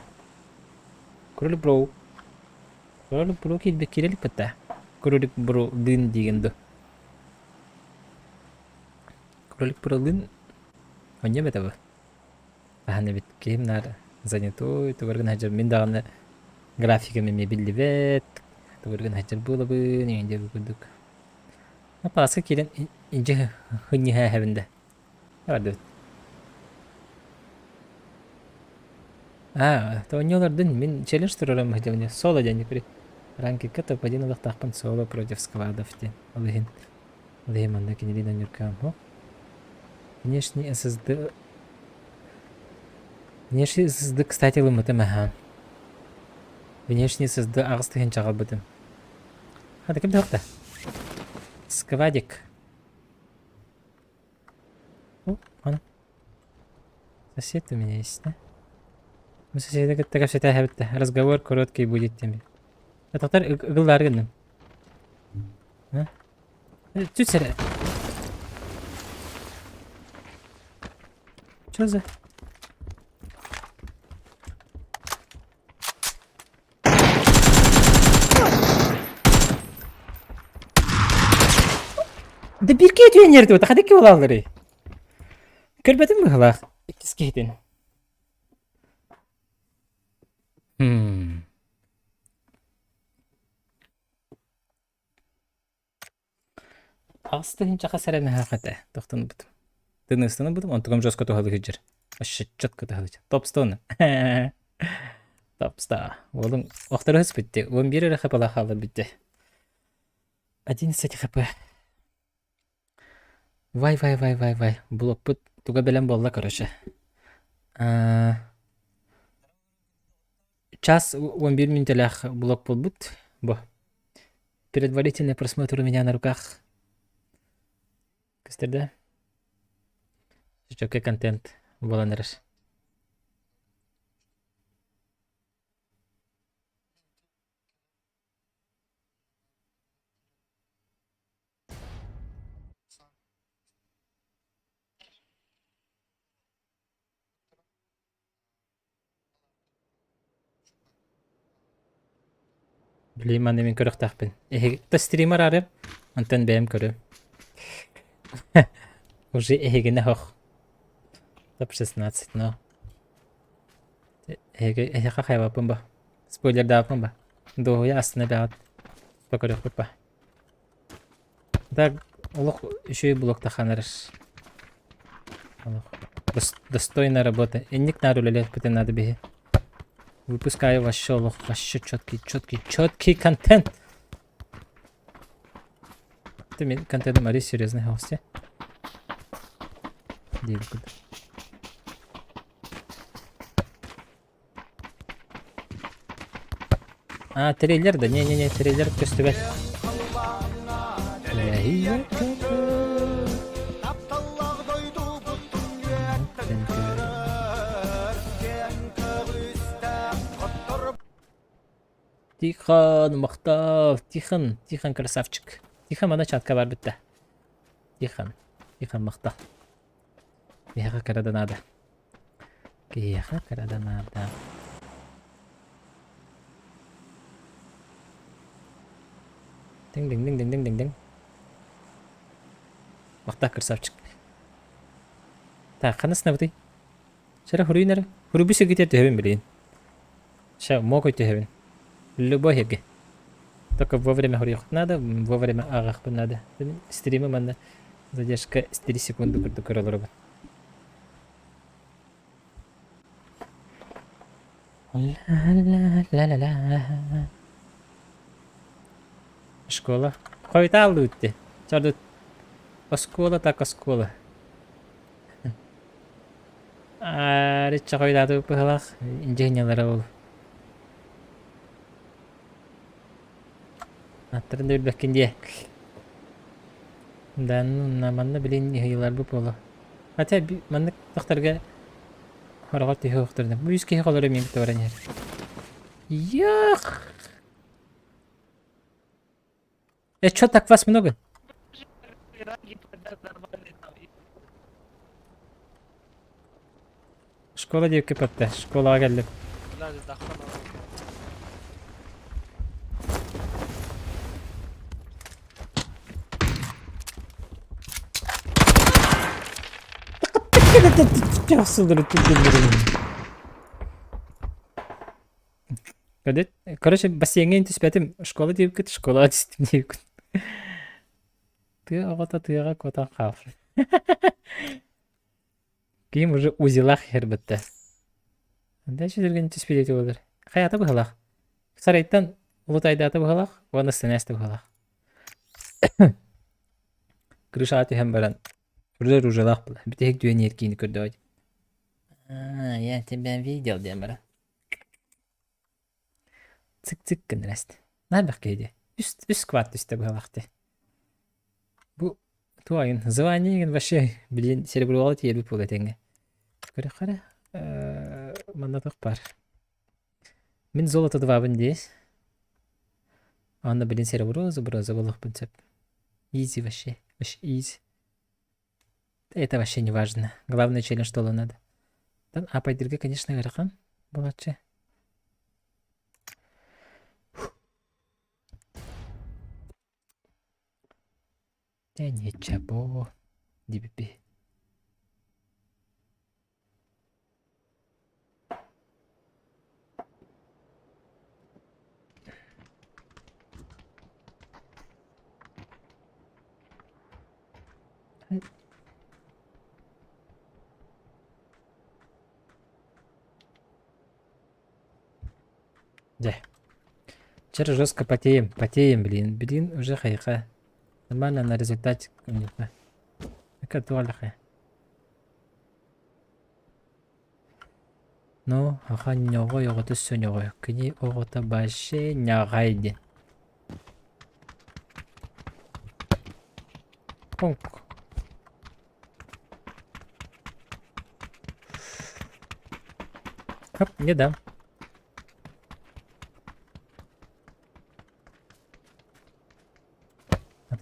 Кролик бро. Кролик бро киирбит киирэлик бытта. Кролик бро дын диигин ду. Кролик бро лын онньо бэтэ бу. Аһан эбит киһим наар занятой тугаргын сылдьар мин даҕаны графикам эмиэ биллибэт тугаргын сылдьар буолабын эҥин диэбит курдук. Пааска киирэн илдьэ хынньыһа эһэбин да. Бардыбыт. Аа, тоонньуолардын мин челлендж туруорам сылдьабын соло диэн при ранкикка топ-1 ылыахтаахпын соло против сквадов диэн. Ол иһин ол иһин манна кинилиин онньуркаам. Внешний SSD Внешний SSD, кстати, ылыммытым аһаан. Внешний SSD 8 тыһыынча аҕалбытым. Хата ким да Сквадик. О, ана. Сосед у меня есть, да? Мы соседа кытта кэпсэтээһэбит да. Разговор короткий будет теми. Атахтар ыгыллаары гынным. А? Түс эрэ. Что за? Да бирке түөннэрдибит, хадыкки буолалларый? Көрбөтүм быһылаах иккис киһитин. Хм. 8 тыһыынча хас эрэ мөһөөх этэ тохтонубутум. Тыныстаныбытым, онтукам жестко туһалыы сылдьар. Вообще четко туһалыы сылдьар. Топ-100 Топ-100. Уолуҥ охторо сыспытти. 11 эрэ хп-лаах хаалар бүтте. 11 хп. Вай вай вай вай вай. Блокпут туга бэлэм буолла короче. Час 11 мүнүүтэлээх блок буолбут. Бу. Предварительный просмотр у меня на руках. Көстөр да? Чөкө контент буолан эрэр. Блин, маны мин көрүөхтээхпин. Эһиги стример арыам, онтон бэйэм көрүөм. Уже эһигини ох. Топ-16, но. Эһиги эһиэхэ хайабаппын ба? Спойлердаабаппын ба? Дуоһуйа астына бэҕэт көрүөхпүт ба? Так, олох үчүгэй блоктахан эрэр. Олох достойная работа. Инник наар үлэлиэхпитин надо биһи. Выпускаю вообще олох вообще четкий, четкий, четкий контент. Ты мен контентом ари серьезный гости. Диэбит А, трейлер да? Не-не-не, трейлер көстүбэт. Тихон, махтал, Тихон, Тихон красавчик. Тихон мана чатка бар битте. Тихон, Тихон махтал. Киһиэхэ кыра да наада. Киһиэхэ кыра да наада. Диҥ-диҥ-диҥ-диҥ-диҥ-диҥ. Махтал красавчик. Так, ханна сынабытый? Сэрэ хуруйун эрэ. Хуруйбу сиргитигэр түһэбин билигин. Ща, мокой түһэбин. Любой сиргэ. Только вовремя хуруйуохпут надо, вовремя ааҕыахпын надо. Стримы манна задержка 3 секунды курдук көрө олоробун. Ла-ла-ла-ла-ла. Школа. Хойутааллыбыт Чордут. Оскуола так оскуола. Арычча хойутаатыбыт быһалаах. Инженерлара ол. Аттарын да билбэккин диэ. Да, ну, манна билин ыһыыларбыт буолуо. Хотя маннык тохторго хороҕор түһүө охторуна. Бу үс киһи холоро миэм баран иһэр. Ях! Э, чё так вас много? Школа диэки патта. Школаҕа кэллим. Короче, бассейҥҥа түспэтим. Школа диэбиккит, школаҕа түстүм диэбиккит. Тыа оҕото тыаҕа куотан хаалар. Ким уже узелах иһэр Дальше түргэн түспүт буолар. Хайата быһалаах. Сарайтан улутайдаата быһалаах уонна сэнээс быһалаах. Крышаҕа түһэн баран уже ружалаах была. Бүтэһик түһэн иһэр киини көрдөҕө. А, я тебя видел диэн баран. Цик-цик гыннар эст. Наһаа киһи дии. Үс, үс квад түстэ быһалаах дии. Бу туайын звание игин вообще билин серебролы тиэрбит буолуо этэҥҥэ. Көрөххө эрэ манна туох баар. Мин золото двабын дии. Аны билин серебро бронза буолуохпун сөп. Изи вообще. Вообще изи. Это вообще не важно. Главное челлендж что надо. Там апайдырга, конечно, ыарахан буолааччы. Да ничего. Диэбиппи. Дьэ. Вчера жестко потеем, потеем, блин. Блин, уже хайха. Нормально на результате у них. Ну, аха ньоҕой оҕото сөнөҕө, кини оҕото вообще ньаҕай диэн. Понк. Хоп, не дам.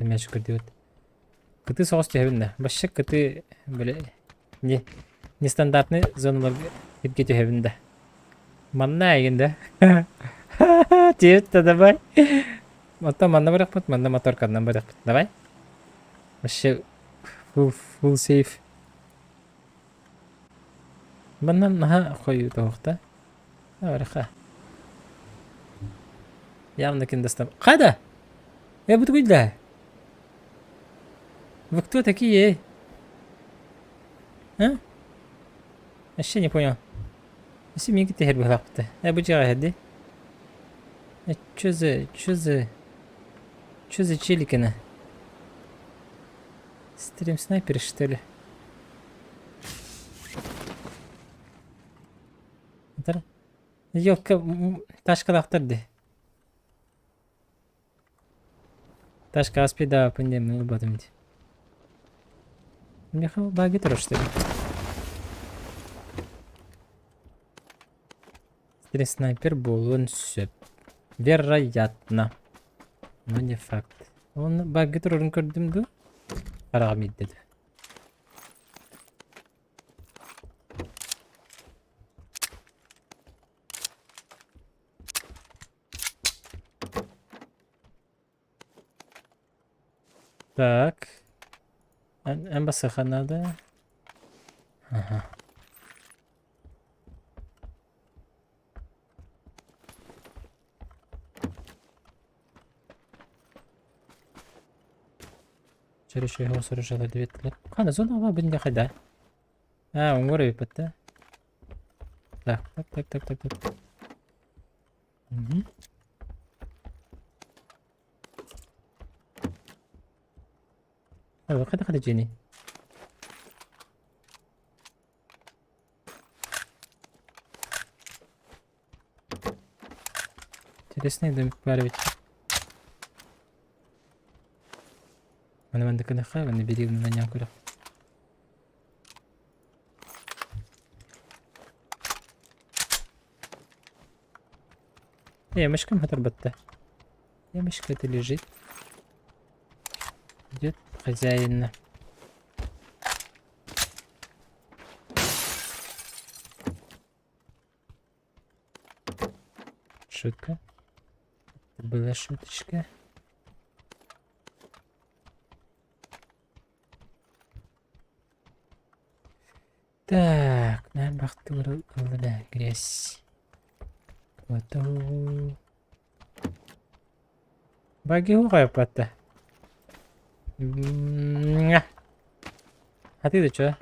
Аты мяч көрдүбүт. Кыты соҕус түһэбин да. Вообще кыты били не нестандартный зоналарга сиргэ түһэбин да. Манна эйигин да. Тиэт да давай. Оттон манна барыахпыт, манна моторканнан барыахпыт. Давай. Вообще full, full safe. Манна наһаа хойутуохта. Барыха. Явно ким достав. Хада! Я буду да. Вы кто такие? А? Вообще не понял. Если мне какие-то быһалаахпыта. Э, бу дьиэҕэ иһэрди. Э, чё за, чё за, чё за челикина? Стрим снайпер, что ли? Елка ташкалаахтар дии. Ташка аспидааппын диэммин ылбатым дии. Миэхэ баagi турар что ли? Стрим снайпер буолуон сөп. Вероятно. Но не факт. Уонна баagi турарын көрдүм дуу? Хараҕым иирдэ дуу? Так. Эн басыха надо. Ага. Через соружала две Хана зона ва бин хайда. А, уҥуор эбиппит да? Так, так, так, так, так, так. Мгм. Хайда хайда дьиэний? Интересный домик баар эбит. Маны маннык гыныахха, манна биир гынан көрөх. Ямочкам хатарбатта. Ямочка это лежит. Идет хозяина. Шутка. Это была шуточка. Так, наверное, да, грязь. Вот. Баги хуҕайппатта. А ты чё?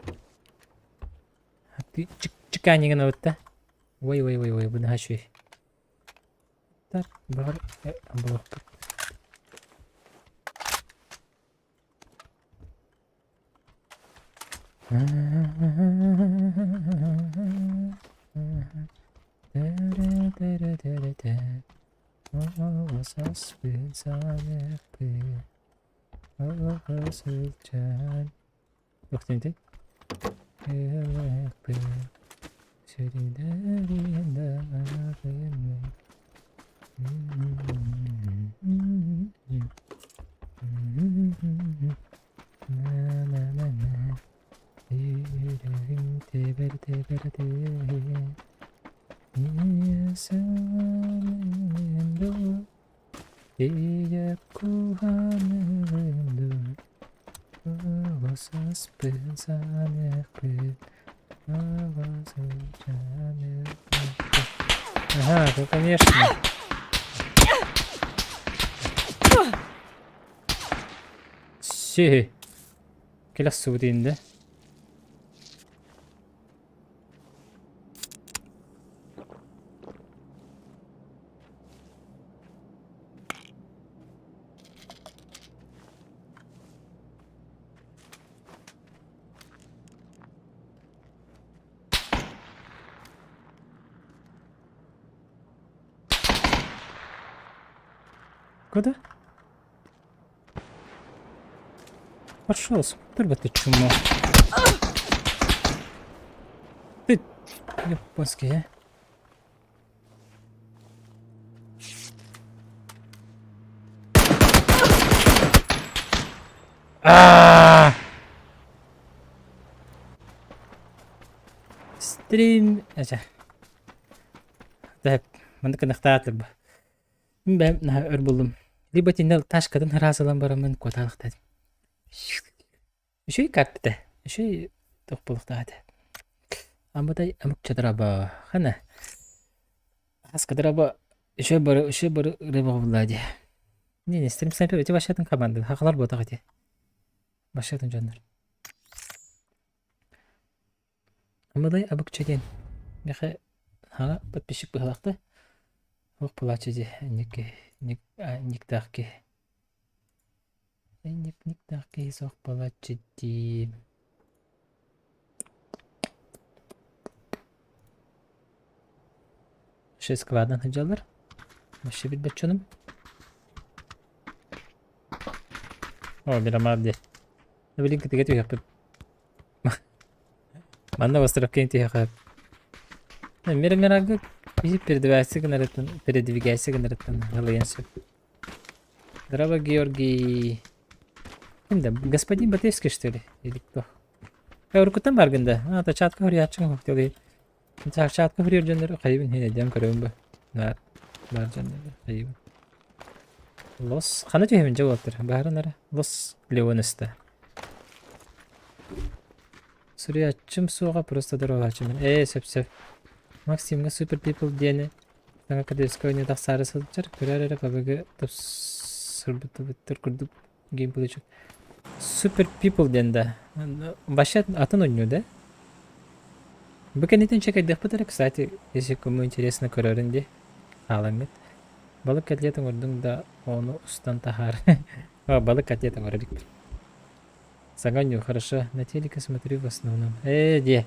А ты чеканиган абытта. Ой, ой, ой, ой, бу наһаа Так, баҕар буолуохпут. Ага, ну конечно. Си. Кэлэ охсубут инде. Куда? Пошел, смотри, ты чмо. Ты японский, а? А! Стрим. Ача. Маннык ынахтаатыр Мин бэйэм наһаа өр буллум. Либо итиннэ ташкатын ыраас ылан бараммын куотаалыктаатым. Үчүгэй карта этэ. Үчүгэй туох буолуохтаах этэ. Амыдай амыкча Хана. Хаска Еще бары, еще бары рыба була дии. Не, не, стрим снайпер эти вообще команда. Хахалар буотах эти. Вообще дьоннор. Амыдай абыкча диэн. Миэхэ хаҥа подписчик быһалаахта. Ох плача дии. Ник ник никтаах киһи. Ник никтаах киһи суох буолааччы дии. Вообще складынан сылдьаллар. Вообще билбэт дьонум. О, Мирамар дии. Билин кытыга түһүөхпүт. Манна островка түһүөххэ. Мирамирага киһи передвигайся гынарыттан, передвигайся гынарыттан ылыйан сөп. Здорово, Георгий. Ким да, господин Батырский, что ли? Или кто? Уруккуттан баргын да. А, тачатка хөрүяччыҥ хотелый. Чаатка хөрүөр дьоннор хайыбын хинэдиэм көрөбүн бу. Баар, баар дьоннор хайыбын. Лос, хана түһэбин дьэ уолаттар. Баарын ара. Лос Леонеста. Суруйааччым суоҕа просто дороолааччымын. Ээ, сөп-сөп. Максимҥа Super People диэни саҥа кадетскай оонньуу тахсаары сылдьар. Көрөр эрэ ПБГ тупсарбытыбыттар курдук геймплейчик. Super People диэн да. Вообще атын оонньуу да? Бу кэнниттэн чекайдыахпыт эрэ, кстати, если кому интересно көрөрүн дии. Хаалаҥҥыт. Балык котлет оҥордуҥ да ону устан таһаар. Балык котлет оҥоро иликпин. Саҥа оонньуу, хорошо. На телеке смотрю в основном. Ээ, диэ.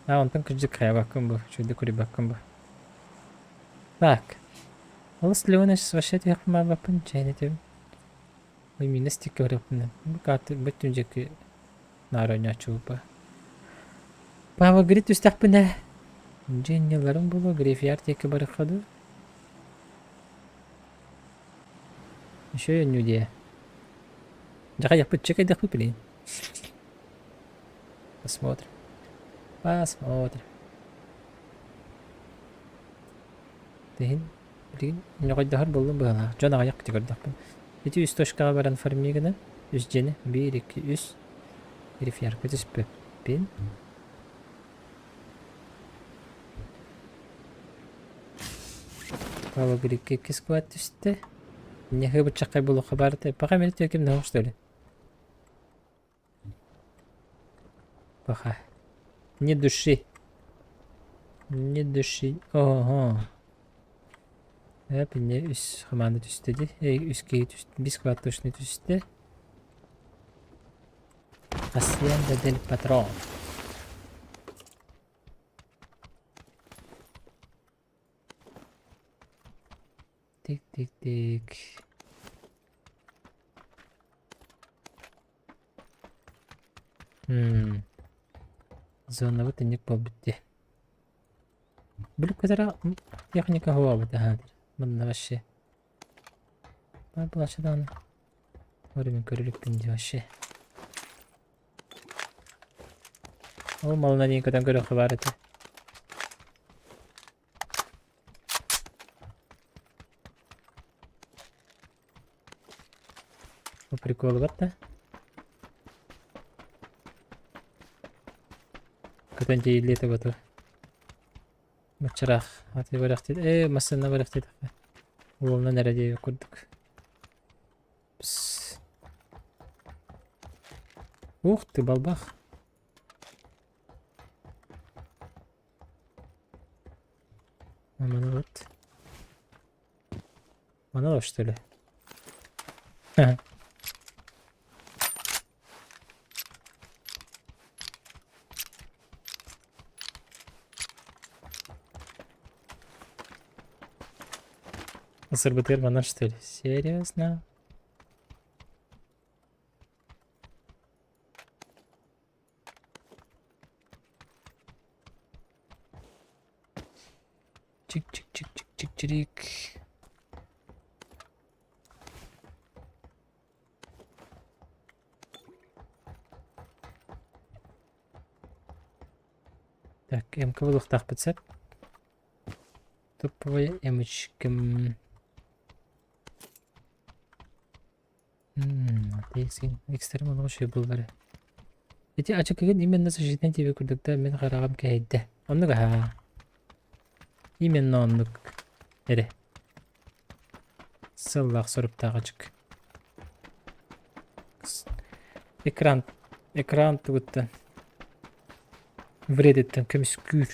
А, онтон кырдьык хайабаккын бу, үчүгэйдик курйбаккын бу. Так. Олус Леонович вообще түһэхпин баҕарбаппын, чэйин этэбин. Ой, минус тикке барыахпын. Бу карта бүттүн дьэки наар оонньооччубуппа. Пава говорит түстэхпинэ. Дьиэнньэлэрим буолуо, грейфиар диэки барыахха дуу? Еще оонньуу диэ. Дьахайахпыт чекайдахпыт блин. Посмотрим. Посмотрим. Тиһин билигин ньоҕойдоһор буоллум быһалаах. Дьон аҕыйах көрдөхпүн. Ити үс точкаҕа баран фарми гына үс дьиэни биир икки үс реферка түспэппин. Павлогрикка икки сквад түстэ. Нехэ быччаккай булуохха баар этэ. Пока мин ким да что ли? Пока. Не души. Не души. Ого. Эп, не үс команда түстэ ди. Эй, үс киһи түстэ. Бис сквад точно түстэ. Hacienda del Patrón. Тик-тик-тик. М. Зонабыт инник буолбут дии. Билип кытара техника хуабыт аһаатыр. Манна вообще. Баар даҕаны. Уровень көрүлүкпүн дии вообще. Ол малынан иин көтөн көрүөххэ баар этэ. По приколу да? Көтөн тиийиллиэ этэ боту. Маччараах аты барахтыт. Ээ, массыына барахтыт. Уолунан эрэ диэбит курдук. Пс. Ух ты, балбах. Маны вот. Манала что ли? Сырбытыгар манар что ли? Серьезно? Чик-чик-чик-чик-чик-чирик. Так, МК булуохтаахпыт сөп. Топовая эмочка. Экстрем олоҕу үчүгэй буоллар. Ити ачыкыгын именно защитнай диэбит курдук да мин хараҕым кэһэйдэ. Оннук аһаа. Именно оннук эрэ. Сыллаах соруктаах ачык. Экран экран тугуттан вредиттэн көмүскүүр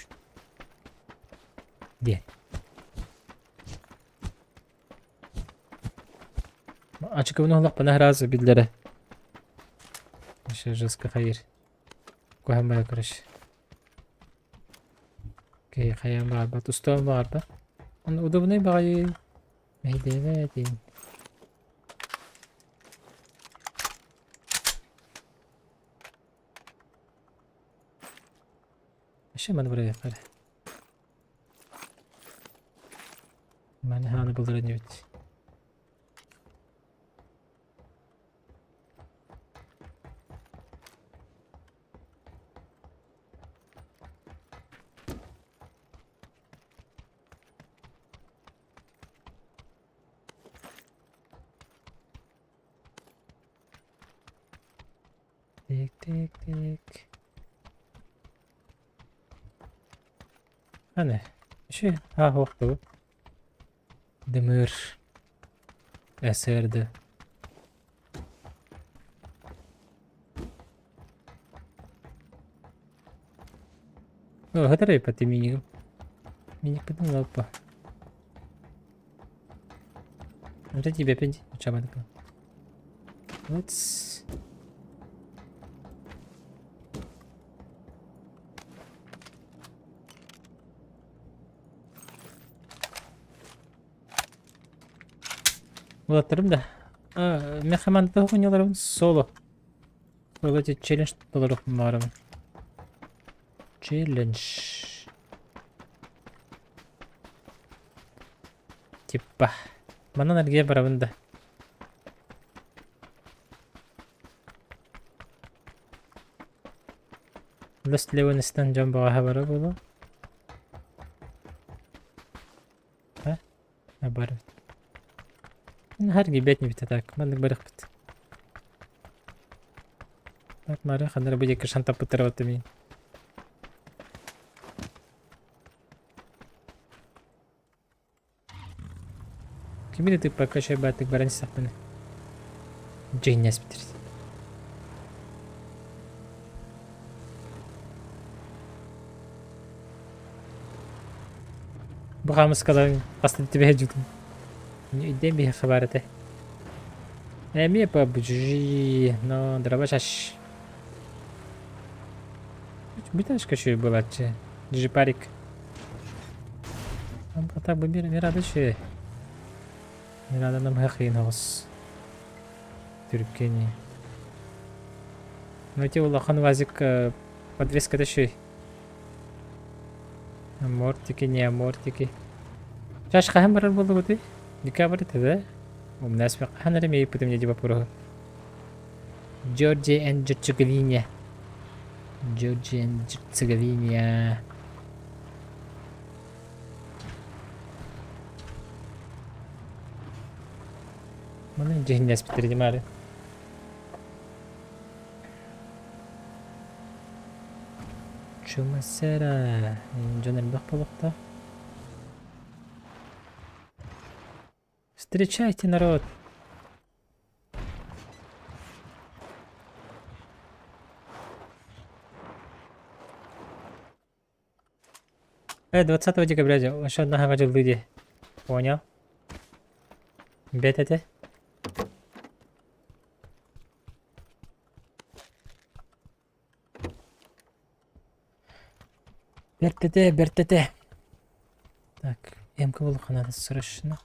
диэн. Ачыкыбын уһулахпына сразу биллэрэ. Еще жестко хайыр. Куһан бара короче. Окей, хайаан баҕарбат, устуон баҕарбат. Оны удобнай баҕайы мэһэйдээбэт Вообще маны барыахтара. Маны хааны булар инибит. Тик тик тик. Аны, үчүгэй ааһыах дуу? Дымыр СРД. О, хатарай пати минигим. Миник лапа. Это тебе опять чабанка. Let's... Улаттарым да. Мен хамаандата оонньууларым соло. Соло челлендж толоруохпун баҕарабын. Челлендж. Типа. Манан эргийэ барабын да. Лес Леонистан дьон баҕаһа бара буолуо. А? А бар. Харгибет не так. Маннык барыхпыт. Так, мары ханнара бу диэки шантаппыттара мин. Кими да тыппакка шайбааттык баран истэхпинэ. Дьиҥнэспитир. Бу хаамыскаларын хаста түбэһэ дьутун. Өйдөөн биһиэхэ баар этэ. Эмиэ PUBG, но дробаш Биташка еще буолааччы. Джипарик. А так бы мирада еще. Мирада нам хахин оҕус. Түркени. Ну эти улахан вазик подвеска еще. Амортики, не амортики. Чаш хаһан барар буоллугутуй? Декабрь этэ да? Умнаас хаһан эрэ миэйиппитим дии боппуруоһу. Georgia and Herzegovina. Georgia and Herzegovina. Маны дьиһиннэспиттэр димаары. Чумасера. Дьон элбэх буолуохтаах. Встречайте, народ! 20 декабря еще одна дьыллыы Понял. Бэт этэ. Бэрт этэ, бэрт этэ. Так, эмка булуохха срочно.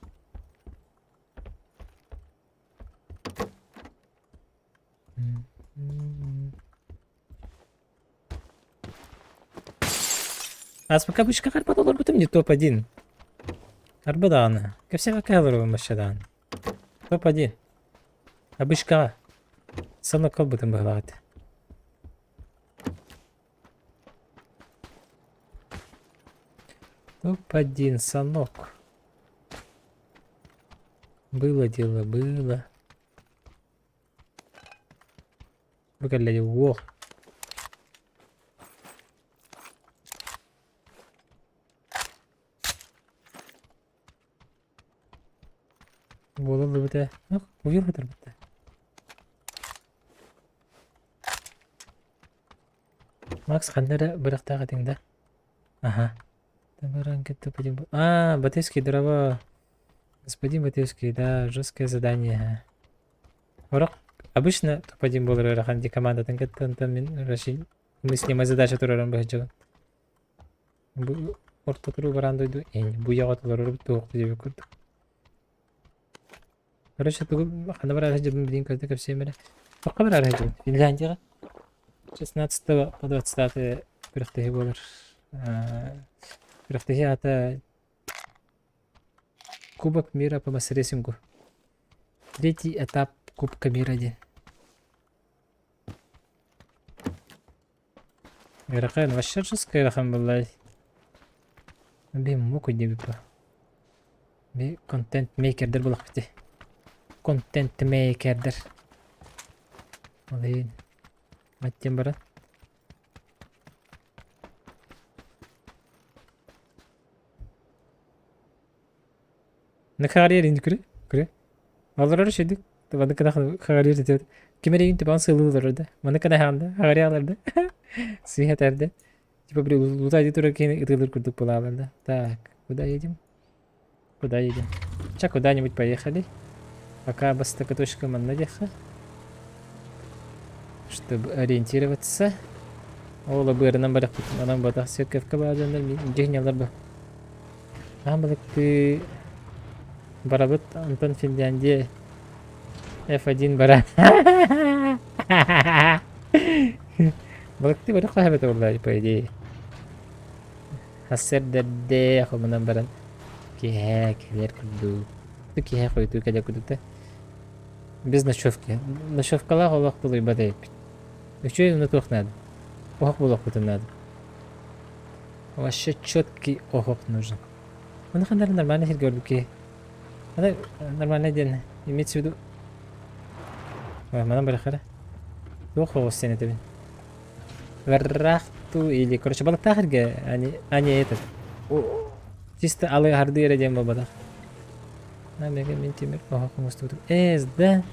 Ааспыкка бышка харбат олорбутум не топ-1. Арба даҕаны. Кэпсэҕэ олоробун бачча даҕаны. Топ-1. Абышкаҕа. Сонно колбутум быһылаах этэ. Топ-1 Санок. Было дело, было. Бу кэллэ дии, уох. Буола ыллыбыт ээ. Ох, уйур хатарбыт Макс ханна эрэ бырахтаах этиҥ да? Аха. А, Батыевский, здорово. Господин Батыевский, да, жесткое задание. Урок обычно топ-1 буолар ыарахан дии командатын кытта онтон мин мыслимая задача турарым быһаччыбын. Бу орто туруу бараан дойду бу үйэҕэ толорорбут туох диэбит курдук. Короче, тугу ханна бараары сылдьабын билигин көрдө кэпсиэм эрэ. Туохха бараары сылдьабын? Финляндияҕа. 16 по 20 күрэхтэһии буолар. Күрэхтэһии аата Кубок мира по мас-ресингу. Третий этап Кубка мира диэн. Ыарахан, вообще жестко ыарахан буолла. Би муку диэбиппэ. Би контент мейкердэр буолахпыт дии. Контент мейкердэр. Ол иһин маттен баран. Нахария күрэ күрэ. Олорор шедик. Маны кына хагарыыр этибит. Ким эрэ типа сыылыылар да. Маны кына хаанда хагарыалар да. Сыыһа этэрдэ. Типа били лутай турар киһини ытыылыр курдук буолаалар да. Так, куда едем? Куда едем? Ча куда-нибудь поехали. Пока бастакы точка манна диэххэ. Чтобы ориентироваться. Ол быарынан барахпыт. Онон батах церковка баадьаннар дьиһнялар ба. Аан балыктыы барабыт Антон Финляндия F1 бара. Балыктыы барах хаһабыт буолла по идее. Хассэрдэрдэ хомунан баран киэһэ кэлэр курдук. Киэһэ хойутуу кэлэр курдук да. Без ночевки. Ночевкалаах олох тулуйбат эбиппит. Үчүгэй унутуох наада. Оһох булуохпутун наада. Вообще четкий оһох нужен. Оны хандар нормально сиргэ көрбүт киһи. Аны нормально диэн имеется в виду. Ой, манан барахара. Туох оҕус сен этэбин. Ыраахту или, короче, балыктаах эргэ, а не этот. Чисто алы харды эрэ диэн буолбатах. А, мега мин тимир оһох оҥостубутум. Эс, да?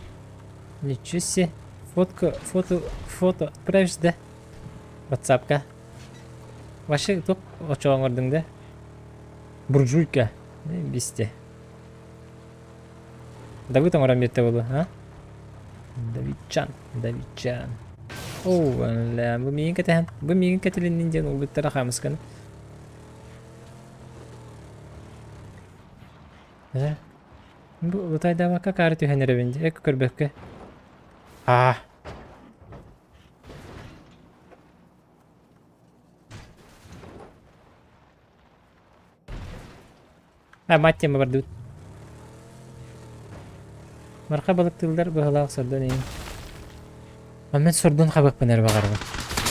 Ничего себе. Фотку, фото, фото отправишь, да? Ватсапка. Вообще туох очоҕо оҥордуҥ да? Буржуйка. Бисте. Давыд оҥорон биэртэ буолуо, а? Давидчан, Давидчан. Оо, бля, бу миигин кэтэһэн, бу миигин кэтилиннин диэн уолбуттара хаамысканы. Э? Бу утайдаабакка акаары түһэн эрэбин дии, көрбөккө. Аа. А, мать тема бардыбыт. Марха балыктыыллар быһалаах сордон иһин. А мен сордон хабыппын эрэ баҕарабын.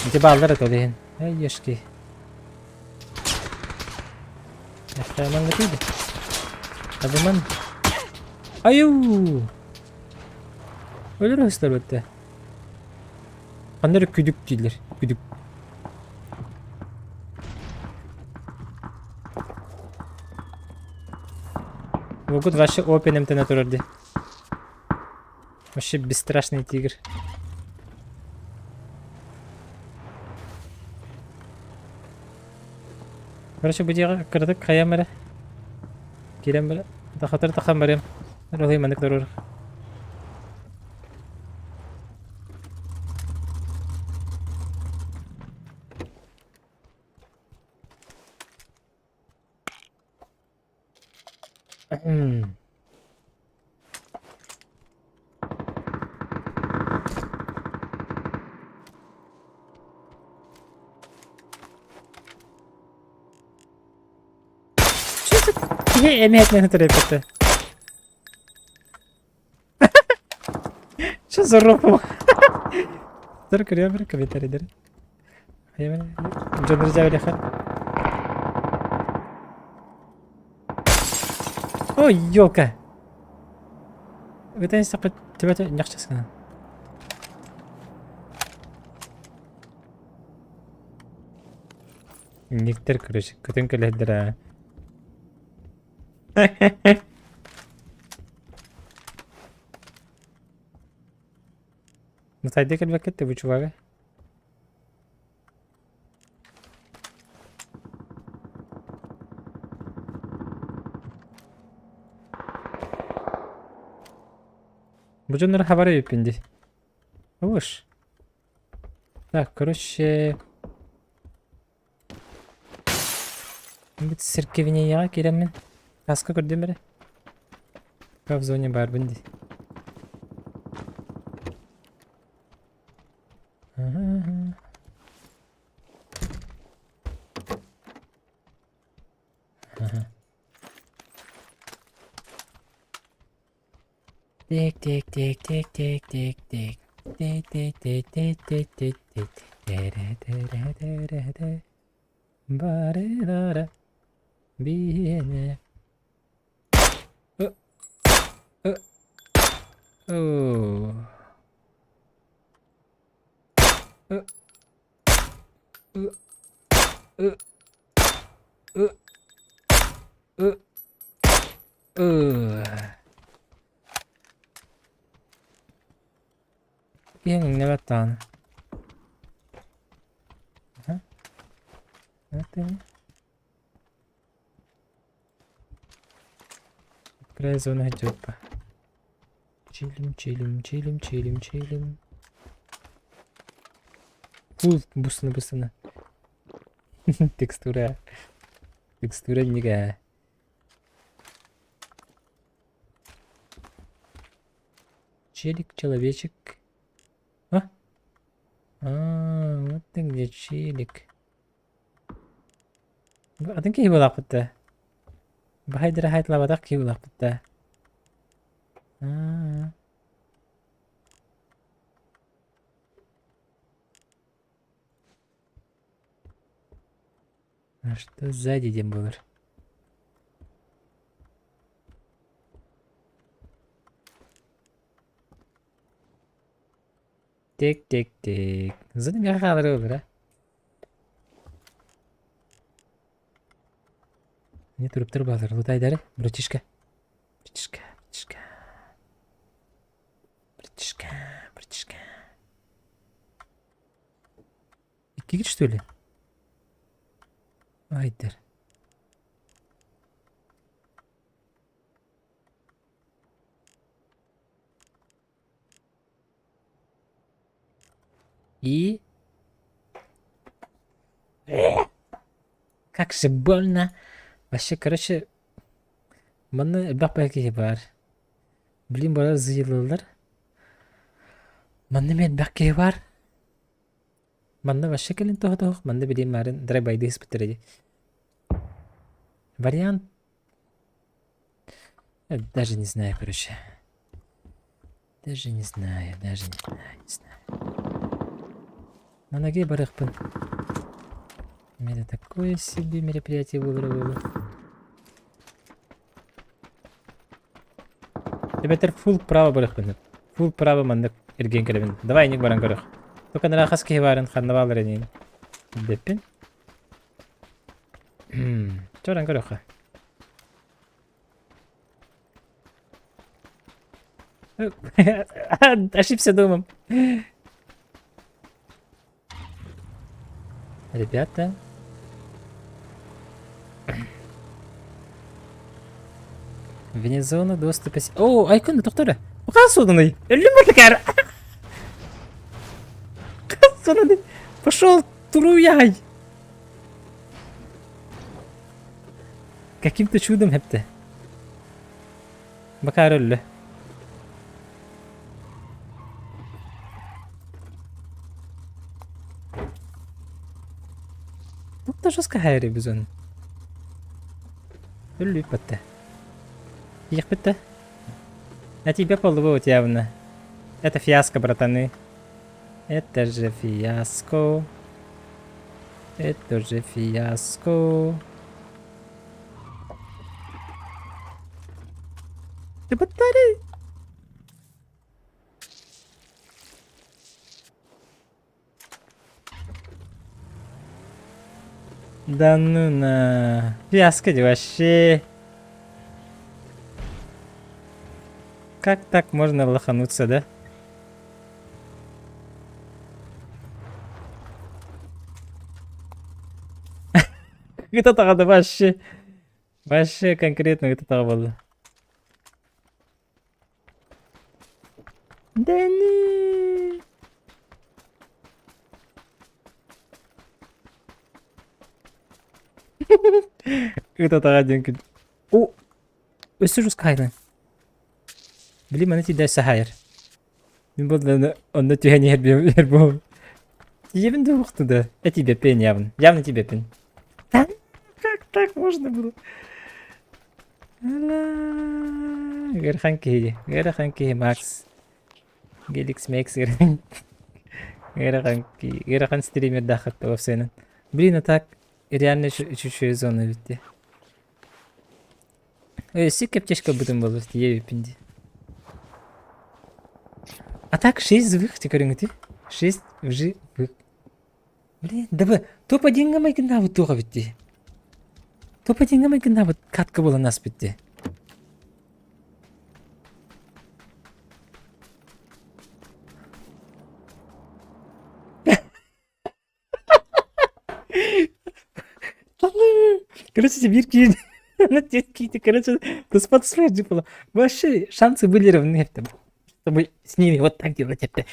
Ити бааллар это ол иһин. Эй, ешки. Мангытыйды. Абыман. Аю! Өлөр өстөр бөттө. Ханна эрэ күдүк дииллэр. Күдүк. Могут вообще опен эмтэнэ турар дии. Вообще бесстрашный тигр. Короче, бу дьиэҕэ кыратык хайам эрэ. Киирэн баран, тахатар тахан барыам. Ролей маннык туруор. Киһи эмиэ төрөппүттэ. Что за ропу? Дар көрүө комментарийдер. Дьон риза Ой, елка. Бүтэн истэхпит төбөтө ньахчас гынан. Никтер, короче, көтөн кэлэһдэр аа. Лутайда кэлбэккит да бу чувага. Бу дьоннор хабар эбиппин дии. Уж. Так, короче... Бу церковнияҕа киирэммин таска көрдүм эрэ. В зоне баарбын дии. Тик тик тик тик тик тик тик ти ти ти ти ти ти ти тэрэ тэрэ тэрэ тэ барылара биһиэнэ Ы ы оо ы ы ы ы ы ы Киһи иҥнэбэт даҕаны. Край зона сылдьыбыппа. Чилим, чилим, чилим, чилим, чилим. Фу, бусына бусына. Текстура. Текстура ньигэ. Челик, человечек. А? А, вот ты где челик. Атын киһи буолаахпыт да. Баһайдара хайтлаабатах киһи буолаахпыт да. Аа. А что сзади диэн буолар? Тик тик тик. Сзади миэхэ хаалара буолар ээ. Не туруптар баалар. Лутайдары, братишка. Братишка, братишка. Братишка, братишка. Иккигит что ли? Айдер. И... Как же больно. Вообще, короче, манна элбэх киһи баар. Блин, бары зыйыллаллар. Манна эмиэ элбэх киһи баар. Манна вообще кэлин тоһо-тоһох, манна билиэн маарын драйбайды ыспыттара дии. Вариант даже не знаю, короче. Даже не знаю, даже не знаю, не знаю. На ноге барыахпын. Это такое себе мероприятие выбрал. Эбэтэр фул право барыахпын. Фул право маннык эргиэн кэлэбин. Давай инник баран көрөх. Только нара хас киһи баарын ханна баалар инигин. Билбэппин. Чоран көрөххө. Ошибся домом. Ребята. Вне зоны доступа... О, айкон, доктора. Хасуданный. Өлүм Хасуданный. Пошел, туруяй. Каким-то чудом хепте. Бакар өллө. Тут да жестко хайры бизон. Өллү бітті. Иэх бітті. А тебе полывать явно. Это фиаско, братаны. Это же фиаско. Это же фиаско. Ты батарей. Да ну на. Фиаско вообще. Как так можно лохануться, да? Ыта вообще. Вообще конкретно ыта буолла. Дэнни! Ыта диэн күн. О, өссө жускайдан. Били маны тиийдэ сахайар. Мин буолла онно түһэн иһэр бу. Тиийэбин да уохту да. Я тебе пен явно. Явно тебе пен. Да как так можно было? Ыарахан киһи ыарахан киһи Макс. Геликс Мекс ыарахан ыарахан киһи ыарахан стримердааххат уопсайынан. Блин, а так реально чуть-чуть зона бүттэ. Өссө кэптешка бытын буолбут тиийэбиппин дии. А так шесть живых көрүҥүтүй? Шесть живых. Блин, да бы топ-1-ҥа майгыннаабыт туох эбит дии. Топ-1-ҥа майгыннаабыт катка буолан ааспыт дии. Короче, биир киһи киһи короче, туспа туспа было. Вообще шансы были равны, чтобы с ними вот так делать это.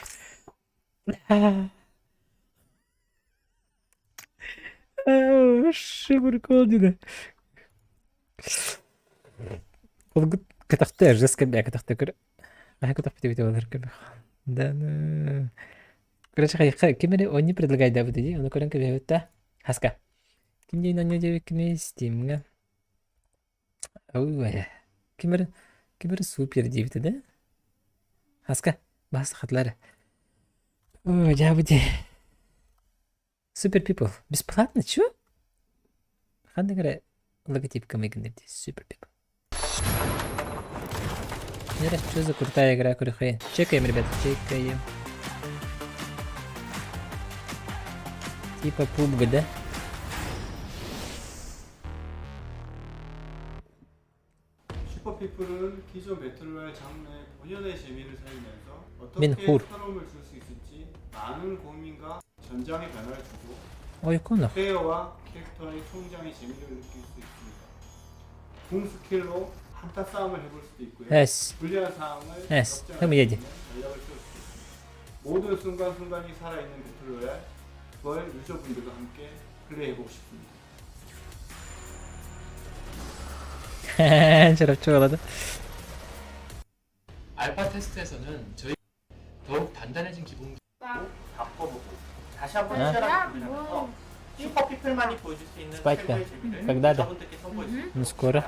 Вообще прикол дии. Ол кытахты жестко бля кытахты көр. Кытахты олар көр. Да ну. Короче, хайха, ким эрэ онни предлагайдаабыт дии, ону көрөн кэбиһэбит да. Хаска. Ким диэн онньо диэбиккиний Стимҥа. Ой, ким эрэ ким эрэ супер диэбитэ да? Хаска, бас хатылар. Ой, дьаабы дии. Супер People. Бесплатно, чё? Ханнык эрэ логотипка майгыннар дии. Супер People. Нера, что за крутая игра, Курихэ? Чекаем, ребята, чекаем. Типа PUBG, да? 슈퍼피플은 기존 배틀로얄 장르의 본연의 재미를 살리면서 Мин 어떻게 хур. 새로움을 줄 수 있을지 많은 고민과 전장의 변화를 주고 Ой, конох. 플레이어와 캐릭터의 성장의 재미를 느낄 수 있습니다. 궁 스킬로 한타 싸움을 해볼 수도 있고요. Эс. 불리한 상황을 Эс. 역전할 Кым 수 едет? 있는 전략을 세울 수 있습니다. 모든 순간순간이 살아있는 배틀로얄 그걸 유저분들과 함께 플레이해보고 싶습니다. Чурапчылады. 알파 테스트에서는 저희 더욱 단단해진 기본 바꿔보고 다시 한번 아. 치열하게 고민하면서 슈퍼피플만이 보여줄 수 있는 Спать-то. 최고의 재미를 Когда да? 여러분들께 선보일 수 Ну скоро.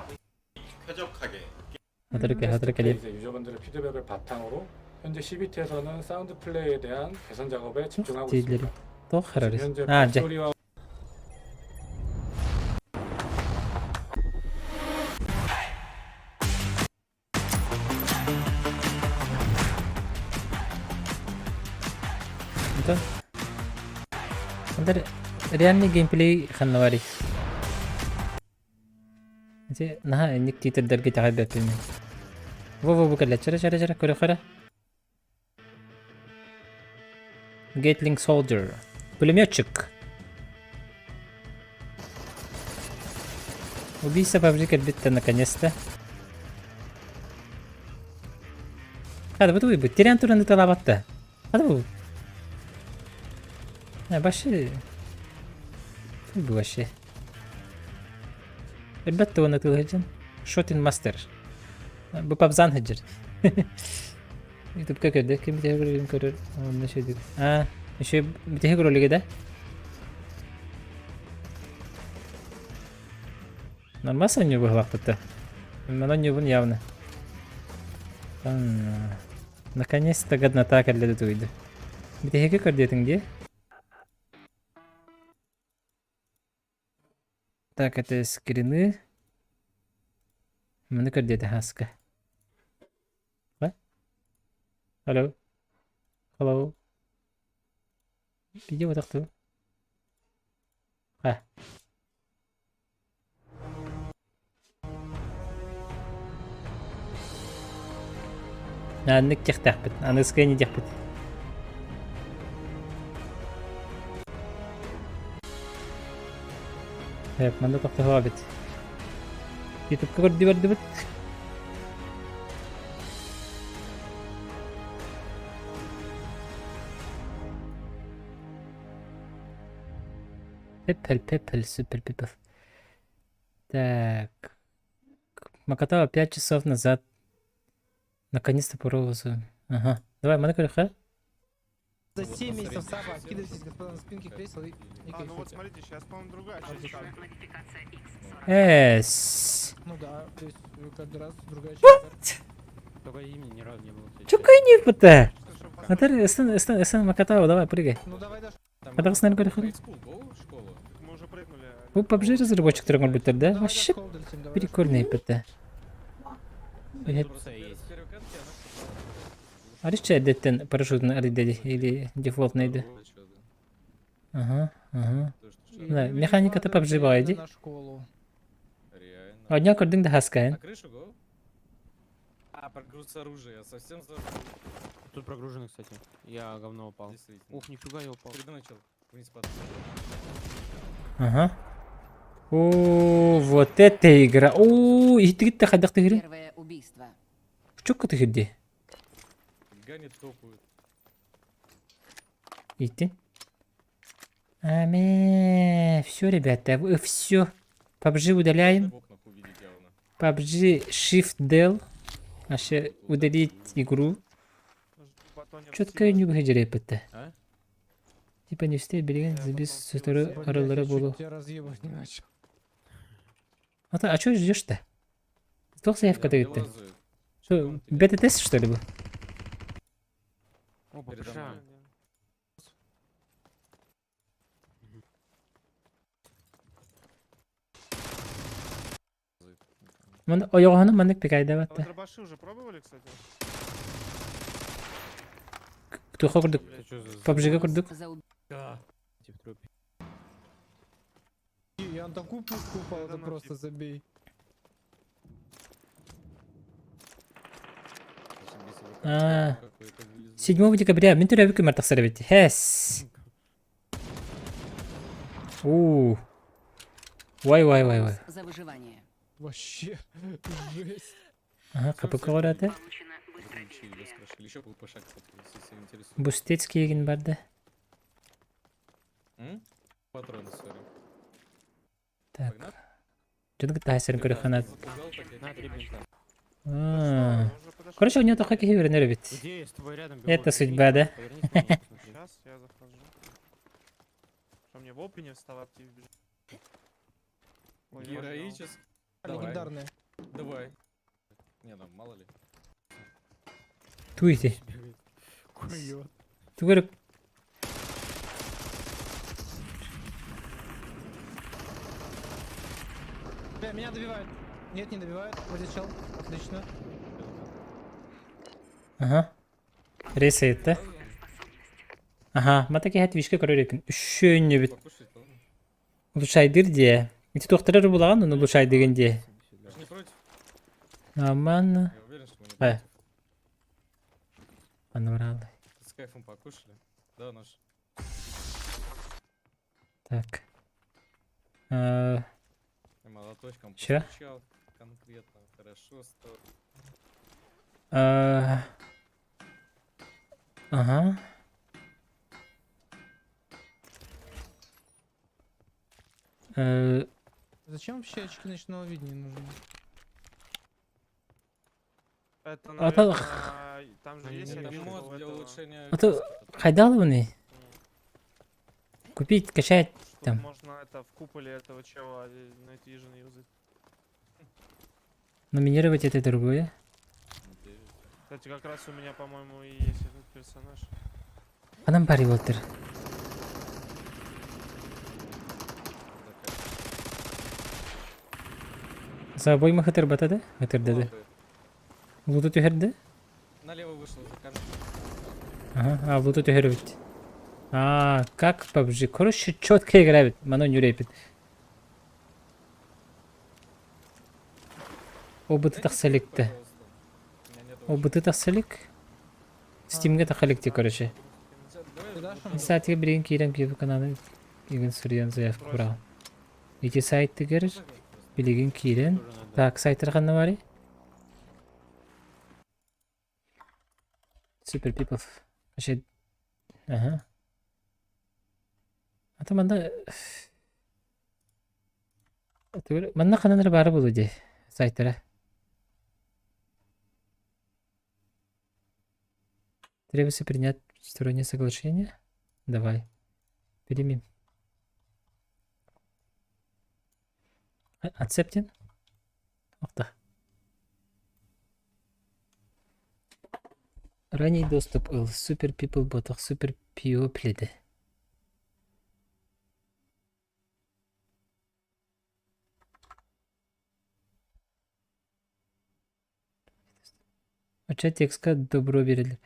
쾌적하게 어떻게 어떻게 때 이제 유저분들의 피드백을 바탕으로 현재 CBT에서는 사운드 플레이에 대한 개선 작업에 집중하고 Тидлери. 있습니다. Туох 지금 харарыс. 현재 А, дьэ. 목소리와 Онтон Онтон реальный геймплей ханна барый? Ити наһаа инник титрдэргэ итэҕэйбэппин мин. Во-во бу кэллэ чара чара чара көрө көрө. Gatling Soldier. Пулеметчик. Убийца PUBG кэлбит наконец-то. Хада бу тугуй бу тирээн туран ыталаабатта. Хада бу. Вообще. Бу вообще. Элбэт да уонна тылыһыдьан. Шотин мастер. Бу пабзан сылдьар. Ютубка көрдө. Ким бүтэһик ролигин көрөр? Онно үчүгэй. А, еще бүтэһик ролига да? Нормас онньуу быһылаахпыт да. Мен онньуубун явно. Наконец-то годнота кэллэ туйду. Бүтэһикки көрдүөтүҥ дии? Так, это скрины. Маны көрдүөтэ хаска. What? Hello? Hello? Видео тахтыы. А. Нааннык диэхтээхпит, аныгыскы ини диэхпит. Эп, манна тохтоһуо эбит. Ютубка көрдүү бардыбыт. Пепел, пепел, супер пепел. Так. Макатава 5 часов назад. Наконец-то попробовал. Ага. Давай, маны көрөхө. За 7 месяцев саба, откидывайтесь, господа, на спинки кресел и, и А, ну вот кайфуйте. смотрите, сейчас, по-моему, другая часть карты. Эс. Ну да, то есть каждый раз другая часть. Только имени ни разу не было. Чукай не Что, чтобы Наталья, Эстен, Эстен, Эстен, Макатава, давай, прыгай. Ну давай даже. Кадагысынан көрөхө. школу. Мы уже прыгнули. Бу PUBG разработчиктар оҥорбуттар да? Давай Вообще до школы долетим, давай. прикольный ПТ. Просто с первой катки она Арича эрдэттэн парашютын арыйда или дефолтный да? Ага, ага. Да, механиката PUBG баҕайы дии. На школу. Реально. Одня көрдүҥ да хаскайын. На крышу го? А, прогруз оружия, я совсем забыл. Тут прогружено, кстати. Я говно упал. Действительно. Ух, нифига я упал. Передо мной чел. Вниз падает. Ага. О, вот это игра. О, иһиттигит хайдах түһэрий? Первое убийство. Чукка түһэрди. Гани топают. Иһиттин. Аме, все, ребята, все. PUBG удаляем. В окнах увидеть явно. PUBG Shift Del. Вообще удалить игру. Батонер Четко не выходили ПТ. А? Типа не все билигин Я забис потом сотору силы Блядь, аралары я чуть болу. тебя разъебать не начал. А то, а чё ждешь-то? Туох заявка Я дают-то? вылазаю. Что, бета-тест что ли был? О, Передо ППШ. мной. Ман ойоҕоһону маннык пикайда А вы батта. дробаши уже пробовали, кстати? Туха курдук, Это что за PUBG-га курдук. За убийство. Да. в трупе? Я на такую пушку упал, это Да ну, просто тип. забей. А. Какой-то вылез. 7 декабря мин төрөөбүт күммэр тахсар эбит. Хэс. У. Вай вай вай вай. За выживание. Вообще, жесть. Ага, КПК ората. Выключили, раскрошили. Еще ППШ, кстати, если всех интересует. Бустецкий егин барды. М? Патроны, сори. Так. Погнали? Дьон кытта көрө ханат. Запугал, так я На, три бинта. А. Уже подошел. Короче, у него тоха киһи үйренер эбит. Где я с тобой рядом бегу? Это судьба, да? Повернись на меня, посмотри. Сейчас я захожу. Что мне в опене вставать и бежать? Ой, я пожалуй. Героически. Давай. Легендарная. Давай. Не, там, мало ли. Туйти. Бегает. Кует. Тугар Бля, меня добивают. Нет, не добивают. Вот здесь чел. Отлично. Ага. Рейс это. Ага, матаки хат вишка көрөр эбин. Үшөөннү бит. Покушать, ладно. Улучшайдыр дии. Ити туохтарар булаган, оны улучшайдыгын дии. Я же не против. Нормально. Я уверен, что мы не Э. против. Аноралы. С кайфом покушали. Да, наш. Так. Э, И молоточком Чё? постучал конкретно. Хорошо стало. Ага. Зачем вообще очки ночного видения нужны? Это, А то- наверное, там же есть Это обилка мод у для этого, улучшения... А то- графики. Хайдаловны? Купить, качать. что Там. можно это в куполе этого чела Night Vision юзать. Номинировать это другое. Кстати, как раз у меня, по-моему, и есть этот персонаж. Анам бари болтыр. За обойма хытыр батады? Хытыр деди. Луту түһэрди? Налево вышел за камень. Ага, а луту түһэрбит. А, как PUBG. Короче, четко играет. Мано не репит. ОБТ тахсаликте. Пожалуйста. У меня нет ОБТ тахсалик. Стимге тахаликте, короче. Давай Ты дашь ему? Саатыга билигин киирэн киһи каналы игин суруйан заявка быраҕан. Ити сайтыгар билигин киирэн так сайтар ханна баарый? Super People. Вообще Ага. Ата манна манна ханан эрэ баара буолуо дии сайтара. Требуется принять стороннее соглашение. Давай. Примем. Accepting. Охта. Ранний доступ ыл. Super People ботах Super People Оччо текска добро биэрэллэр.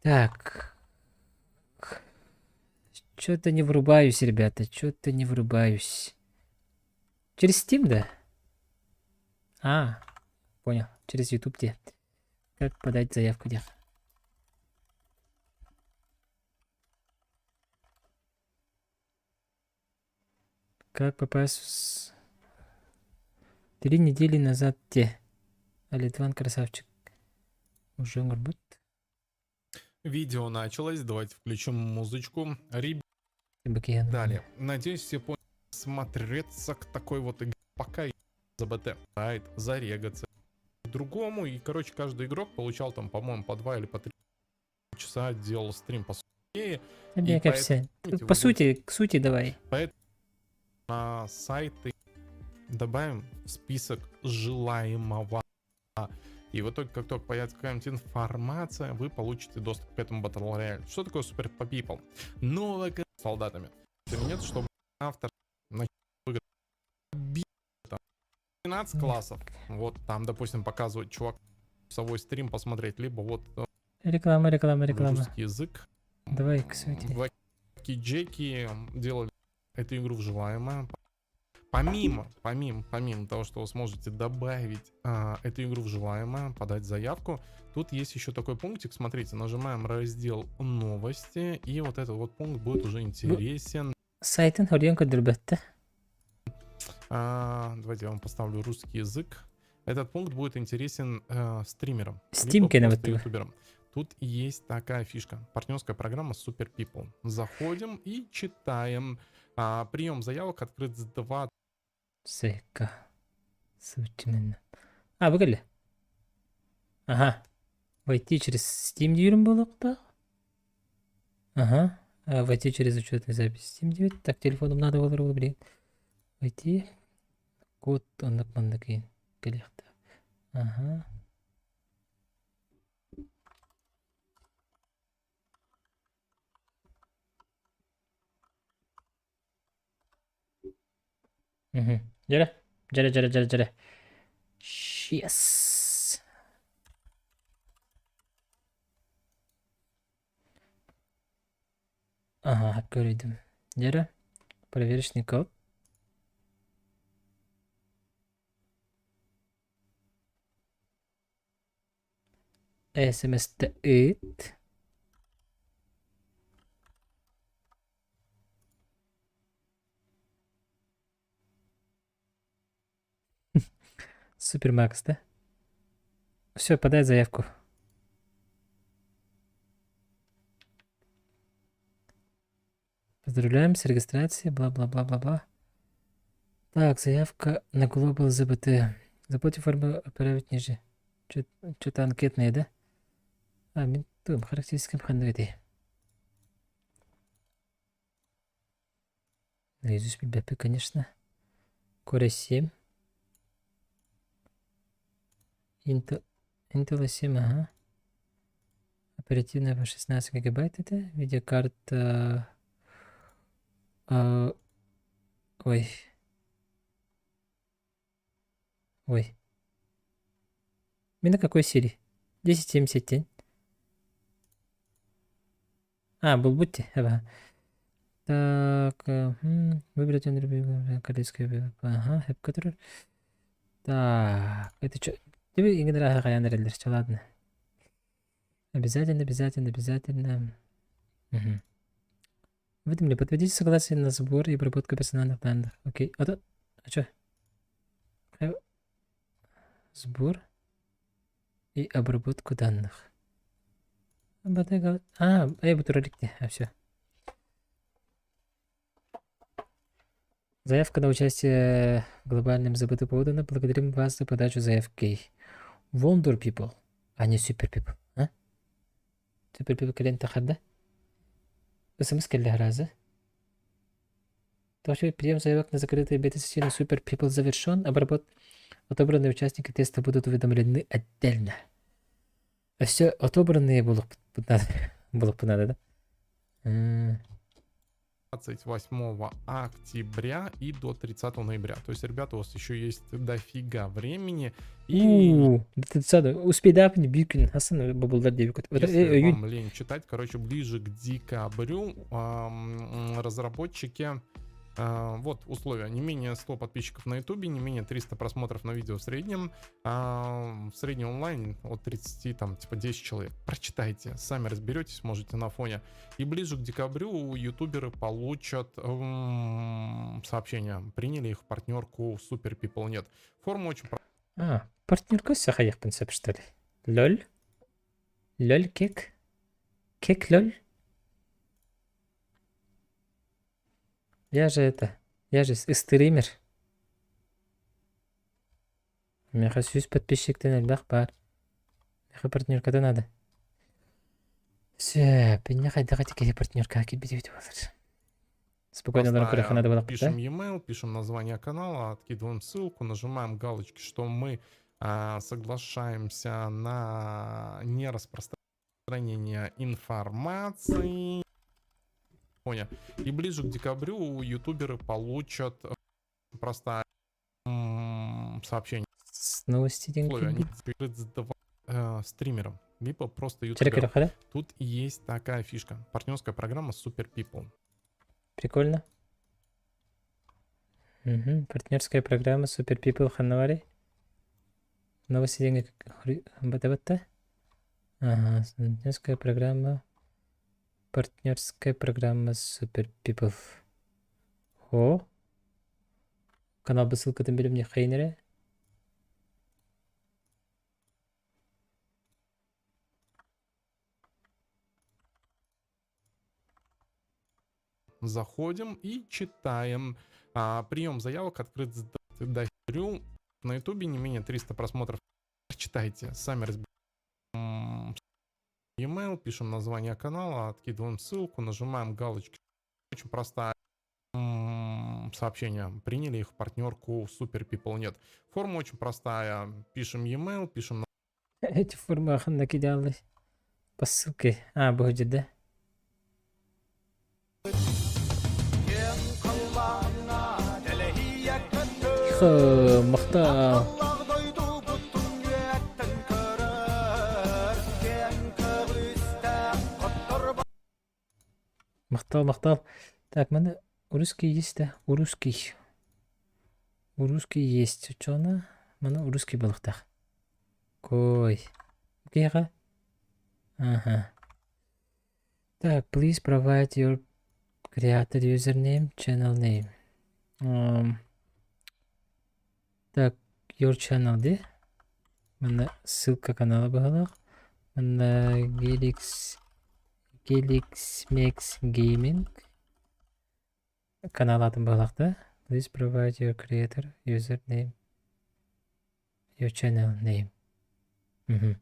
Так. Чё-то не врубаюсь, ребята, чё-то не врубаюсь. Через Steam, да? А, понял. Через YouTube где? Как подать заявку где? Как попасть в... 3 недели назад те. А Литван красавчик. Уже оҥорбут. Видео началось, давайте включим музычку. Ребят, Бакиян. далее. Надеюсь, все поняли. Смотреться к такой вот игре. Пока ЗБТ сайт, зарегаться к другому. И, короче, каждый игрок получал там, по-моему, по 2 или по 3 часа делал стрим по идее. Мне И как все. поэтому По вы сути, к сути давай. Поэтому на сайты добавим в список желаемого. И в итоге, как только появится какая-нибудь информация, вы получите доступ к этому Battle Royale. Что такое Super People? Новая с солдатами. Это нет, чтобы автор на там, 12 классов. Вот там, допустим, показывает чувак часовой стрим посмотреть, либо вот Реклама, реклама, реклама. русский язык. Давай к сути. Блэки Джеки делали эту игру в желаемое. Помимо того, что вы сможете добавить эту игру в желаемое, подать заявку, тут есть еще такой пунктик. Смотрите, нажимаем раздел новости, и вот этот вот пункт будет уже интересен. Сайтын хоруйан көрдөрбөттө. Давайте я вам поставлю русский язык. Этот пункт будет интересен стримерам, Steam либо кэнэ просто вот ютуберам. Тут есть такая фишка. Партнерская программа Super People. Заходим и читаем. Прием заявок открыт с 2 Сека. Сучменно. А, выголи. Ага. Войти через Steam диирим буолуохтаах. Ага. А, войти через учетную запись Steam 9. Так, телефоном надо было, блин. Войти. Код оннук маннык кэлиэхтээх. Ага. Угу. Дьэ. Дьэ, дьэ, дьэ, дьэ. Сейчас. Ага, көрдүм. Дьэ. Проверочный код. СМС ыыт. Супермакс, да? Все, подай заявку. Поздравляем с регистрацией, бла-бла-бла-бла-бла. Так, заявка на Global ЗБТ. Заплати форму отправить ниже. Что-то анкетное, да? А, мин характеристикам ханнык Наизусть билбэппин, конечно. Core 7. Intel, Intel 7, ага. Оперативная по 16 гигабайт это. Видеокарта... Ой. Ой. Мин на какой серии? 1077. А, был будьте. Ага. Так, выбрать корейскую. Ага, хэп который. Так, это что? Тебе что, ладно. Обязательно, обязательно, обязательно. Угу. Уведомили, подтвердите согласие на сбор и обработку персональных данных. Окей. А то... А чё? Сбор и обработку данных. А, я буду ролик А, все. Заявка на участие в глобальном ЗБТ подана. Благодарим вас за подачу заявки. Wonder People, а не Super People. А? Super People кэлэн тахарда. СМС кэллэ разы. То, прием заявок на закрытые бета-системы Super People завершен. Обработ... Отобранные участники теста будут уведомлены отдельно. А все отобранные будут надо, надо, да? 28 октября и до 30 ноября. То есть, ребята, у вас еще есть дофига времени. И У, до 30 успей да, биир күн хасан бобулдар диэбит. если вам лень читать, короче, ближе к декабрю разработчики вот условия. Не менее 100 подписчиков на ютубе, не менее 300 просмотров на видео в среднем. В среднем онлайн от 30, там, типа 10 человек. Прочитайте, сами разберетесь, можете на фоне. И ближе к декабрю ютуберы получат сообщение. Приняли их в партнерку Super People нет. Форма очень А, партнерка сахайықпын сөп, что ли? Лол? Лол кек? Кек лол? Я же это, я же стример. Миэхэ сүүс подписчиктан элбэх баар. Миэхэ партнерката надо. Все, пиння хайдах киһи партнерка киирбит буолар. Спокойно олорон простая. надо было Пишем e-mail, пишем название канала, откидываем ссылку, нажимаем галочки, что мы соглашаемся на нераспространение информации. Понял. И ближе к декабрю ютуберы получат простая сообщение. С новости Условия. Они стримерам, либо просто ютуберам. Тут есть такая фишка. Партнерская программа Super People. Прикольно. Угу. Партнерская программа Super People ханна баарый. Новости деньги бата Ага, партнерская программа. Партнерская программа Super People. О. Канал ссылкатын билим хайнере. Заходим и читаем. Прием заявок открыт с до на ютубе не менее 300 просмотров. Читайте, сами разберитесь. E-mail, пишем название канала, откидываем ссылку, нажимаем галочки. Очень простая сообщение. Приняли их в партнерку Super People нет. Форма очень простая. Пишем e-mail, пишем Эти формы накидали по ссылке. А, будет, да? Тихо, махтал. Махтал, махтал. Так, маны русский есть, да? Русский. Русский есть. Чона? Маны русский буолуохтаах. Кой. Киэхэ? Ага. Так, please provide your creator username, channel name. Так, your channel дии. Манна ссылка канала быһыылаах. Манна Gelix Gelix Max Gaming канал аатын быһыылаах да. Please provide your creator username, your channel name. Угу.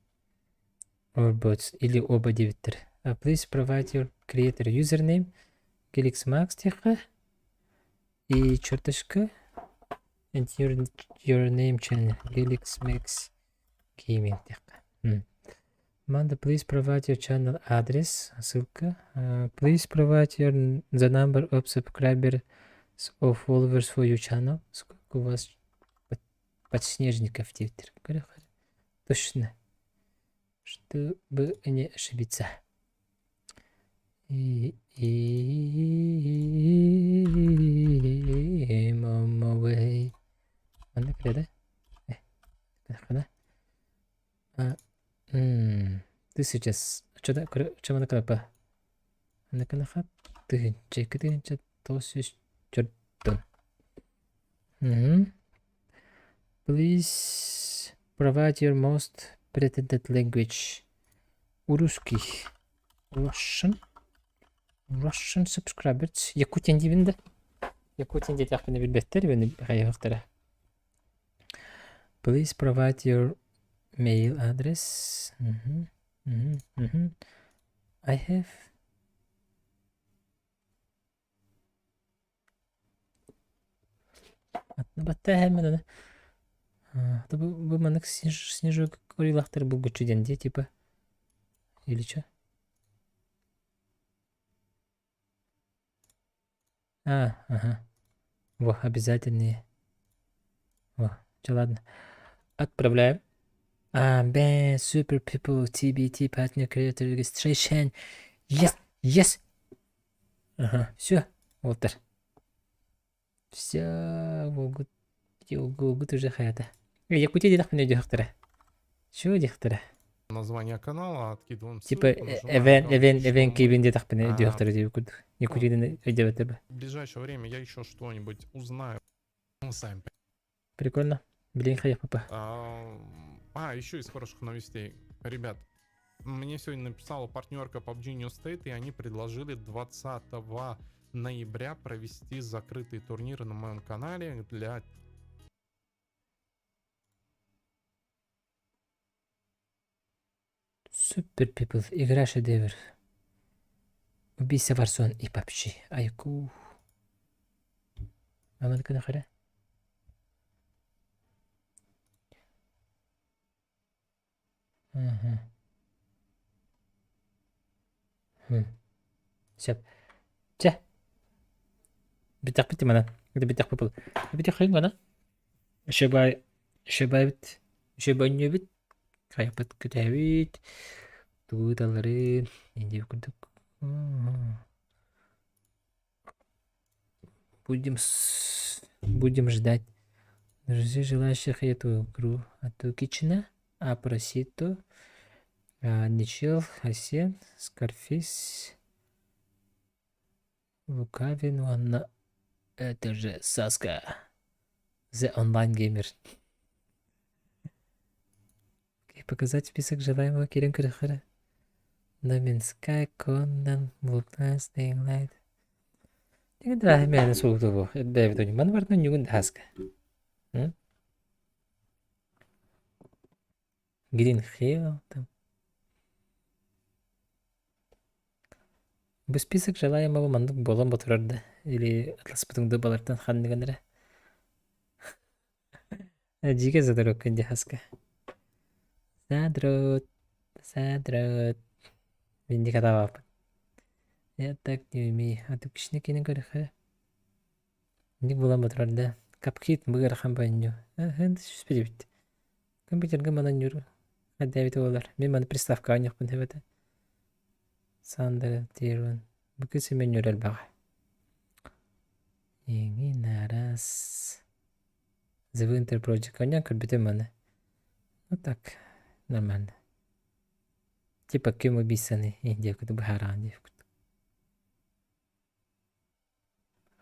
Or both. Или оба диэбиттэр. Please provide your creator username Gelix Max диэххэ и черточка and your name channel Gelix Max Gaming диэххэ. Manda, please provide your channel address, ссылка. Please provide your the number of subscribers or followers for your channel. Сколько у вас подснежников диэбиттэр. Точно. Чтобы не ошибиться. И I'm on my way. Манна кэлэ да? А, ты сейчас. Что да? Чем она кнопка? Она кнопка. Тыһыынча, 2940. Мгм. Please provide your most pretended language. Русский. Russian. Russian subscribers. Якутин диибин да? Якутин диэтэхпинэ билбэттэр, хайыахтара. Please provide your mail address. Мгм. Мгм. Мгм. I have Баттааһын аны бу бу маннык снежок курилахтар булгуччу диэн дии типа или чё? А, ага. Во, обязательные. Во, чё, ладно. Отправляем. А, Б, Super People, TBT, Partner Creator Registration. Yes, yes. Ага, все, Уолтер. Все, уолгут, уолгут уже хаята. Якутия диэтэхпинэ өйдүөхтэрэ. Чего диэхтэрэ? Название канала, откидываем Типа ссылку, нажимаем эвен, галочку, эвен, что эвен мы киибин диэтэхпинэ а, өйдүөхтэрэ диэбит курдук. Якутияны өйдөөбөттөр бу. в ближайшее время я еще что-нибудь узнаю. Ну, сами Прикольно. Блин, хайа папа. А, а, еще из хороших новостей. Ребят, мне сегодня написала партнерка PUBG New State, и они предложили 20 ноября провести закрытый турнир на моем канале для Super People. Игра шедевр. Убийца Warzone и PUBG. Айку. Маманыкы нахара? Ага. Хм. Сөп. Чэ. Бүттэхпит манан. Это бүттэхпит был. Бүттэхпит манан. Шебай шебайбит. Шебанньыбыт. Хайаппыт күтэбит. Тугу талларын. Инди курдук. Будем с... будем ждать. Друзей, желающих эту игру. Атукична, Апросито, Ничел, Хасен, Скарфис, Лукавин, Анна. Это же Саска. The Online Gamer. И показать список желаемого Кирин Крыхара. No Man's Sky, Conan, Bloodlines, Dying Light. Даа мээнэ суутубу. Дэвид ман барна ньугун даска. Green Hell там. Бу список желаемого маннык буолан ботурар да или атласпытыҥ балартан ханныган эрэ. Дьигэ задроккун дии хаска. Задрот, задрот. Мин никогда Я так не умею. А ты кишне кини көрөхө. Ник булан ботурар да. Капкит быгар хампанню. Хэн сүспедибит. Компьютерга манан юр. Хаддабит олар. Мен маны приставка аньяхпын хэбэте. Сандра Тирван. Бүкү семен юрел баҕа. Иҥин арас. The Winter Project. Оня көрбүтүм маны. Ну так, нормально. Типа ким убийцаны диэкути быһаараҕын диэбит.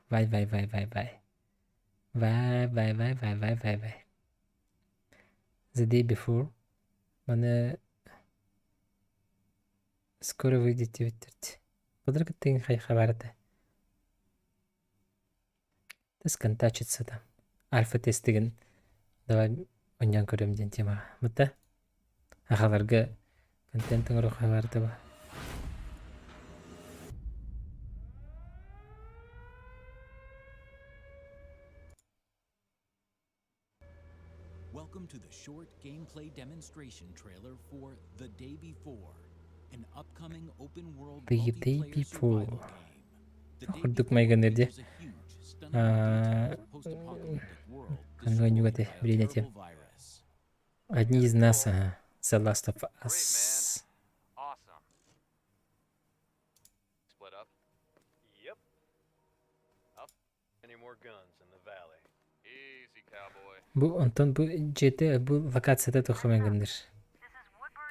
Вай вай вай вай вай. Вай вай вай вай вай вай вай. The day before. Маны скоро выйдет диэбиттэрт. Былыр кыттыгын хайха барда. Сконтачиться там. Альфа тестигин давай онньоон көрүөм диэн темаҕа. Мыта ахаларга контент оҥоруохха барда ба. Welcome to the short gameplay demonstration trailer for The Day Before, an upcoming open world The Day multiplayer Before. survival game. The Day Курдук Before майгыныр дии. features a huge, stunningly detailed post-apocalyptic world Ханга destroyed by a билинете. terrible virus. Одни из нас, ага. The Last of Us. Awesome. Split up. Yep. Up. Any more guns in the valley? Easy, cowboy. Бу онтон бу дьиэтэ бу локацията туох майгынныр.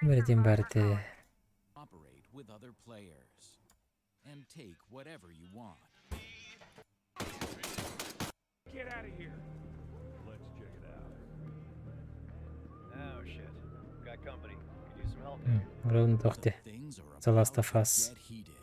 Ким эрэ диэн баар этэ. Operate with other players. and take whatever you want. Get out of here. Let's check it out. Oh shit. Got company. Could use some help. Ровно тохте. Things are The Last about of to Us. get heated.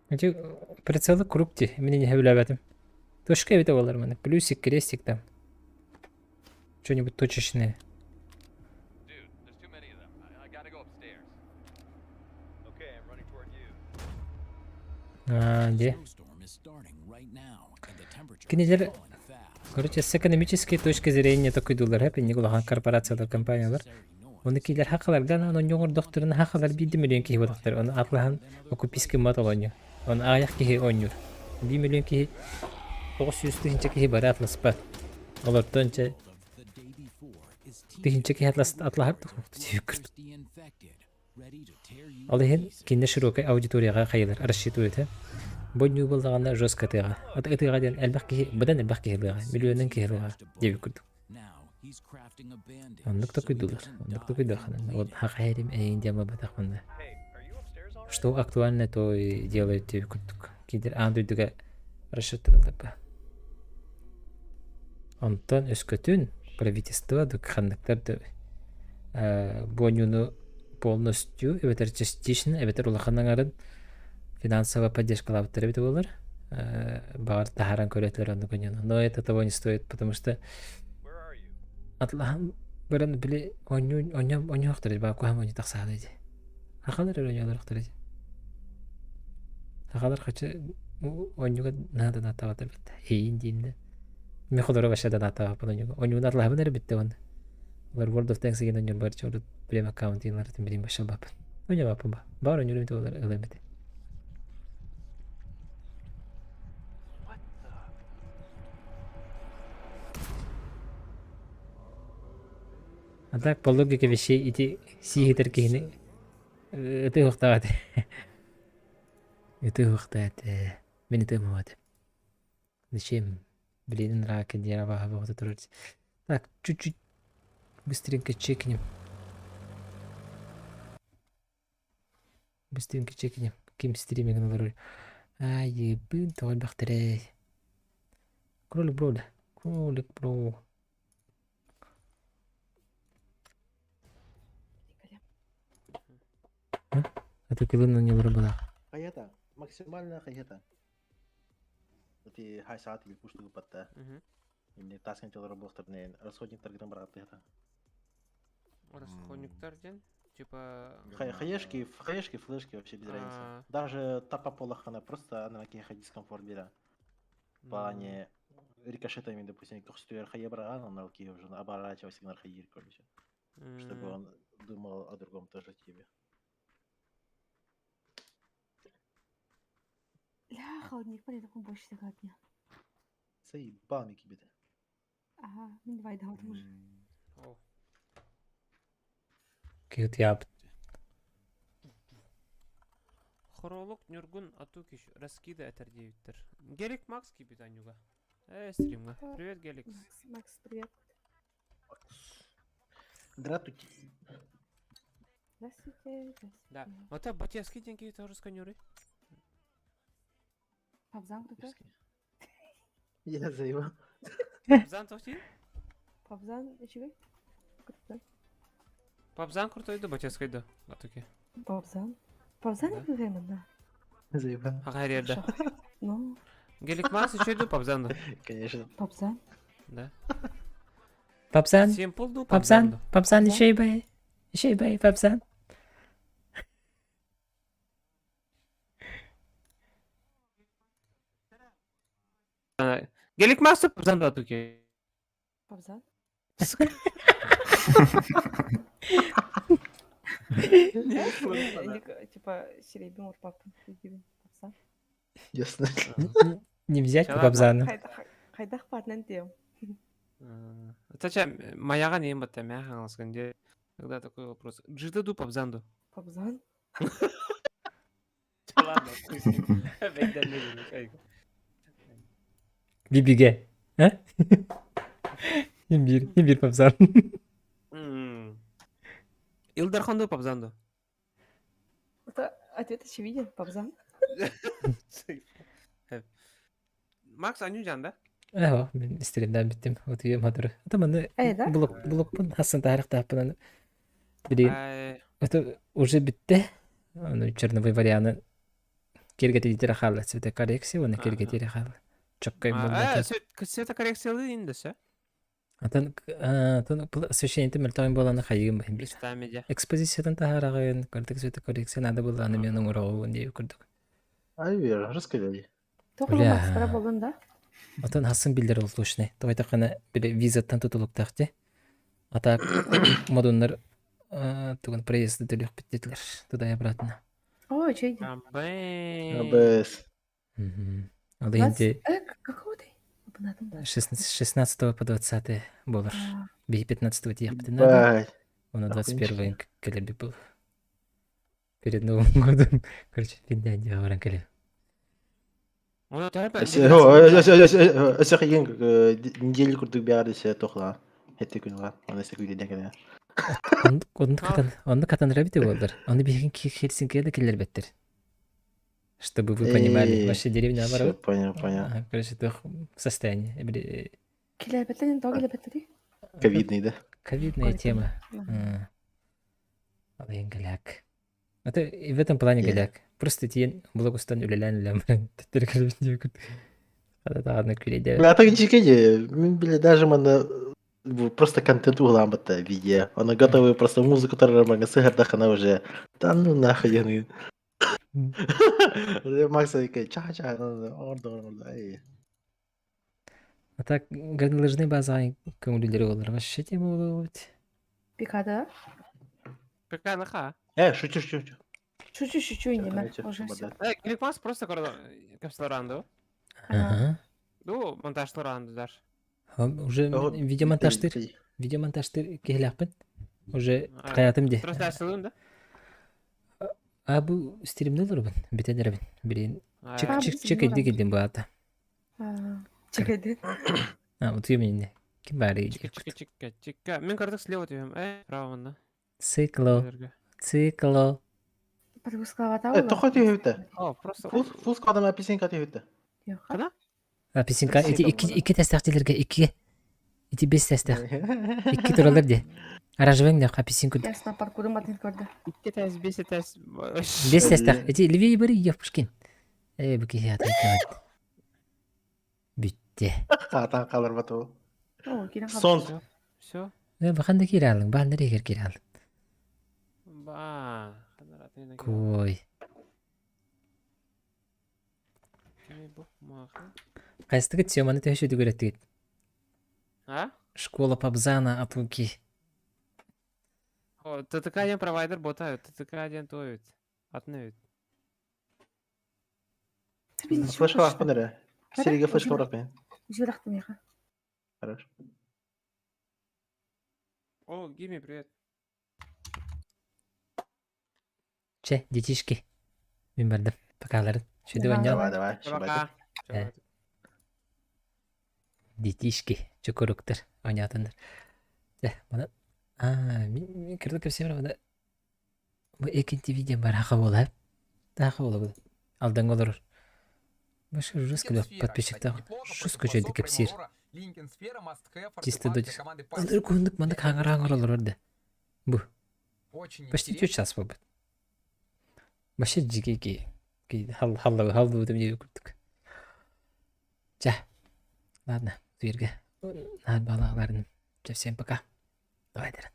Эти прицелы круг ти, мне не хэвлявэтим. Точка эбитэ буолар маны. Плюсик, крестик там. Что-нибудь точечное. Dude, there's too many of them. I gotta go upstairs. Okay, I'm running toward you. А, где? Snowstorm is starting right now, and the temperature is Кинилэр, falling fast. короче, с экономической точки зрения такой доллар, хэп, инник улахан корпорациялар, компаниялар. Оны килер хакалардан, оны ньоңор докторын хакалар 1 миллион киһи бодохтор. Оны атлахан окуписки мат олонньу. Оны аҕыйах киһи оонньуур. 1 миллион киһи 900 тыһыынча киһи бары атласпат. Олортон чэ The day before is тыһыынча киһи атлас атлаһар thirsty infected, ready to tear you Ол to иһин pieces. кинне широкай аудиторияҕа хайылар рассчитывает. Бу нью буллаҕына жестко тыаҕа. Ат ытыаҕа диэн элбэх киһи, быдан элбэх киһи лыаҕа, миллионун киһи лыаҕа диэбит курдук. Now he's crafting a bandage Оннук so he такуйдулар, doesn't оннук die from такуйдаханан. Вот bleeding. хахайрим эйин диэн бабатахманна. Hey, are you upstairs already? Что актуально, то и делают диэбит курдук. Кидер аан дойдуга расчеттанылар. Онтон өскөтүн правительство ханныктар да бонюну полностью эбэтэр частично эбэтэр улаханнаҥарын финансовая поддержкалаабыттар эбит буолар. Баҕар таһааран көрөтүлэр оннук онньуну. Но это того не стоит, потому что Where are you? атлаһан баран били онньуу онньоо онньоохтор баа куһам онньу тахсааны дии. Хахалар эрэ онньоолорохтор дии. Хахалар хачы онньуга наада нааттаабаттар битте. Эйин дииннэ. Мен холоро вообще да нааттаабаппын онньуга. Онньугун атлаһабын эрэ битте уонна. Олар World of Tanks деген онньур бар чорут прем аккаунт диэн билим баша баппын. Онньообаппын ба. Баар онньур эбит олар ылым эти. What the? А так по логике вещей ити сиихитер киһини ытыы уохтаат. Ытыы уохтаат. Мин ытыым Зачем? Блин, рака дерева вот это Так, чуть-чуть быстренько чекнем. Быстренько чекнем. Ким стриминг на Ай, ебын, твой бахтерей. Кролик бро, да. Кролик бро. А то кылын не была. Хайата, максимально хайата. Эти хай саат или пушту патта. Имне таскан тело работар не расходниктар грам брат это. Расходниктар ден? Типа... Хаешки, хаешки, флешки вообще без разницы. А. Даже та полахана просто она на дискомфорт бера. В плане рикошетами, допустим, как хаебра, он на руке уже оборачивался на хаир, короче. Чтобы он думал о другом тоже тебе. Ля, холодник, блин, такой больше сегодня. Заебал мне кибет. Ага, мин давай да уже. О, Кют яб. Хоролук Нюргун Атукич раскиды этер диэбиттэр. Гелик Макс киирбит анньуга. Э, стримҥа. Привет, Геликс. Макс, Макс, привет. Здравствуйте. Здравствуйте, здравствуйте. Да. Вот это Батевский деньги тоже сканюры. Папзан кто Я заебал. Папзан тохти? Папзан, үчүгэй? Крутой. Папзан крутой да Батевский да. Атуки. Папзан. Папзан Да. это да. Заебал. Ага, да. Ну, Гелик Макс еще иду Папзан да. Конечно. Папзан. Да. Папсан, Симпл ду Папзан Папсан, ду. Папсан, еще и бай. Еще и бай, Папсан. Гелик Макс ду Папзан ду Атуки. Папзан. Типа, серебряный папа. Папзан. Ясно. Не взять по Ладно. Папзану. Хайдах партнен тем. Тача, маяга не имбатта, мя Тогда такой вопрос. Джита ду Папзан ду. Пабзан. Ладно, хуй с ним. Бибиге. А? Имбирь, имбирь пабзан. Илдархан ду пабзан ду. Это ответ очевиден, пабзан. Макс аню жан да? Эһо, мин стримден биттим. Утуйум хатыры. Ата маны Э, да? блок блокпун хассан таарыктаахпын билигин это уже бүтте. Аны черновой варианы киргетиитире хаалла цветокоррекция уонна киргетире хаалла. Чоккай буолла. Цветокоррекциялыы индесе. Атын атын освещениети мөлтөҕүн буоланы хайыым баһын бир. Экспозициятын таһаараҕын, кырдык цветокоррекция надо буоллаҕына мен оҥороҕун диэбит курдук. Ай, вера, раскаляй. Тоҕо болун да? Отон хассын биллэр ол точный. Тоҕойдоххуна били визаттан тутулуктаах дии. А так модуннар тугун проезды төлүөхпүт диэтилэр туда и обратно. О, үчүгэй. Абэс. Ол иһин ти Какого ты? 16 по 20 болар. Биһи 15 тиэхпитин надо. Оны 21 кэлэрбит был. Перед Новым годом, короче, Финляндияҕа баран кэлиэм. Өссө кийин неделя курдук бэҕэр өссө тохлаан хэттэ күн ылан оны өссө күүтэн кэлэн Оннук катан оннук катанара эбитэ буоллар. Ону биһигин Хельсинкигэ да киллэрбэттэр. Чтобы вы понимали, ваша деревня наоборот. Понял, понял. Короче, туох состояние. Килээбэттэн тоҕо килээбэттэрий? Ковидный, да? Ковидная тема. Ал иһин голяк. Это и в этом плане голяк. Просто тиен блогустан үлэлээн үлэм төттөрү кэлбит диэбит. Хата даҕаны күлэйдэ. А так дьикэйи, мин били даже манна просто контент углаан батта видео. Она готовая просто музыку тарармага сыһардахына уже да ну нахуй яны. Макс такой ча-ча, ордо ордо эй. А так горнолыжный базаҕа көҥүлүлэри буолар. Вообще тема буолуо Пикада? Пика наха. Э, шучу, шучу. Шучу, шучу, инеме. Уже все. Э, Кликмас просто капсаларанду. Ага. Ду монтажларанду даже. Уже видеомонтажтыр. Видеомонтажтыр киһилээхпин. Уже хаятым ди. Трансляциялыын да? А бу стримде олоробун. Бүтэн эрэбин. Билин чик чик чик эдди кэлдим бу аата. Чик А, вот именно. Ким бары Чика чика чика чика. Мен картак слева түһэм. Э, право манна. Цикло. Цикло. Э, тоқо түһүбүтэ. О, просто Фул фул складам апельсинка түһүбүтэ. Кана? Апельсинка ити икки икки тэстээхтилерге икки ити бес тэстээх. Икки туралар ди. Оранжевый да апельсин курдук. Ясно, паркурым атын көрдө. Икки тэс, бес тэс. Бес тэстээх. Ити левее бары Евпушкин. Э, бу киһи атын кемет. Бүттэ. Хаатан қаларбат ол. О, кирен Сон. Все. Э, бахан да кире алың, бахан да егер кире алың. Ба. Кой. Хайстыгыт Семаны төһө дүгөрөттүгүт? А? Школа Пабзана от Луки. О, ТТК-1 провайдер ботают, ТТК-1 тоют. Атнают. Флешка лаахпын эрэ. Сиригэ флешка барахпын. Жирахтым яха. Хорошо. О, Гими, привет. Че, детишки. Мин бардым. Покаларын. Шүді Давай, давай. Пока. Детишки. Чукуруктар. Ойнатындар. Дэ, мана... А, мин кырдык кепсемер мана... Бу экинти видео бар хака бола. Таха бола бу. Алдан олорор. Башы жестко подписчиктар. Жестко жөйдү кепсир. Чисто додис. Ындыр кундук мандык хаңар хаңар олорор да. Бу. Почти 4 час болбут. Башы жиге ки. Хал халла халлы деп не күрдүк. Жа. Ладно, туерге. Балаларын. Всем пока. Давай, Дарен.